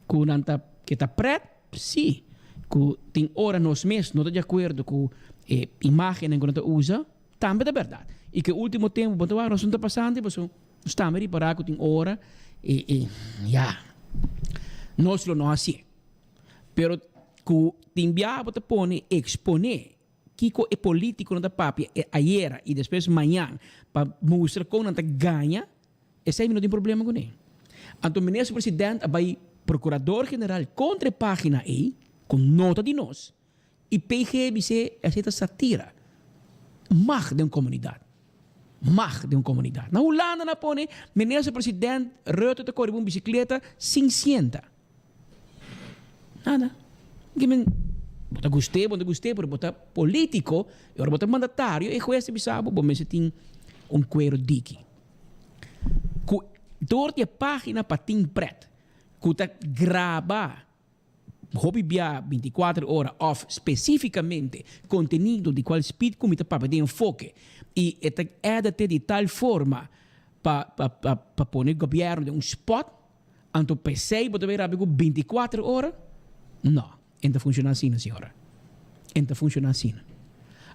Ku nan ta ke ta pret? Si. Ku tin ora nos mes no ta di akuerdo ku e imagennan ku nan ta usa? Tambe ta bèrdat. I ku e ultimo tempu bo ta wak nos no ta pasando pasobra Nos tambe ripará ku tin ora e e ya nos lo no hasié. Pero ku tin biaha bo ta pone eksponé kiko e polítikonan ta papia e ayera i despues mañan pa mustra kon nan ta gaña, esei mi no tin problema kuné. Anto minister president a bai prokurador general kontra e página ei ku no ta di nos i PG bis'é esei ta satira. Mag den un komunidat. Mag den un komunidat. Na Hulanda nan a pone minister president Rutte ta kore riba un bisikleta sin sienta. Nada. Ki men bo ta gust'é, bo no ta gust'é, pero bo ta politico y ora bo ta mandatario e hues ta bisa bo, bo mester tin un cuero diki. Cu door di e pagina pa tin pret cu ta graba Hopi bia binticuater ora of specificamente contenido di cual speed cu mi ta papia den enfoke y e ta edite di tal forma pa pa pa pa pone gobierno den un spot anto pesey bo ta bay rabia cu binticuater ora? No, e no ta funciona asina señora, e no ta funciona asina.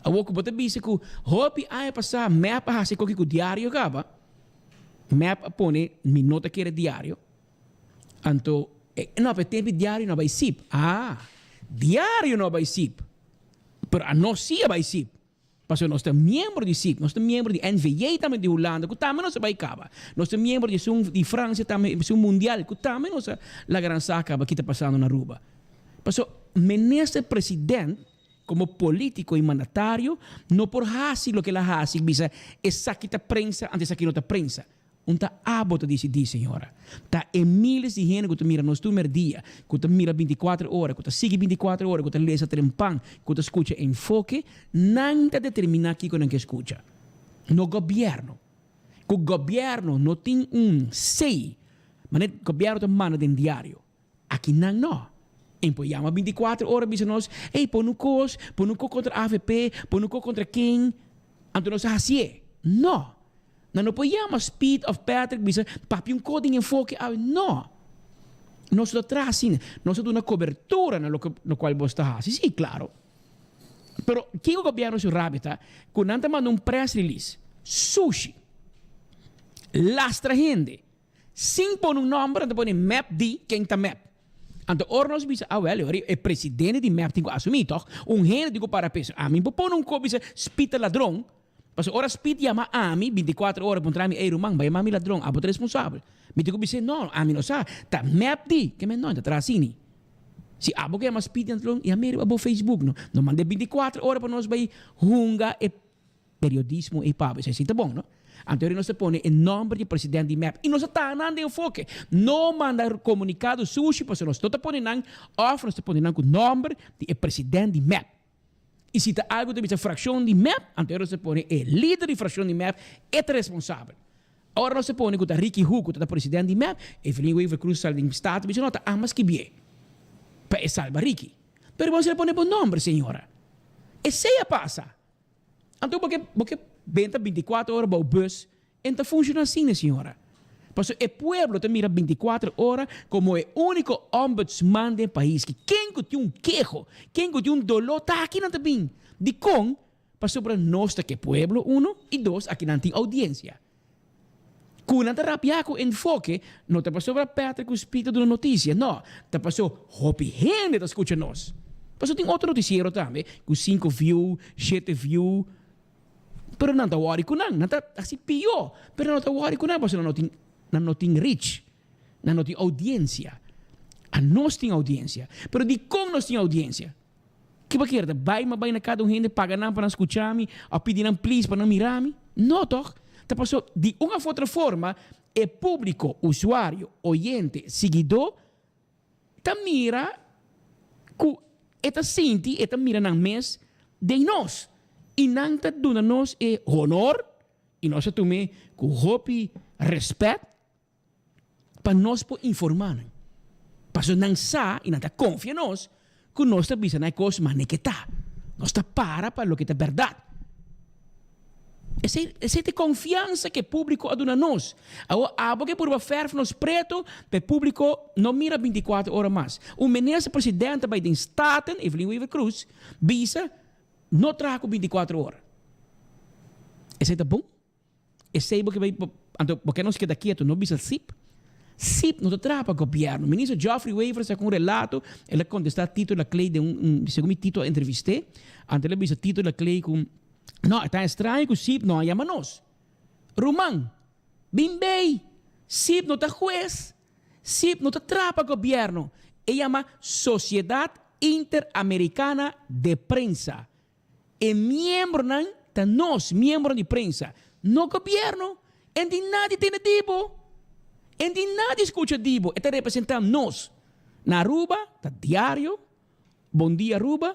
Awor cu bo ta bisa cu hopi aña pasa mep a haci koki cu diario caba, mep a pone mi no ta kere diario, Anto, e, no, pa e tempu diario no a bai sip. Ah, diario no a bai sip. Pero anos sí a bai sip. Pasobra nos ta miembro di sip, nos ta miembro di NVJ tambe di Hulanda, ku tambe nos a bai kaba. Nos ta miembro di esun di Francia tambe, esun mundial, ku tambe nos a laga nan sa kaba ki ta pasando na Aruba. Pasobra minister president komo politico i mandatario no por hasi loke el a hasi, bisa esaki ta prensa anto esaki no ta prensa. Un ta abo ta disidí, señora. Ta e miles di hende ku ta mira nos tur merdia, ku ta mira bintikuater ora, ku ta sigui bintikuater ora, ku ta lesa trempan, ku ta skucha Enfoke, nan ta determiná kiko nan ke skucha. No gobièrnu. Ku gobièrnu no tin un say, manera gobièrnu ta manda den diario. Aki nan no. En por yama bintikuater ora bisa nos, ey pone un kos, pone un kos kontra avp, pone un kos kontra ken, anto nos a hasié. No. Nan no por yama Speed of Patrick bisa papia un kos den enfoke awe. No. Nos no ta traha asina. Nos ta duna kobertura na loke lokual bos ta hasi. Sí, klaro. Pero kiko gobièrnu su rabia ta ku nan ta manda un press release sushi, lastra hende. Sin pone un nomber nan ta pone mep di ken ta mep. Anto ora nos bisa awel e ora e presidente di mep tin ku asumi tog? Un hende tin ku para pensa ami por pone un kos bisa Speed ta ladron pasobra ora Speed yama ami binticuatro ora puntra mi ey ruman bai yama mi ladron abo ta responsabel mi tin ku bis'e no ami no sa ta mep di ke men no ta traha asini si abo ke yama Speed ladron yam'e riba bo Facebook no no manda e binticuatro ora pa nos bai hunga e Periodismo ei pabia esei ta bon, no? Anto nos ta pone e nomber di president di mep i nos ta taha nan den enfoke. No manda komunikado sushi pasobra nos no ta pone nan òf nos ta pone nan ku nomber di e president di mep. I si ta algu ta bisa frakshon di mep, anto nos ta pone e lider di frakshon di mep e ta responsabel. Ora nos ta pone ku ta Ricky Hoek ku ta ta president di mep, Evelyn Wever-Croes sali den Staten bisa no ta ama skibié pa e salba Ricky. Pero bo a pone bo nomber señora. Esei a pasa. Anto bo ke bo ke benta binticuatro ora bou bus en ta funciona asina señora. Pasobra e pueblo ta mira binticuatro ora como e unico ombudsman den pais ki ken cu tin un keho, ken cu tin un dolo ta aki nan ta bin. Dicon? Pasobra nos ta ke pueblo uno y dos aki nan tin audiencia. Cu nan ta rabia cu enfoke no ta pasobra Patrick cu Speed ta duna noticia, no, ta paso hopi hende ta scucha nos. Paso tin otro noticiero tambe cu cinco view, shete view, pero nan ta worry cu nan, nan ta haci pio, pero nan no ta worry cu nan pasobra nan no tin, nan no tin reach, nan no tin audiencia. Anos tin audiencia, pero dicon nos tin audiencia? Ki bo kier ta bai ma bai na kada un hende paga nan pa nan skucha mi of pidi nan please pa nan mira mi? No tog? Ta paso di un of otro forma e publico, usuario, oyente, siguidó ta mira ku e ta sinti e ta mira nan mes den nos i nan ta duna nos e honor i nos ta tum'é ku hopi respet pa nos por informá nan. Pasobra nan sa i nan ta konfia nos ku nos ta bisa nan e kos manera ke ta. Nos ta para pa loke ta bèrdat. Esei, esei ta e konfiansa ku e públiko a duna nos. Awor abo ke purba fèrf nos pretu pa e públiko no mira bintikuater ora mas. Un minister presidente a bai den Staten, Evelyn Wever-Croes, bisa no traha ku bintikuater ora. Esei ta bon? Esei bo ke bai anto bo ke nos keda ketu no bisa sip? Sip no ta traha pa gobièrnu. Minister Geoffrey Wever saka un relato, el a kontestá Tito Laclay den un un segun mi Tito a entrevist'é, anto el a bisa Tito Laclay ku no e ta estraño ku sip no a yama nos. Ruman, bin bei! Sip no ta hues, sip no ta traha pa gobièrnu. E yama Sociedad Interamericana de Prensa. E miembronan ta nos, miembronan di prensa, no gobierno. En di nadie tende di bo. En di nadie scucha di bo. E ta representa nos. Na Aruba ta Diario, Bon Dia Aruba,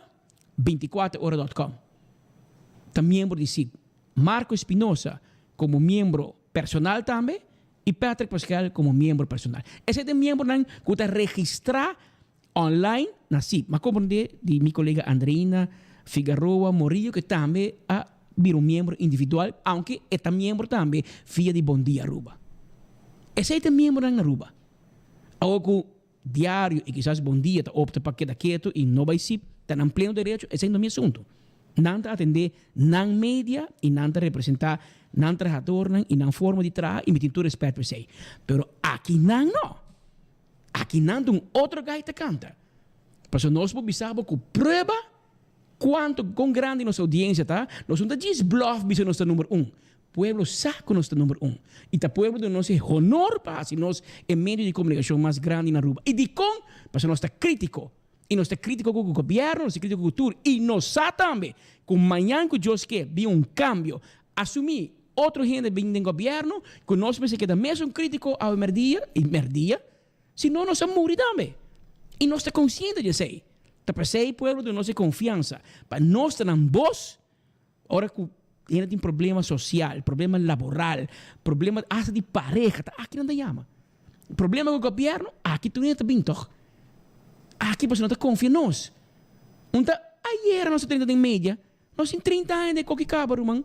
binticuater ora dot com. Ta miembro di sip. Marco Espinosa como miembro personal tambe y Patrick Pascal como miembro personal. Esey ta e miembronan cu ta registra Online na sip. M'a komprendé di mi kolega Andreina Figaroa Morillo ke tambe a bira un miembro individual, aunke e ta miembro tambe via di Bon Dia Aruba. Esei ta miembronan na Aruba. Awor ku Diario i kisas Bon Dia ta opta pa keda ketu i no bai sip, ta nan pleno derecho, esei no mi asuntu. Nan ta atendé nan media i nan ta representá nan trahadornan i nan forma di traha i mi tin tur respèt pa esei. Pero akinan no. Aki nan ta un otro gai ta canta. Pasobra nos por bisa bo cu prueba cuanto con grandi nos audiencia ta, nos no ta djis bluff bisa nos ta number un. Pueblo sa cu nos ta number un. Y ta pueblo duna nos e honor pa haci nos e medio di comunicacion mas grandi na Aruba. Y dicon? Pasobra nos ta critico. Y nos ta critico cu gobierno, nos ta critico cu tur. Y nos sa tambe cu mañan cu Dios ke bin un cambio, asumi. otro hende bin den gobièrnu ku nos mester keda mesun krítiko awe mèrdia i mèrdia, si no nos a muri tambe. I nos ta konsiente di esei. Ta p'esei pueblo duna nos e konfiansa pa nos ta nan bos ora ku hende tin problema sosial, problema laboral, problema asta di pareha, ta aki nan ta yama. Problema ku gobièrnu, aki tur hende ta bin tòg. Aki pasobra nan ta konfia nos. Un ta ayera nos a drenta den media, nos tin 30 aña den koki kaba ruman.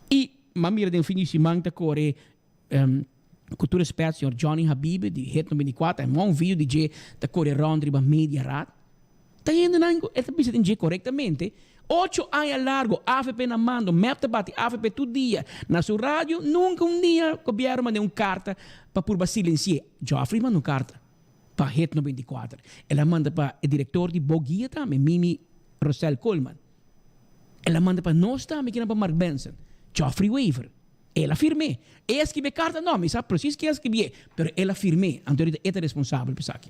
I m'a mira den fin di siman ta kore ku tur respèt señor Johnny Habibe di Hit 94, a manda un video di dje ta kore rònt riba media raad. Ta hendenan ku e ta bisa den dje korektamente. Ocho aña largo avp na mando, mep ta bati avp tur dia na su radio, nunka un dia gobièrnu manda un karta pa purba silensi'é. Geoffrey manda un karta pa Hit 94. El a manda pa e direktor di Boguia tambe, Mimi Rosel Koolman. El a manda pa nos tambe kinan pa Mark Benson, Geoffrey Wever. El a firm'é. E a skibi e karta? No, mi sa presis ken a skibié, pero el a firm'é. Anto ahorita e ta responsabel pa esaki.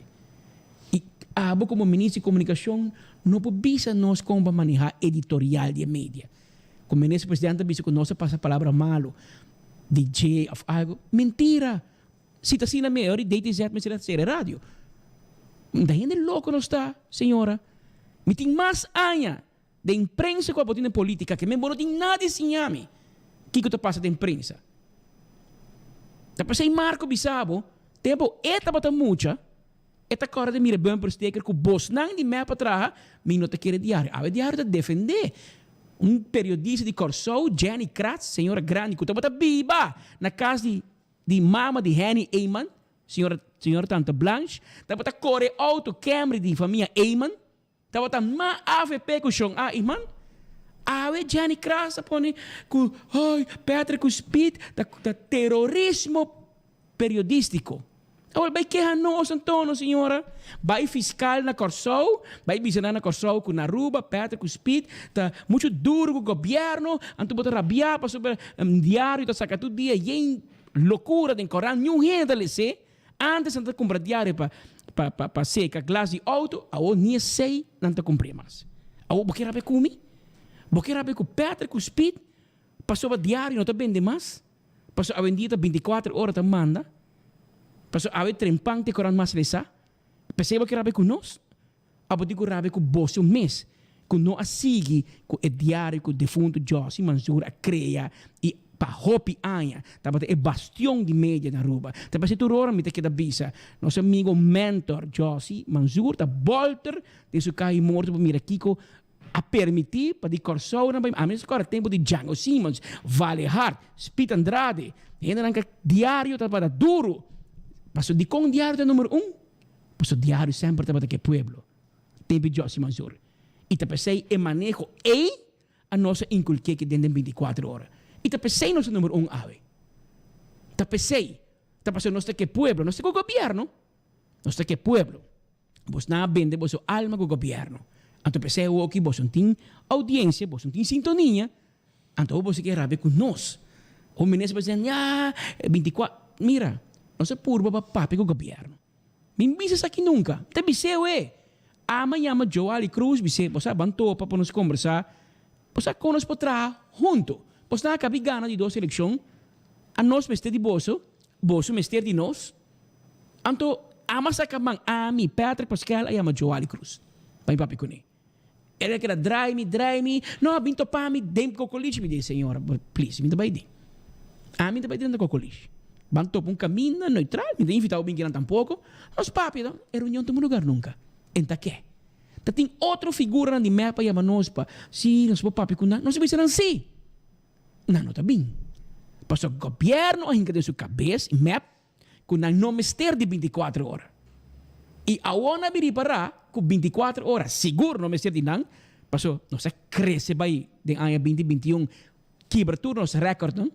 I abo komo minister di komunikashon no por bisa nos kon pa manehá editorial di e media. Ku minister presidente a bisa ku nos a pasa palabra malu di dje òf algu. Mentira! Si ta asina mi e DTZ mester a sera e radio. Ta hende loko nos ta, señora. Mi tin mas aña Den prensa ku abo tin den politika ke men bo no tin nada di siña mi kiko ta pasa den prensa. Ta p'esei Marco bisa bo, tempu e tabata mucha, e ta kòrda di mira bumper sticker ku bosnan di mep a traha, mi no ta kere diario. Awe diario ta defendé un periodista di Kòrsou, Jenny Kratz, señora grandi ku tabata biba na kas di di mama di Henny Eman, señora señora tante Blanche, tabata kore outo Camry di famia Eman. Tabata ma avp ku shon a iman. Awe Jenny Kras a pone ku ay Patrick ku Speed ta ta terorismo periodistiko. Awor bai keha nos anto no señora. Bai fiskal na Kòrsou bai bisa nan na Kòrsou ku na Aruba Patrick ku Speed ta muchu duru ku gobièrnu anto bo ta rabiá pasobra diario ta saka tur dia yen lokura den koran niun hende ta les'é. Antes nan ta kumpra diario pa pa pa pa seka glas di outo, awor ni esei nan ta kumpr'é mas. Awor bo ke rabia ku mi? Bo ke rabia ku Patrick ku Speed pasobra diario no ta bende mas? Pasobra awendia ta binti kuater ora ta manda? Pasobra awe trempan te koran mas lesá? P'esei bo ke rabia ku nos? Abo di ku rabia ku boso mes ku no a sigui ku e diario ku defuntu Jossy Mansur a krea i pa hopi aña tabata e bastion di media na Aruba. Ta parse tur ora mi ta keda bisa nos amigo mentor Jossy Mansur ta bolter den su kaha i morto pa mira kiko a permiti pa di Kòrsou nan bai. Ami ta kòrda tempu di Django Simons, Vale Hart, Speed Andrade, hendenan ka diario tabata duru. Pasobra dikon diario ta numero un? Pasobra diario semper tabata ke pueblo, tempi Jossy Mansur. I ta p'esei e maneho ei a nos a inkulké ki den den bintikuater ora. I ta p'esei nos ta numero un awe. Ta p'esei. Ta pasobra nos ta ke pueblo, nos ta ku gobièrnu. Nos ta ke pueblo. Bosnan a bende boso alma ku gobièrnu. Anto p'esei awoki boso no tin oudiensia, boso no tin sintonia. Anto awor boso ke rabia ku nos. Un minister presidente, ya, bintikua, mira, nos a purba pa papia ku gobièrnu. Mi no bisa esaki nunka. Mi ta bis'é we. Ama yama Joali Cruz, bis'é, bo sa ban topa pa nos kombersá. Bo sa kon nos por traha huntu. Bosnan a kabi gana di dos elekshon. Anos mester di boso, boso mester di nos. Anto ama saka man ami, Patrick Pascal a yama Joali Cruz pa mi papia kuné. El a keda drai mi, drai mi, no, bin topa mi den Kokolishi. Mi di, señora, please, mi ta bai den. Ami ta bai drenta Kokolishi. Ban topa un kaminda neutral, mi ta invita bo bin kinan tampoko. Nos papia, no, e reunion tuma lugar nunka. En ta ke? Ta tin otro figuranan di mep a yama nos pa, si, nos por papia ku nan. Nos a bisa nan si. Nan no ta bin. Pasobra gobièrnu a hinka den su kabes, mep, ku nan no mester di bintikuater ora. I awor nan a bini ripará ku bintikuater ora sigur no mester di nan, paso nos a krese bai den aña binti 21 kibra tur nos rèkòrtnan,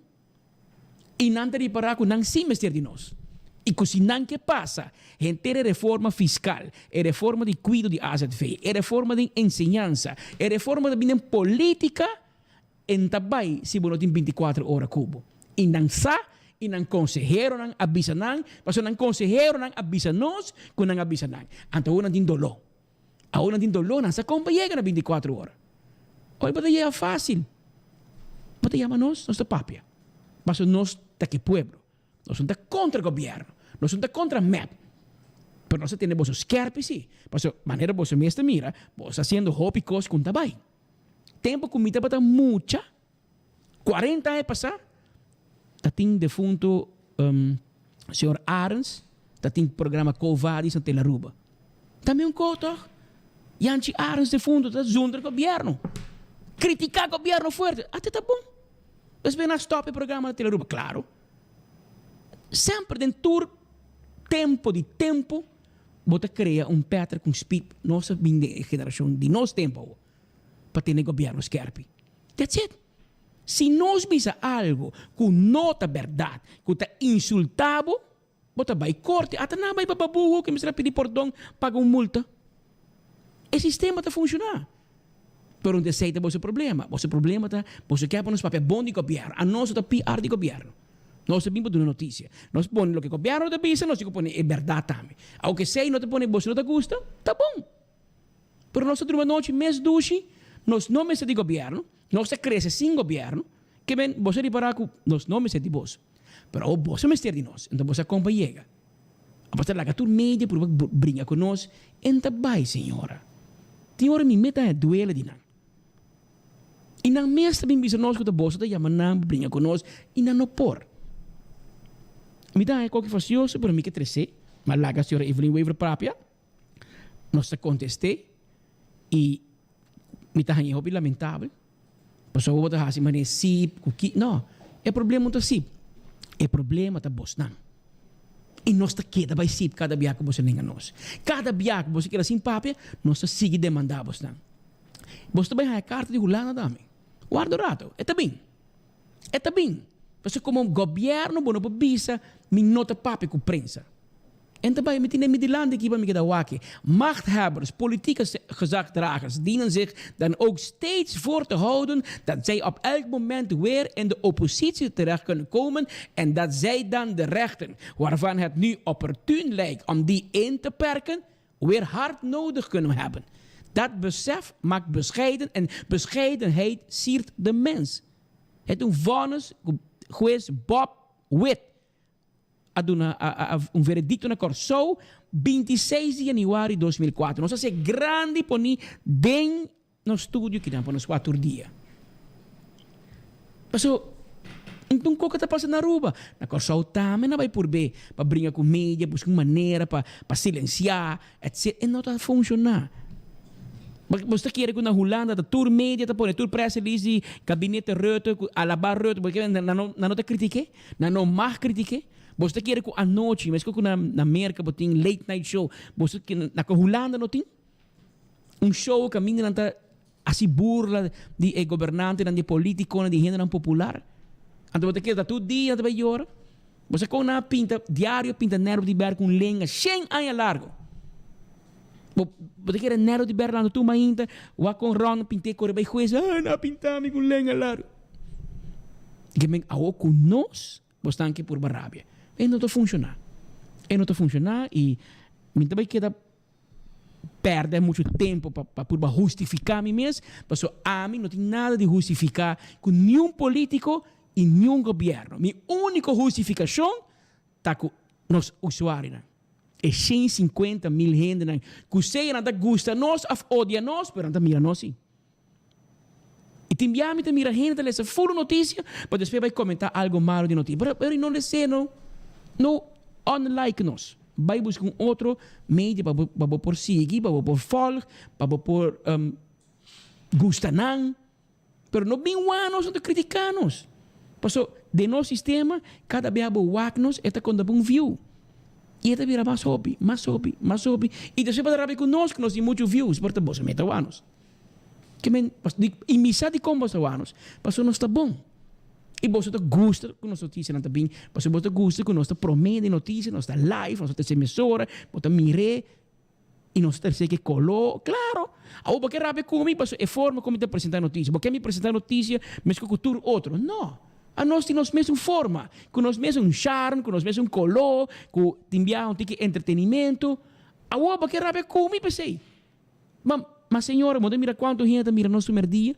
i nan ta ripará ku nan sí mester di nos. I ku si nan ke pasa henter e reforma fiskal, e reforma di kuido di azv, e reforma den enseñansa, e reforma ta bini den polítika, En ta bai si bo no tin binticuater ora cu bo. Y nan sa y nan conseheronan a bisa nan, pasobra nan conseheronan a bisa nos cu nan a bisa nan. Anto awor nan tin doló. Awor nan tin doló, nan sa con pa yega na binticuater ora. Oi bo ta yega facil. ta yama nos, nos ta papia. Pasobra nos ta ki pueblo. Nos no ta kontra gobièrnu. Nos no ta kontra mep. Pero nos ta tene boso skèrpi si. Pasobra manera boso mes ta mira, boso ta hasiendo hopi kos ku no ta bai. Tempu ku mi tabata mucha, 40 aña pasá, ta tin defuntu señor Arends ta tin programa Quo Vadis na Tele Aruba. Tambe un ko tòg? Janchi Arends defuntu ta zundra gobièrnu. Kritiká gobièrnu fuerte. Ate ta bon. Despues nan a stòp e programa na Tele Aruba. Klaro. Semper den tur tempu di tempu bo ta krea un pèter ku un spit. Nos a bin den e generashon di nos tempu awor pa tene gobièrnu skèrpi. That's it. Si nos bisa algu ku no ta bèrdat, ku ta insultá bo, bo ta bai korte. Ata nan a bai pa Babuho ku mester a pidi pordon, paga un multa. E sistema ta funshoná. Pero no ta esei ta boso problema. Boso problema ta boso ke pa nos papia bon di gobièrnu. Anos no ta PR di gobièrnu. Nos ta bin pa duna notisia. Nos pone loke gobièrnu ta bisa, nos tin ku pone e bèrdat tambe. Aunke esei no ta pone boso no ta gusta, ta bon. Pero nos ta drumi anochi mes dushi, nos no mester di gobièrnu, nos ta krese sin gobièrnu, ke men boso a ripará ku nos no mester di boso. Pero awor boso mester di nos, enton boso a kon pa yega. Abo ta laga tur media purba bringa ku nos, en ta bai, señora. Tin ora mi meta e duele di nan. I nan mes ta bin bisa nos ku ta boso ta yama nan pa bringa ku nos, i nan no por. Mi ta haña koki fastioso, pero mi ke tres'é, mi a laga señora Evelyn Wever papia. Nos ta kontest'é i mi ta haña hopi lamentabel pasobra bo ta hasi manera sip ku ki. No, e problema no ta sip, e problema ta bosnan. I nos ta keda bai sip kada bia ku boso nenga nos. Kada bia ku boso keda sin papia, nos ta sigui demandá bosnan. Boso ta bai haña karta di Hulanda tambe. Warda un rato, e ta bin. E ta bin. Pasobra komo gobièrnu bo no por bisa mi no ta papia ku prensa. En ta bai mi tene mi dilanti aki pa mi keda wak. Machthebbers, politieke gezagdragers dienen zich dan ook steeds voor te houden dat zij op elk moment weer in de oppositie terecht kunnen komen en dat zij dan de rechten, waarvan het nu opportuun lijkt om die in te perken, weer hard nodig kunnen hebben. Dat besef maakt bescheiden en bescheidenheid siert de mens. Het un vonnis ku hues Bob Wit a duna un veredicto na Kòrsou 26 di januari 2004. Nos a hasi e grandi poni den nos studio kinan pa nos wak tur dia. Paso un kos ta pasa na Aruba, na Kòrsou tambe nan bai purbe pa bringa ku media, buska un manera pa pa silensiá etc. E no ta funshoná. Bo ta kere ku na Hulanda ta tur media ta pone tur press release di gabinete Rutte ku alabá Rutte, bo nan no ta kritik'é? Nan no mag kritik'é? Bo ta kere ku anochi, meskos ku na Merka bo tin late night show, bo ta kere na Hulanda no tin? Un show kaminda nan ta hasi burla di e gobernantenan, di e politikonan, di hendenan popular. Anto bo ta kere ta tur dia nan ta bai yora. Bo sa kon nan a pinta, diario a pinta Nero di Ber ku un lenga shen aña largo. Bo bo ta kere Nero di Ber lanta tur mainta, wak kon rònt pint'é kore bai hues, ah nan a pinta mi ku un lenga largo. Ke men awo ku nos bo stan ke purba rabia. E no ta funshoná. E no ta funshoná i mi ta bai keda pèrdè muchu tempu pa pa purba hustifiká mi mes, pasobra ami no tin nada di hustifiká ku niun polítiko i niun gobièrnu. Mi úniko hustifikashon ta ku nos usuarionan, e 150 mil hendenan ku sea nan ta gusta nos òf odia nos, pero nan ta mira nos sí. I tin bia mi ta mira hende ta lesa ful notisia, pa despues bai komentá algu malu di notisia. Pero pero no les'é no. No unlike nos. Bai buska un otro media pa bo pa bo por sigui, pa bo por volg, pa bo por gusta nan. Pero no bin wak nos, no ta kritiká nos. Paso den nos sistema kada bia bo wak nos e ta konta bo un view. I e ta bira mas hopi, mas hopi, mas hopi. I despues bo ta rabia ku nos ku nos tin muchu views, por ta boso meta wak nos. Ke men, i mi sa dikon boso ta wak nos, pasobra nos ta bon. I boso ta gusta ku nos notisianan ta bin, pasobra boso ta gusta ku nos ta promé den notisia, nos ta live, nos ta terser mesora, bo ta mir'é, i nos ta terser ke koló, klaro. Awor bo ke rabia ku mi pasobra e forma ku mi ta presentá notisia. Bo ke mi presentá notisia meskos ku tur otro? No. Anos tin nos mesun forma, ku nos mesun sharm, ku nos mesun koló, ku tin biaha un tiki entretenimentu. Awor bo ke rabia ku mi p'esei? Ma, ma señora, bo ta mira cuanto hende ta mira nos primer dia?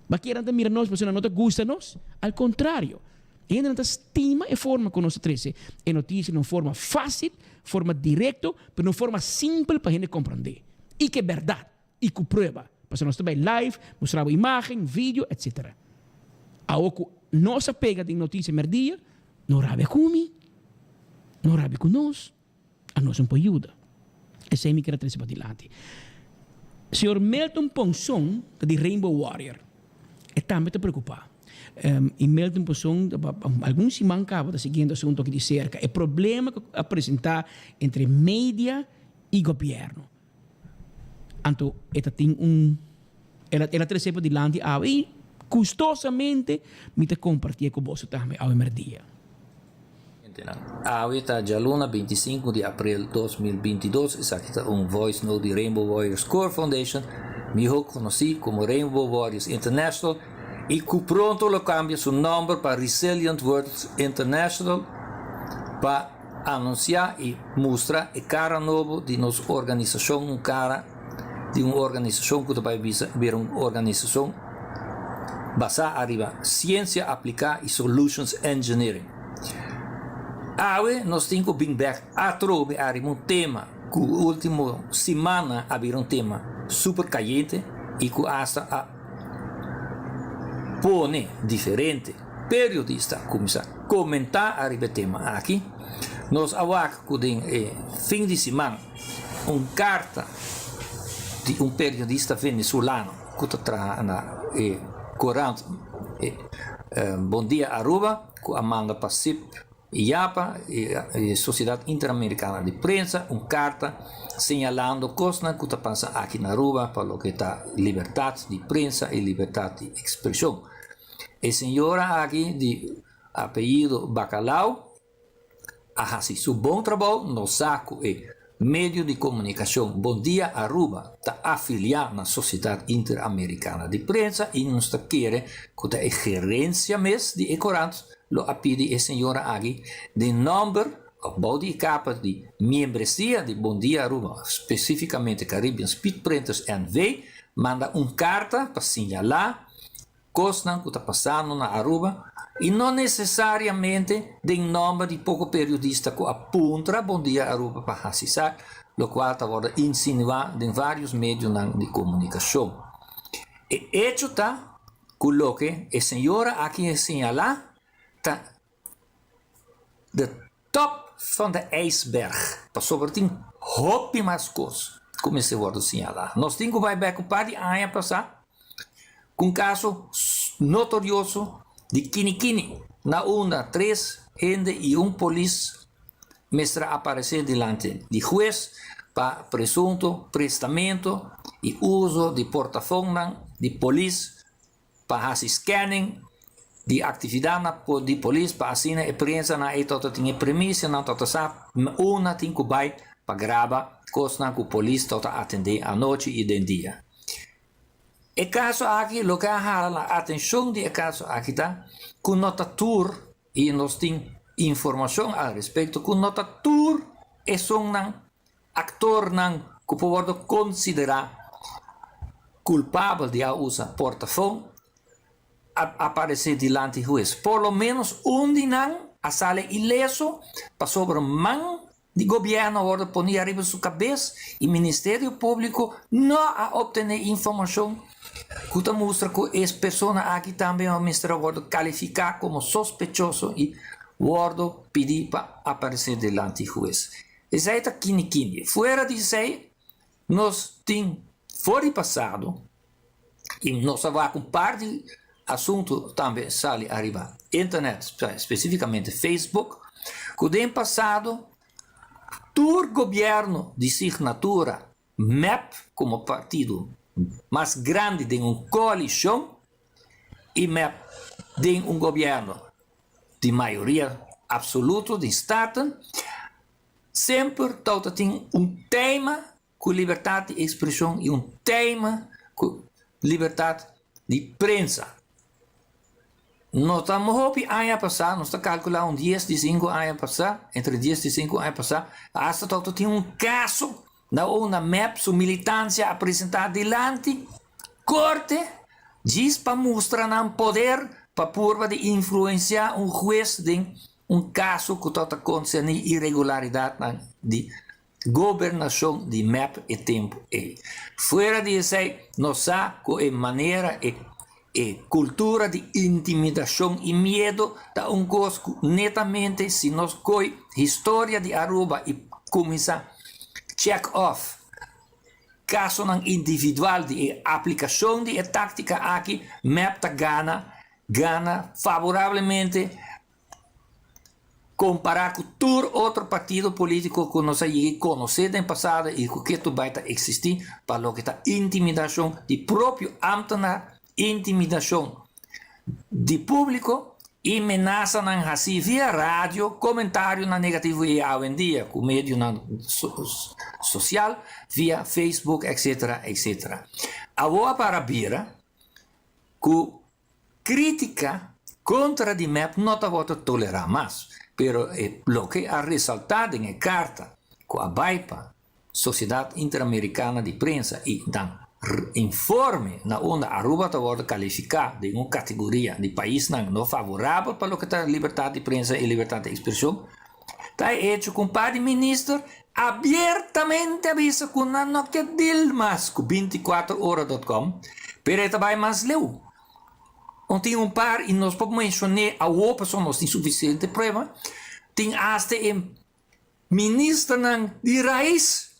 Ba kier nan ta mira nos pasobra nan no ta gusta nos? Al contrario, e hendenan ta stima e forma cu nos ta trece e noticia na un forma facil, forma directo, pero na un forma simpel pa hende comprende. Y cu e berdad, y cu prueba. Pasobra nos ta bay live, mustra bo imagen, video, etc. Awo cu nos a pega den noticia merdia, no rabia cu mi, no rabia cu nos. A nos un por yuda. Esei mi kier a trese padilanti. Señor Milton Ponson ta di Rainbow Warrior. E tambe ta preocupa. Y Milton Ponson algun siman caba ta siguiendo asunto aki di cerca. E problema cu a presenta entre media y gobierno. Anto e ta tin un el a trese padilanti awe y gustosamente mi ta compartie cu boso tambe awe merdia. Awe ta djaluna 25 di april 2022, esaki ta un voice note di Rainbow Warriors Core Foundation, miho konosí komo Rainbow Warriors International i ku pronto lo kambia su nòmber pa Resilient World International pa anunsiá i mustra e kara nobo di nos organisashon, un kara di un organisashon ku ta bai bira un organisashon basá ariba siensia apliká i solutions engineering. Awe nos tin ku bin bèk atrobe ariba un tema ku último simannan a bira un tema super kayente i ku asta a pone diferente periodista kuminsá komentá ariba e tema aki. Nos a wak ku den e fin di siman un karta di un periodista venezolano ku ta traha na e korant Bon Dia Aruba ku a manda pa sip i yapa e Sosiedat Interamerikana di Prensa un karta señalando kosnan ku ta pasa aki na Aruba pa loke ta libertat di prensa i libertat di ekspreshon. E señora aki di apellido Bacalao a hasi su bon trabou, nos sa ku e medio di komunikashon Bon Dia Aruba ta afiliá na Sosiedat Interamerikana di Prensa i nos ta kere ku ta e gerensia mes di e korant lo a pidi e señora aki den nòmber òf bou di e kapa di miembresia di Bon Dia Aruba, spesifikamente Caribbean Speed Printers NV, manda un karta pa siñalá Kosnan ku ta pasando na Aruba i no nesesariamente den nòmber di poko periodista ku a puntra Bon Dia Aruba pa hasi sa, lokual ta wòrdu insinuá den vários medionan di komunikashon. E echo ta ku loke e señora aki a señalá ta de top van de ijsberg, pasobra tin hopi mas kos ku mester wòrdu siñalá. Nos tin ku bai bèk un par di aña pasá ku un kaso notorioso di Kinikini, na unda tres hende i un polis mester a aparesé dilanti di hues pa presunto prestamento i uso di portafonnan di polis pa hasi scanning di actividadnan di polis pa asina e prensanan ey tabata tin e premisianan tabata sa unda tin cu bay pa graba cosnan cu polis tabata atende anochi y den dia. E caso aki loke a hala la atencion di e caso aki ta cu no ta tur y nos tin informacion al respecto cu no ta tur esunnan Aktornan ku por wòrdu konsiderá kulpabel di a usa portafon a aparesé dilanti hues. Por lo ménos un di nan a sali ileso pasobra man di gobièrnu a wòrdu poní ariba su kabes i Ministerio Públiko no a optené informashon ku ta mustra ku e persona aki tambe a mester a wòrdu kalifiká komo sospechoso i wòrdu pidí pa aparesé dilanti hues. Esei ta kini kini. Fuera di esei, nos tin for di pasado i nos a wak un par di asuntu tambe sali ariba internet, spesifikamente Facebook, ku den pasado tur gobièrnu di signatura mep komo partido mas grandi den un koalishon i mep den un gobièrnu di mayoria absoluto di Staten, semper tabata tin un tema ku libertat di ekspreshon i un tema ku libertat di prensa. No ta hopi aña pasá, nos ta kalkulá un dies di sinku aña pasá, entre dies di sinku aña pasá, asta tabata tin un kaso na unda mep su militansia a presentá dilanti korte. Djis pa mustra nan poder pa purba di influencia un hues den un caso cu ta ta concerni iregularidadnan di gobernacion di mep e tempo ey. Fuera di esey nos sa cu e manera e e cultura di intimidacion y miedo ta un cos cu netamente si nos coy historia di Aruba y cuminsa check off Kasonan individual di e aplikashon di e táktika aki, mep ta gana gana favorablemente kompará ku tur otro partido polítiko ku nos a yega konosé den pasado i ku ketu bai ta eksistí pa loke ta intimidashon di propio ámtenar, intimidashon di públiko i menasanan hasí via radio, komentarionan negativo i awendia ku medionan sosial via Facebook etcetera etcetera. Awor a para bira ku krítika kontra di mep no ta wòrdu tolerá mas, pero e loke a resaltá den e karta ku a bai pa Sociedad Interamericana di Prensa y nan informe na unda Aruba ta wordo califica den un categoria di paisnan no favorabel pa loke ta libertad di prensa y libertad di expresion, ta e hecho cu un par di minister abiertamente a bisa cu nan no ke deal mas cu binticuatro ora dot com, pero e ta bay mas leu. No tin un par y nos por mencione awo pasobra nos tin suficiente prueba, tin hasta e Ministernan di rais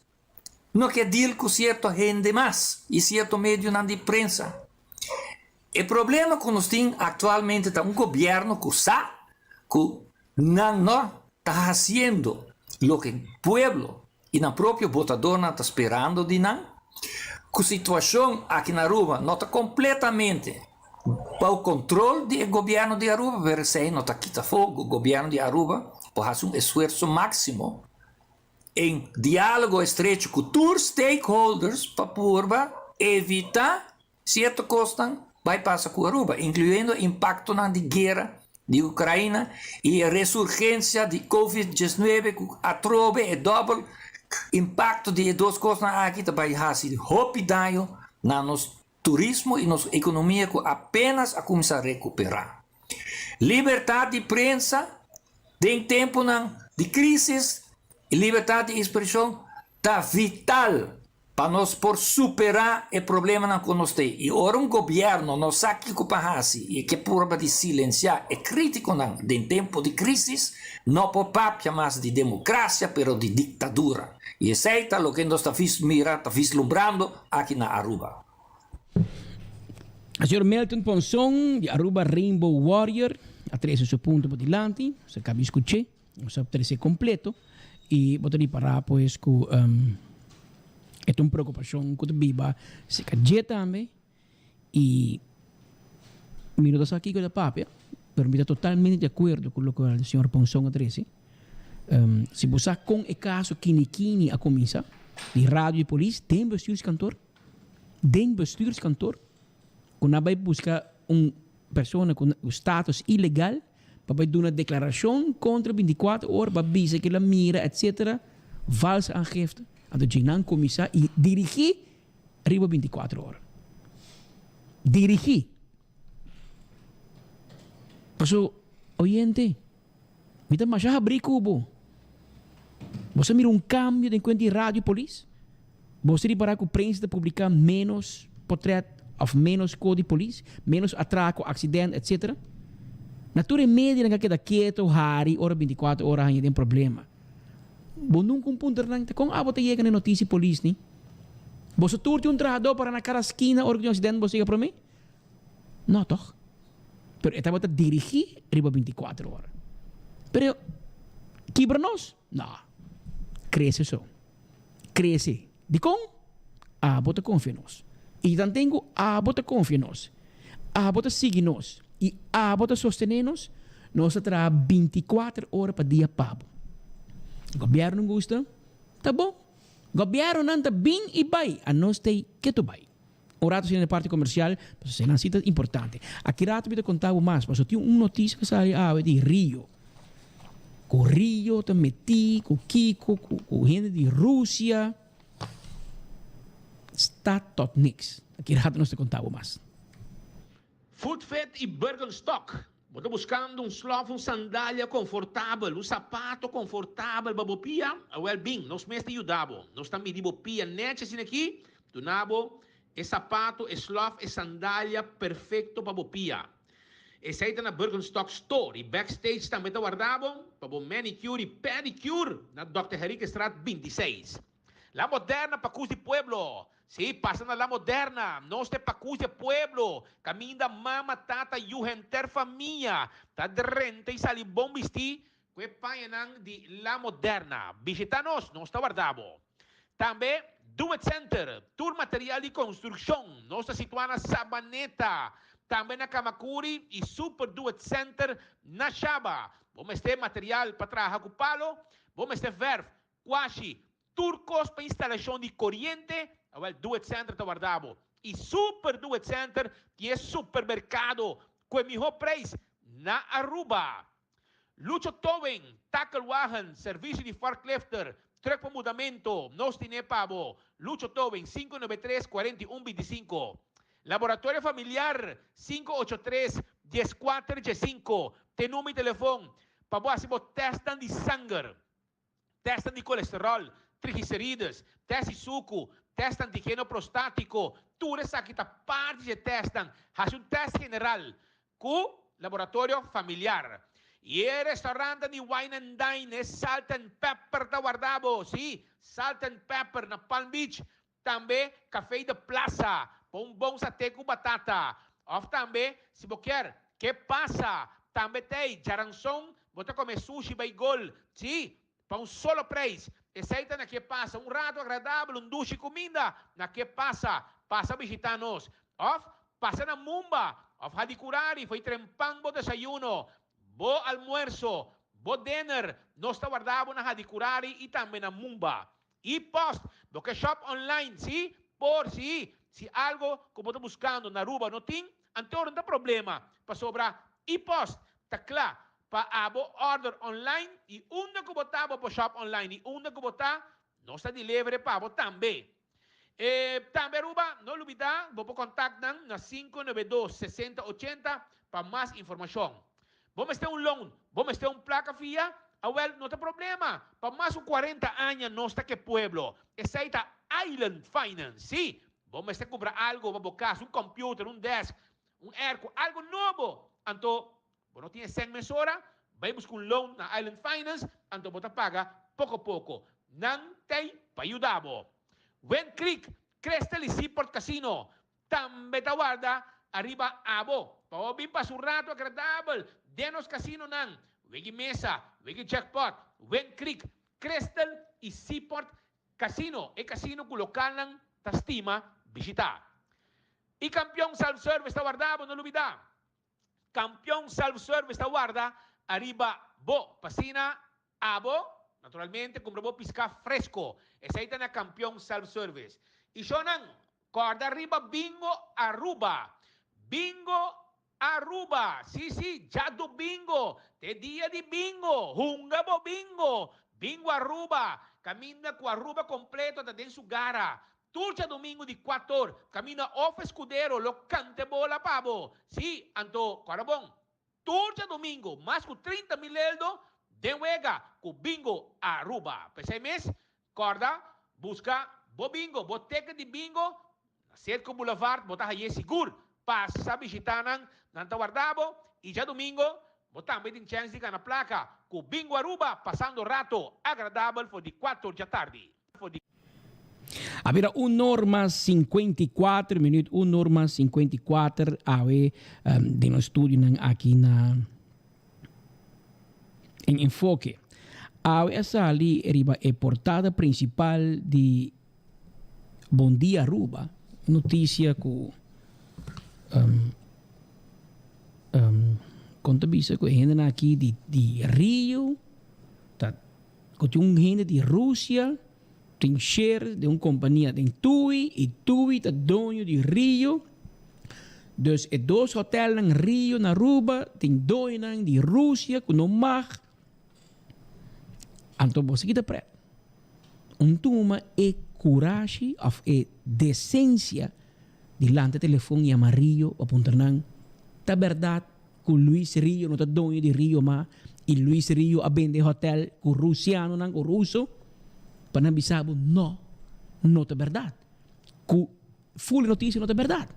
no ke deal ku sierto hende mas i sierto medionan di prensa. E problema ku nos tin aktualmente ta un gobièrnu ku sa ku nan no ta hasiendo loke pueblo i nan propio botadornan ta sperando di nan, ku situashon aki na Aruba no ta kompletamente Bou control di e gobierno di Aruba, pero esey no ta kita afo cu gobierno di Aruba por haci un esfuerzo maximo en dialogo estrecho cu tur stakeholders pa purba evita cierto cosnan bay pasa cu Aruba, incluyendo impactonan di guera di Ucraina y e resurgencia di covid diesnuebe cu atrobe e dobel impacto di e dos cosnan aki ta bay haci hopi daño na nos Turismo i nos ekonomia ku apenas a kuminsá rekuperá. Libertat di prensa den tempunan di krísis i libertat di ekspreshon ta vital pa nos por superá e problemanan ku nos tin. I ora un gobièrnu no sa kiko pa hasi i ke purba di silensiá e krítikonan den tempu di krísis, no por papia mas di demokrasia pero di diktadura. I esei ta loke nos ta mira, ta vislumbrando aki na Aruba. Señor Milton Ponson di Aruba Rainbow Warrior a trece su punto pa dilanti. Nos a caba di scuché, nos a trece completo y bo ta ripara pues cu e ta un preocupacion cu ta biba cerca dje tambe y mi no ta sa kico ta papia pero mi ta totalmente di acuerdo cu loke señor Ponson a trece. Si bo sa con e caso Kini Kini a cuminsa di radio di polis den bestuurskantoor, den bestuurskantoor cu nan bay busca un persona cu status ilegal pa bay duna declaracion contra binticuatro ora pa bisa cu el a mira etc. Valse aangifte. Anto dje nan cuminsa y dirigi riba binticuatro ora. Dirigi. Paso oyente. Mi ta masha habrí ku bo. Bo sa mira un kambio den kuent di radio polis? Bo sa ripará ku prensa ta publiká ménos potrèt òf ménos kos di polis, ménos atrako, aksident, etsetera? Na tur e medianan ka keda keto, hari ora bintikuater ora haña den problema. Bo nunka un puntra nan ta kon abo ta yega na e notisia polis ni? Boso tur tin un trahadó para na kada skina ora ku tin un aksident bo siga promé? No toch? Pero e tabata dirigí riba bintikuater ora. Pero kibra nos? No. Krese so. Krese. Dikon? Abo ta konfia nos. I tanten ku abo ta konfia nos, abo ta sigui nos i abo ta sostené nos, nos ta traha bintikuater ora pa dia pa bo. Gobièrnu gusta? Ta bon. Gobièrnunan ta bin i bai, anos ta ei ketu bai. Un rato asina den parti comercial, pasobra eseinan si ta importante. Aki rato mi ta conta bo mas, pasobra tin un noticia cu sali awe di Rio. Cu Rio ta meti cu kico, cu hende di Rusia. Sta tot niks. Aki rato nos ta conta bo mas. Footfit y Birkenstock. Bo ta buscando un slof, un sandalia confortabel, un sapato confortabel pa bo pia? Awel bin, nos mes ta yuda bo. Nos ta midi bo pia nechi asina aki, duna bo e sapato, e slof, e sandalia perfecto pa bo pia. Esey ta na Birkenstock Store y Backstage tambe ta warda bo pa bo manicure y pedicure na Dòkter Henriquestraat 26. La Moderna Pacus di Pueblo. Sí, pasa na La Moderna. Nos ta e Pacus di e pueblo. Caminda mama, tata, yu, henter famia ta drenta y sali bon bistí cu e pañanan di La Moderna. Bishita nos, nos ta warda bo. Tambe Do It Center, tur material di construccion. Nos ta situa na Sabaneta, tambe na Camacuri y Super Do It Center na Shaba. Bo mester material pa traha cu palo, bo mester verf, Kuashi, tur kos pa instalashon di koriente, awel Do It Center ta warda bo. I Super Do It Center tin e supermerkado ku e mihó preis na Aruba. Lucho Towing, takelwagen, servisio di forklifter, truck pa mudamento, nos tine pa bo. Lucho Towing, 593 41 25. Laboratorio Familiar, 583 14 15. Te number di telefon pa bo hasi bo testnan di sanger. Tèstnan di kolesteròl, triglicerides, tèst di suku, tèst antigeno prostátiko, tur esaki ta parti di e tèstnan. Hasi un tèst general ku Laboratorio Familiar. I e restaurantnan di Wine and Dine, e Salt and Pepper ta warda bo. Sí, Salt and Pepper na Palm Beach. Tambe Café de Plaza pa un bon saté ku batata. Òf tambe si bo kier Ke Pasa tambe t'ei djaranson bo ta kome sushi bai gol. Sí, pa un solo preis. Esei ta na Ke Pasa. Un rato agradabel, un dushi kuminda na Ke Pasa. Pasa bishitá nos. Òf pasa na Mumba òf Hadicurari fo'i trempan bo desayuno, bo almuerso, bo dinner. Nos ta warda bo na Hadicurari i tambe na Mumba. E post, bo ke shop online, si? Por si, si algo ku bo ta buskando na Aruba no tin, anto no ta problema, pasobra e post ta kla pa abo order online i unda ku bo ta bo por shop online i unda ku bo ta nos ta deliver pa bo tambe. E tambe Aruba, no lubida bo por contact nan na 592 60 80 pa mas informacion. Bo mester un loan, bo mester un placa fia? Awel, no ta problema, pa mas ku cuarenta aña nos ta ke pueblo. Esey ta Island Finance, si! Bo mester cumpra algo pa bo cas, un computer, un desk, un airco, algo nobo. Anto, bo no tin e cen mesora? Bay busca un loan na Island Finance, anto bo ta paga poco poco. Nan t'ey pa yuda bo. Wind Creek, Crystal y Seaport Casino Tambe ta warda ariba abo pa bo bin pasa un rato agradabel den nos casinonan, Wiggy Mesa, Wiggy Jackpot, Wind Creek, Crystal y Seaport Casino, e casino cu localnan ta stima bishita. Y Campeon Self Service ta warda bo, no lubida! Campeon Self Service ta warda ariba bo pa asina abo naturalmente cumpra bo pisca fresco. Esey ta na Campeon Self Service. Y shonan, corda riba Bingo Aruba. Bingo Aruba! Si si, djadumingo t'e dia di bingo! Hunga bo bingo! Bingo Aruba! Caminda cu Aruba completo ta den su gara. Tur djadumingu di kuator, kaminda òf eskudero lo kanta e bola pa bo. Sí, anto kòrda bon, tur djadumingu mas ku 30,000 eldo den wega ku Bingo Aruba. P'esei mes, kòrda buska bo bingo, bo teken di bingo na Serco Boulevard, bo ta haye sigur. Pasa bishitá nan, nan ta warda bo i djadumingu bo tambe tin chèns di gana plaka ku Bingo Aruba pasando rato agradabel for di kuator djatardi. A bira un or mas 54 minuut, un or mas 54 awe um, den nos studionan aki na en Enfoke. Awe a sali riba e portada principal di Bon Dia Aruba, noticia cu um, um, con ta bisa cu e hendenan aki di, di Rio ta Ku tin un hende di Rusia tin share den un kompania den Tui i Tui ta doño di Rio. Dus e dos hotelnan Rio na Aruba tin doñonan di Rusia ku no mag. Anto bo sa kita pret. Un tuma e kurashi òf e desensia di lanta telefon yama Rio pa puntra nan. Ta berdad cu Luis Rio no ta doño di Rio ma y Luis Rio a bende hotel cu Rusianonan cu Ruso? Pa nan bisa bo no, no ta berdad. Cu full noticia no ta berdad.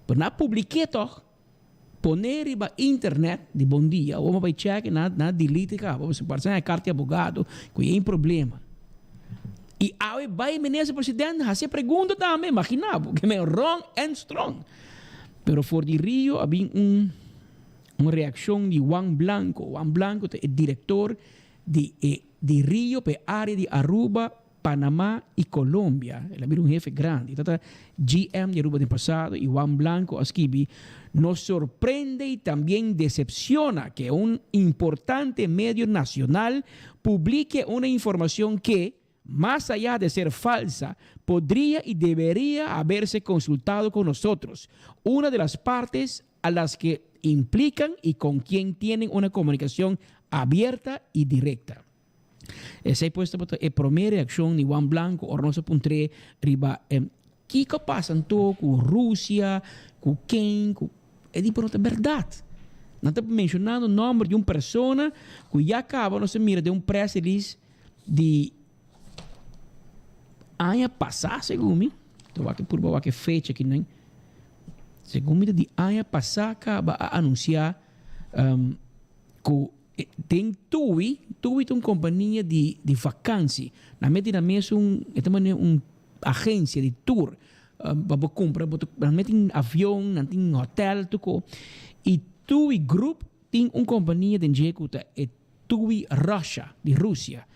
Pero nan a publike toch, pone riba internet di Bon Dia, awor bo bay check y nan a delete caba pasobra parse nan a carta di abogado cu e problema. Y awe bay minister president haci e pregunta tambe, imagina bo, ke men wrong and strong. Pero for di Rio a bin un un reaccion di Juan Blanco. Juan Blanco ta e director di e di Rio pa e area di Aruba, Panama y Colombia. El a bira un hefe grandi. E ta GM di Aruba den pasado y Juan Blanco a skibi, Nos sorprende y tambien decepciona que un importante medio nacional publique una informacion que, más allá de ser falsa, podría y debería haberse consultado con nosotros, una de las partes a las que implican y con quien tienen una comunicación abierta y directa. Esei pues tabata e promé reakshon di Juan Blanco ora nos a puntr'é riba kiko a pasa anto ku Rusia, ku ken, ku. E di pero no ta bèrdat. Nan ta menshonando nòmber di un persona ku ya kaba nos a mira den un press release di aña pasá segun mi. Ta wak purba wak e fecha kinan. Segun mi ta di aña pasá kaba a anunsiá ku Den Tui, Tui ta un kompania di di vakansi. Nan meti nan mes un, e ta manera un agensia di tour pa bo kumpra, bo ta, nan meti avion, nan tin hotel tuko. I Tui Group tin un kompania den dje ku ta e Tui Russia, di Rusia.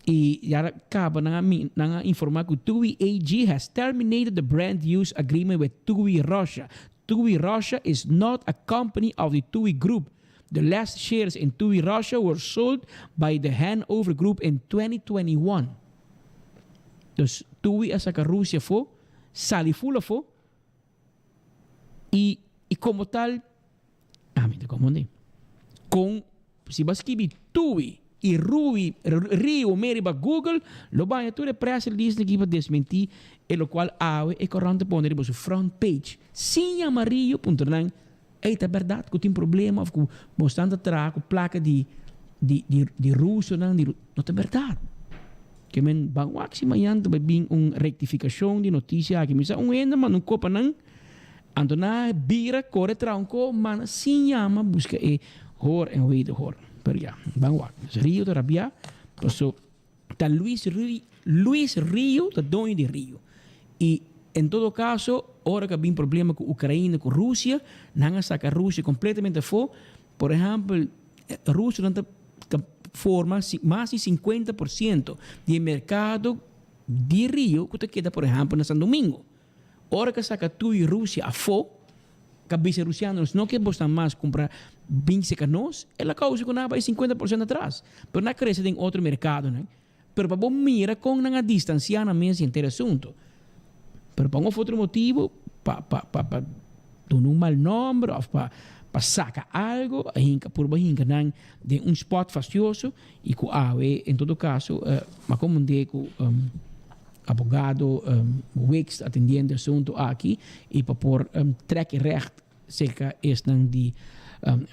I ya kaba nan a nan a informa ku Tui AG has terminated the brand use agreement with Tui Russia. Tui Russia is not a company of the Tui Group. The last shares in TUI Russia were sold by the Hanover Group in 2021. Dus TUI a saca Rusia afo, sali full afo y y como tal, ah mi ta confundi, con si bo a skibi TUI y Rui, Rio me riba Google lo baña tur e press release aki pa desmenti e locual awe e corant ta pone riba su front page sin yama Rio puntra nan. Ey, ta berdad cu tin problema of cu bosnan ta traha cu placa di di di di rusonan di no ta berdad. Ke men ban wak si mañan ta bay bin un rectificacion di noticia aki. Mi sa un hende manda un copa nan anto nan a bira core traha un co manda sin yama busca e hoor en wederhoor. Pero ya, ban wak. Rio ta rabia paso Ta Luis Rio, Luis Rio ta doño di Rio. Y en todo caso, ora cu a bin problema cu Ucraina cu Rusia, nan a saca Rusia completamente afo. Por ehempel, Rusionan ta ta forma mas di 50% di e mercado di Rio cu ta keda por ehempel na San Domingo. Ora cu a saca tur Rusia afo, Cabeza Rusiano, nos no ke bosnan mas cumpra bin seca nos, el a causa cu nan a bay 50% atras. Pero nan a crece den otro mercadonan. Pero pa bo mira con nan a distancia nan mes di henter asunto. Pero pa un of otro motibo, pa pa pa pa duna un mal nomber of pa pa saca algo, a hinca purba hinca nan den un spot fastioso y cu awe en todo caso, ma como un de cu Abogado Wicks ta atendiendo e asunto aki y pa por trek e recht cerca esnan di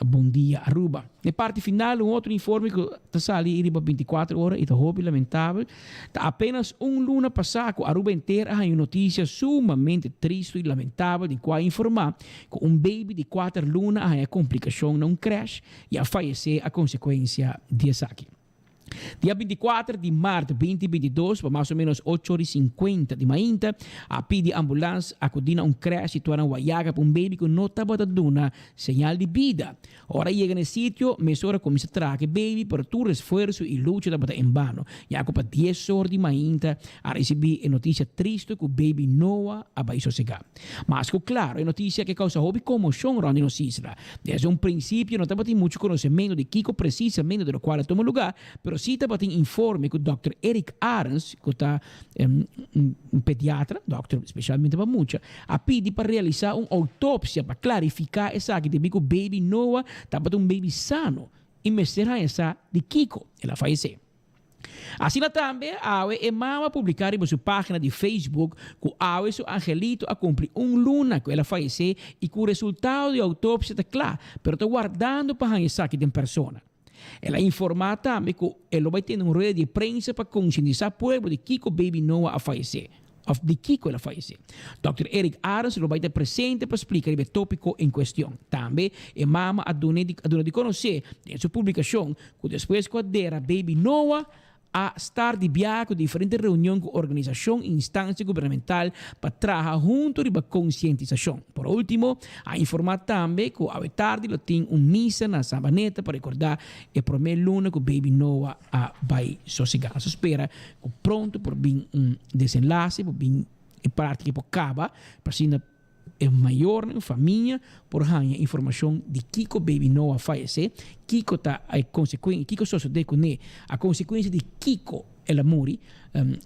Bon Dia Aruba. Na e parti final un otro informe cu ta sali riba 24 ora y ta hopi lamentabel. Ta apenas un luna pasa cu Aruba henter a haña un noticia sumamente tristo y lamentabel den cua a informa cu un baby di cuater luna a haña complicacion na un crash y a fayece a consecuencia di esaki. Dia 24 di mart 2022, pa mas o menos ocho ora y 50 di mainta, a pidi ambulans acudi na un crash situa na Guayaga pa un baby cu no tabata duna señal di bida. Ora a yega na e sitio, mesora a cuminsa traha cu e baby, pero tur esfuerzo y lucha tabata en bano, ya cu pa dies or di mainta a ricibi e noticia tristo cu baby Noah a bay sosega. Mas cu claro, e noticia ke causa hopi conmocion rond di nos isla. Desde un principio no tabatin mucho conocemento di kico precisamente de locual a tuma lugar, pero si tabatin informe cu Dòkter Eric Arends, cu ta un pediatra, dòkter specialmente pa mucha, a pidi pa realisa un autopsia pa clarifica esaki debi cu baby Noah tabata un baby sano y mester haña sa di kico el a fayece. Asina tambe awe e mama a publiká riba su página di Facebook ku awe su angelito a kumpli un luna ku el a fayesé i ku resultado di outopsia ta kla, pero ta wardando pa haña esaki den persona. El a informá tambe ku e lo bai tene un rueda di prensa pa konsientisá pueblo di kiko baby Noah a fayesé òf di kiko el a fayesé. Dòkter Eric Arends lo bai ta presente pa splika riba e tópiko en kuestion. Tambe e mama a duna di konosé den su publikashon ku despues ku a dera baby Noah a start di biaha ku diferente reunion ku organisashon i instansia gubernamental pa traha huntu riba konsientisashon. Por ultimo, a informá tambe ku awe tardi lo tin un misa na Sabaneta pa rekordá e promé luna ku baby Noah a bai sosegá. Nos ta spera ku pronto por bin un desenlase, por bin e parti ke por kaba pa asina E mayornan, famia, por haña informashon di kiko baby Noah fayesé, kiko ta e konsekuen, kiko sosodé kuné, a konsekuensia di kiko el a muri,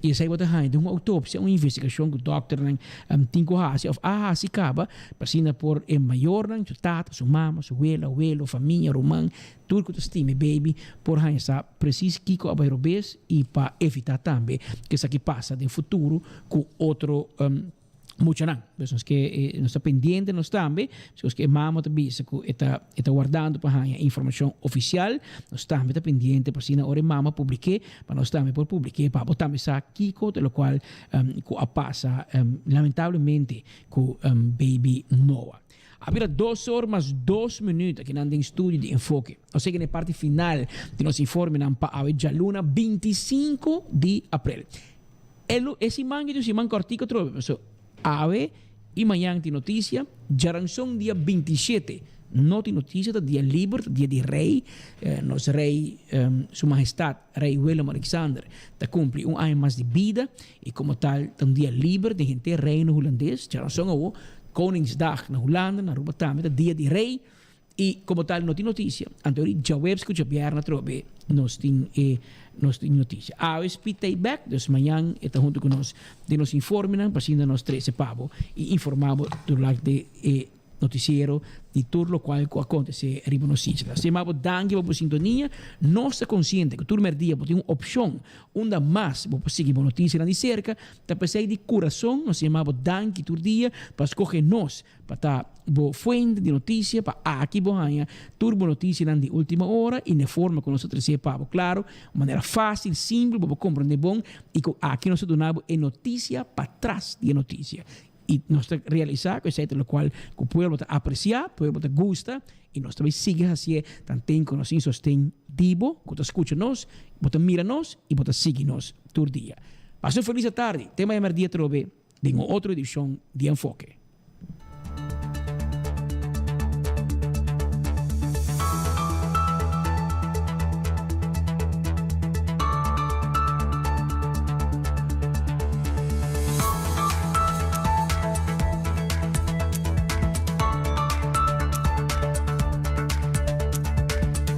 i esei bo ta haña den un outopsia, un investigashon ku dòkternan tin ku hasi òf a hasi kaba, pa asina por e mayornan, su tata, su mama, su wela, welo, famia, ruman, tur ku ta stima e baby por haña sa presis kiko a bai robes i pa evitá tambe ku esaki pasa den futuro ku otro muchanan. Pues nos ke nos ta pendiente nos tambe, nos ke e mama ta bisa ku e ta e ta wardando pa haña informashon ofisial, nos tambe ta pendiente pa asina ora e mama publik'é, pa nos tambe por publik'é pa bo tambe sa kiko ta lokual ku a pasa lamentablemente ku baby Noah. A bira dos or mas dos minuut akinan den studio di Enfoke. Nos yega na e parti final di nos informenan pa awe djaluna 25 di aprel. E lo e siman ki ta un siman kòrtiku atrobe, pasobra awe i mañan tin notisia, djaranson dia 27 no tin notisia, ta dia liber, ta dia di rei, nos rei su mahestat rei Willem Alexander ta kumpli un aña mas di bida i komo tal ta un dia liber den henter Reino Hulandes, djaranson awo Koningsdag na Hulanda, na Aruba tambe ta dia di rei. I komo tal no tin notisia. Anto ori djaweps ku djabièrnè atrobe nos tin e nos tin notisia. Awe Speed ta bèk, dus mañan e ta huntu ku nos den nos informenan pa asina nos trese pa bo i informá bo durante e notisiero di tur lokual ku a kontesé riba nos isla. Stima bo danki pa bo sintonia. Nos ta konsiente ku tur mèrdia bo tin un opshon unda mas bo por sigui bo notisianan di serka. Ta p'esei di kurason nos ta yama bo danki tur dia pa skohe nos Pa ta bo fuente di noticia, pa aki bo haña tur bo noticianan di ultima ora y n'e forma cu nos ta trece pa bo. Claro, un manera facil, simpel, bo por comprende bon y cu aki nos ta duna bo e noticia patras di e noticia. Y nos ta realisa cu esey ta locual cu pueblo ta aprecia, pueblo ta gusta y nos ta bay sigui haci'e tanten cu nos tin sosten di bo cu ta scucha nos, bo ta mira nos y bo ta sigui nos tur dia. Pasa un feliz atardi. Te maña merdia atrobe den un otro edicion di Enfoke.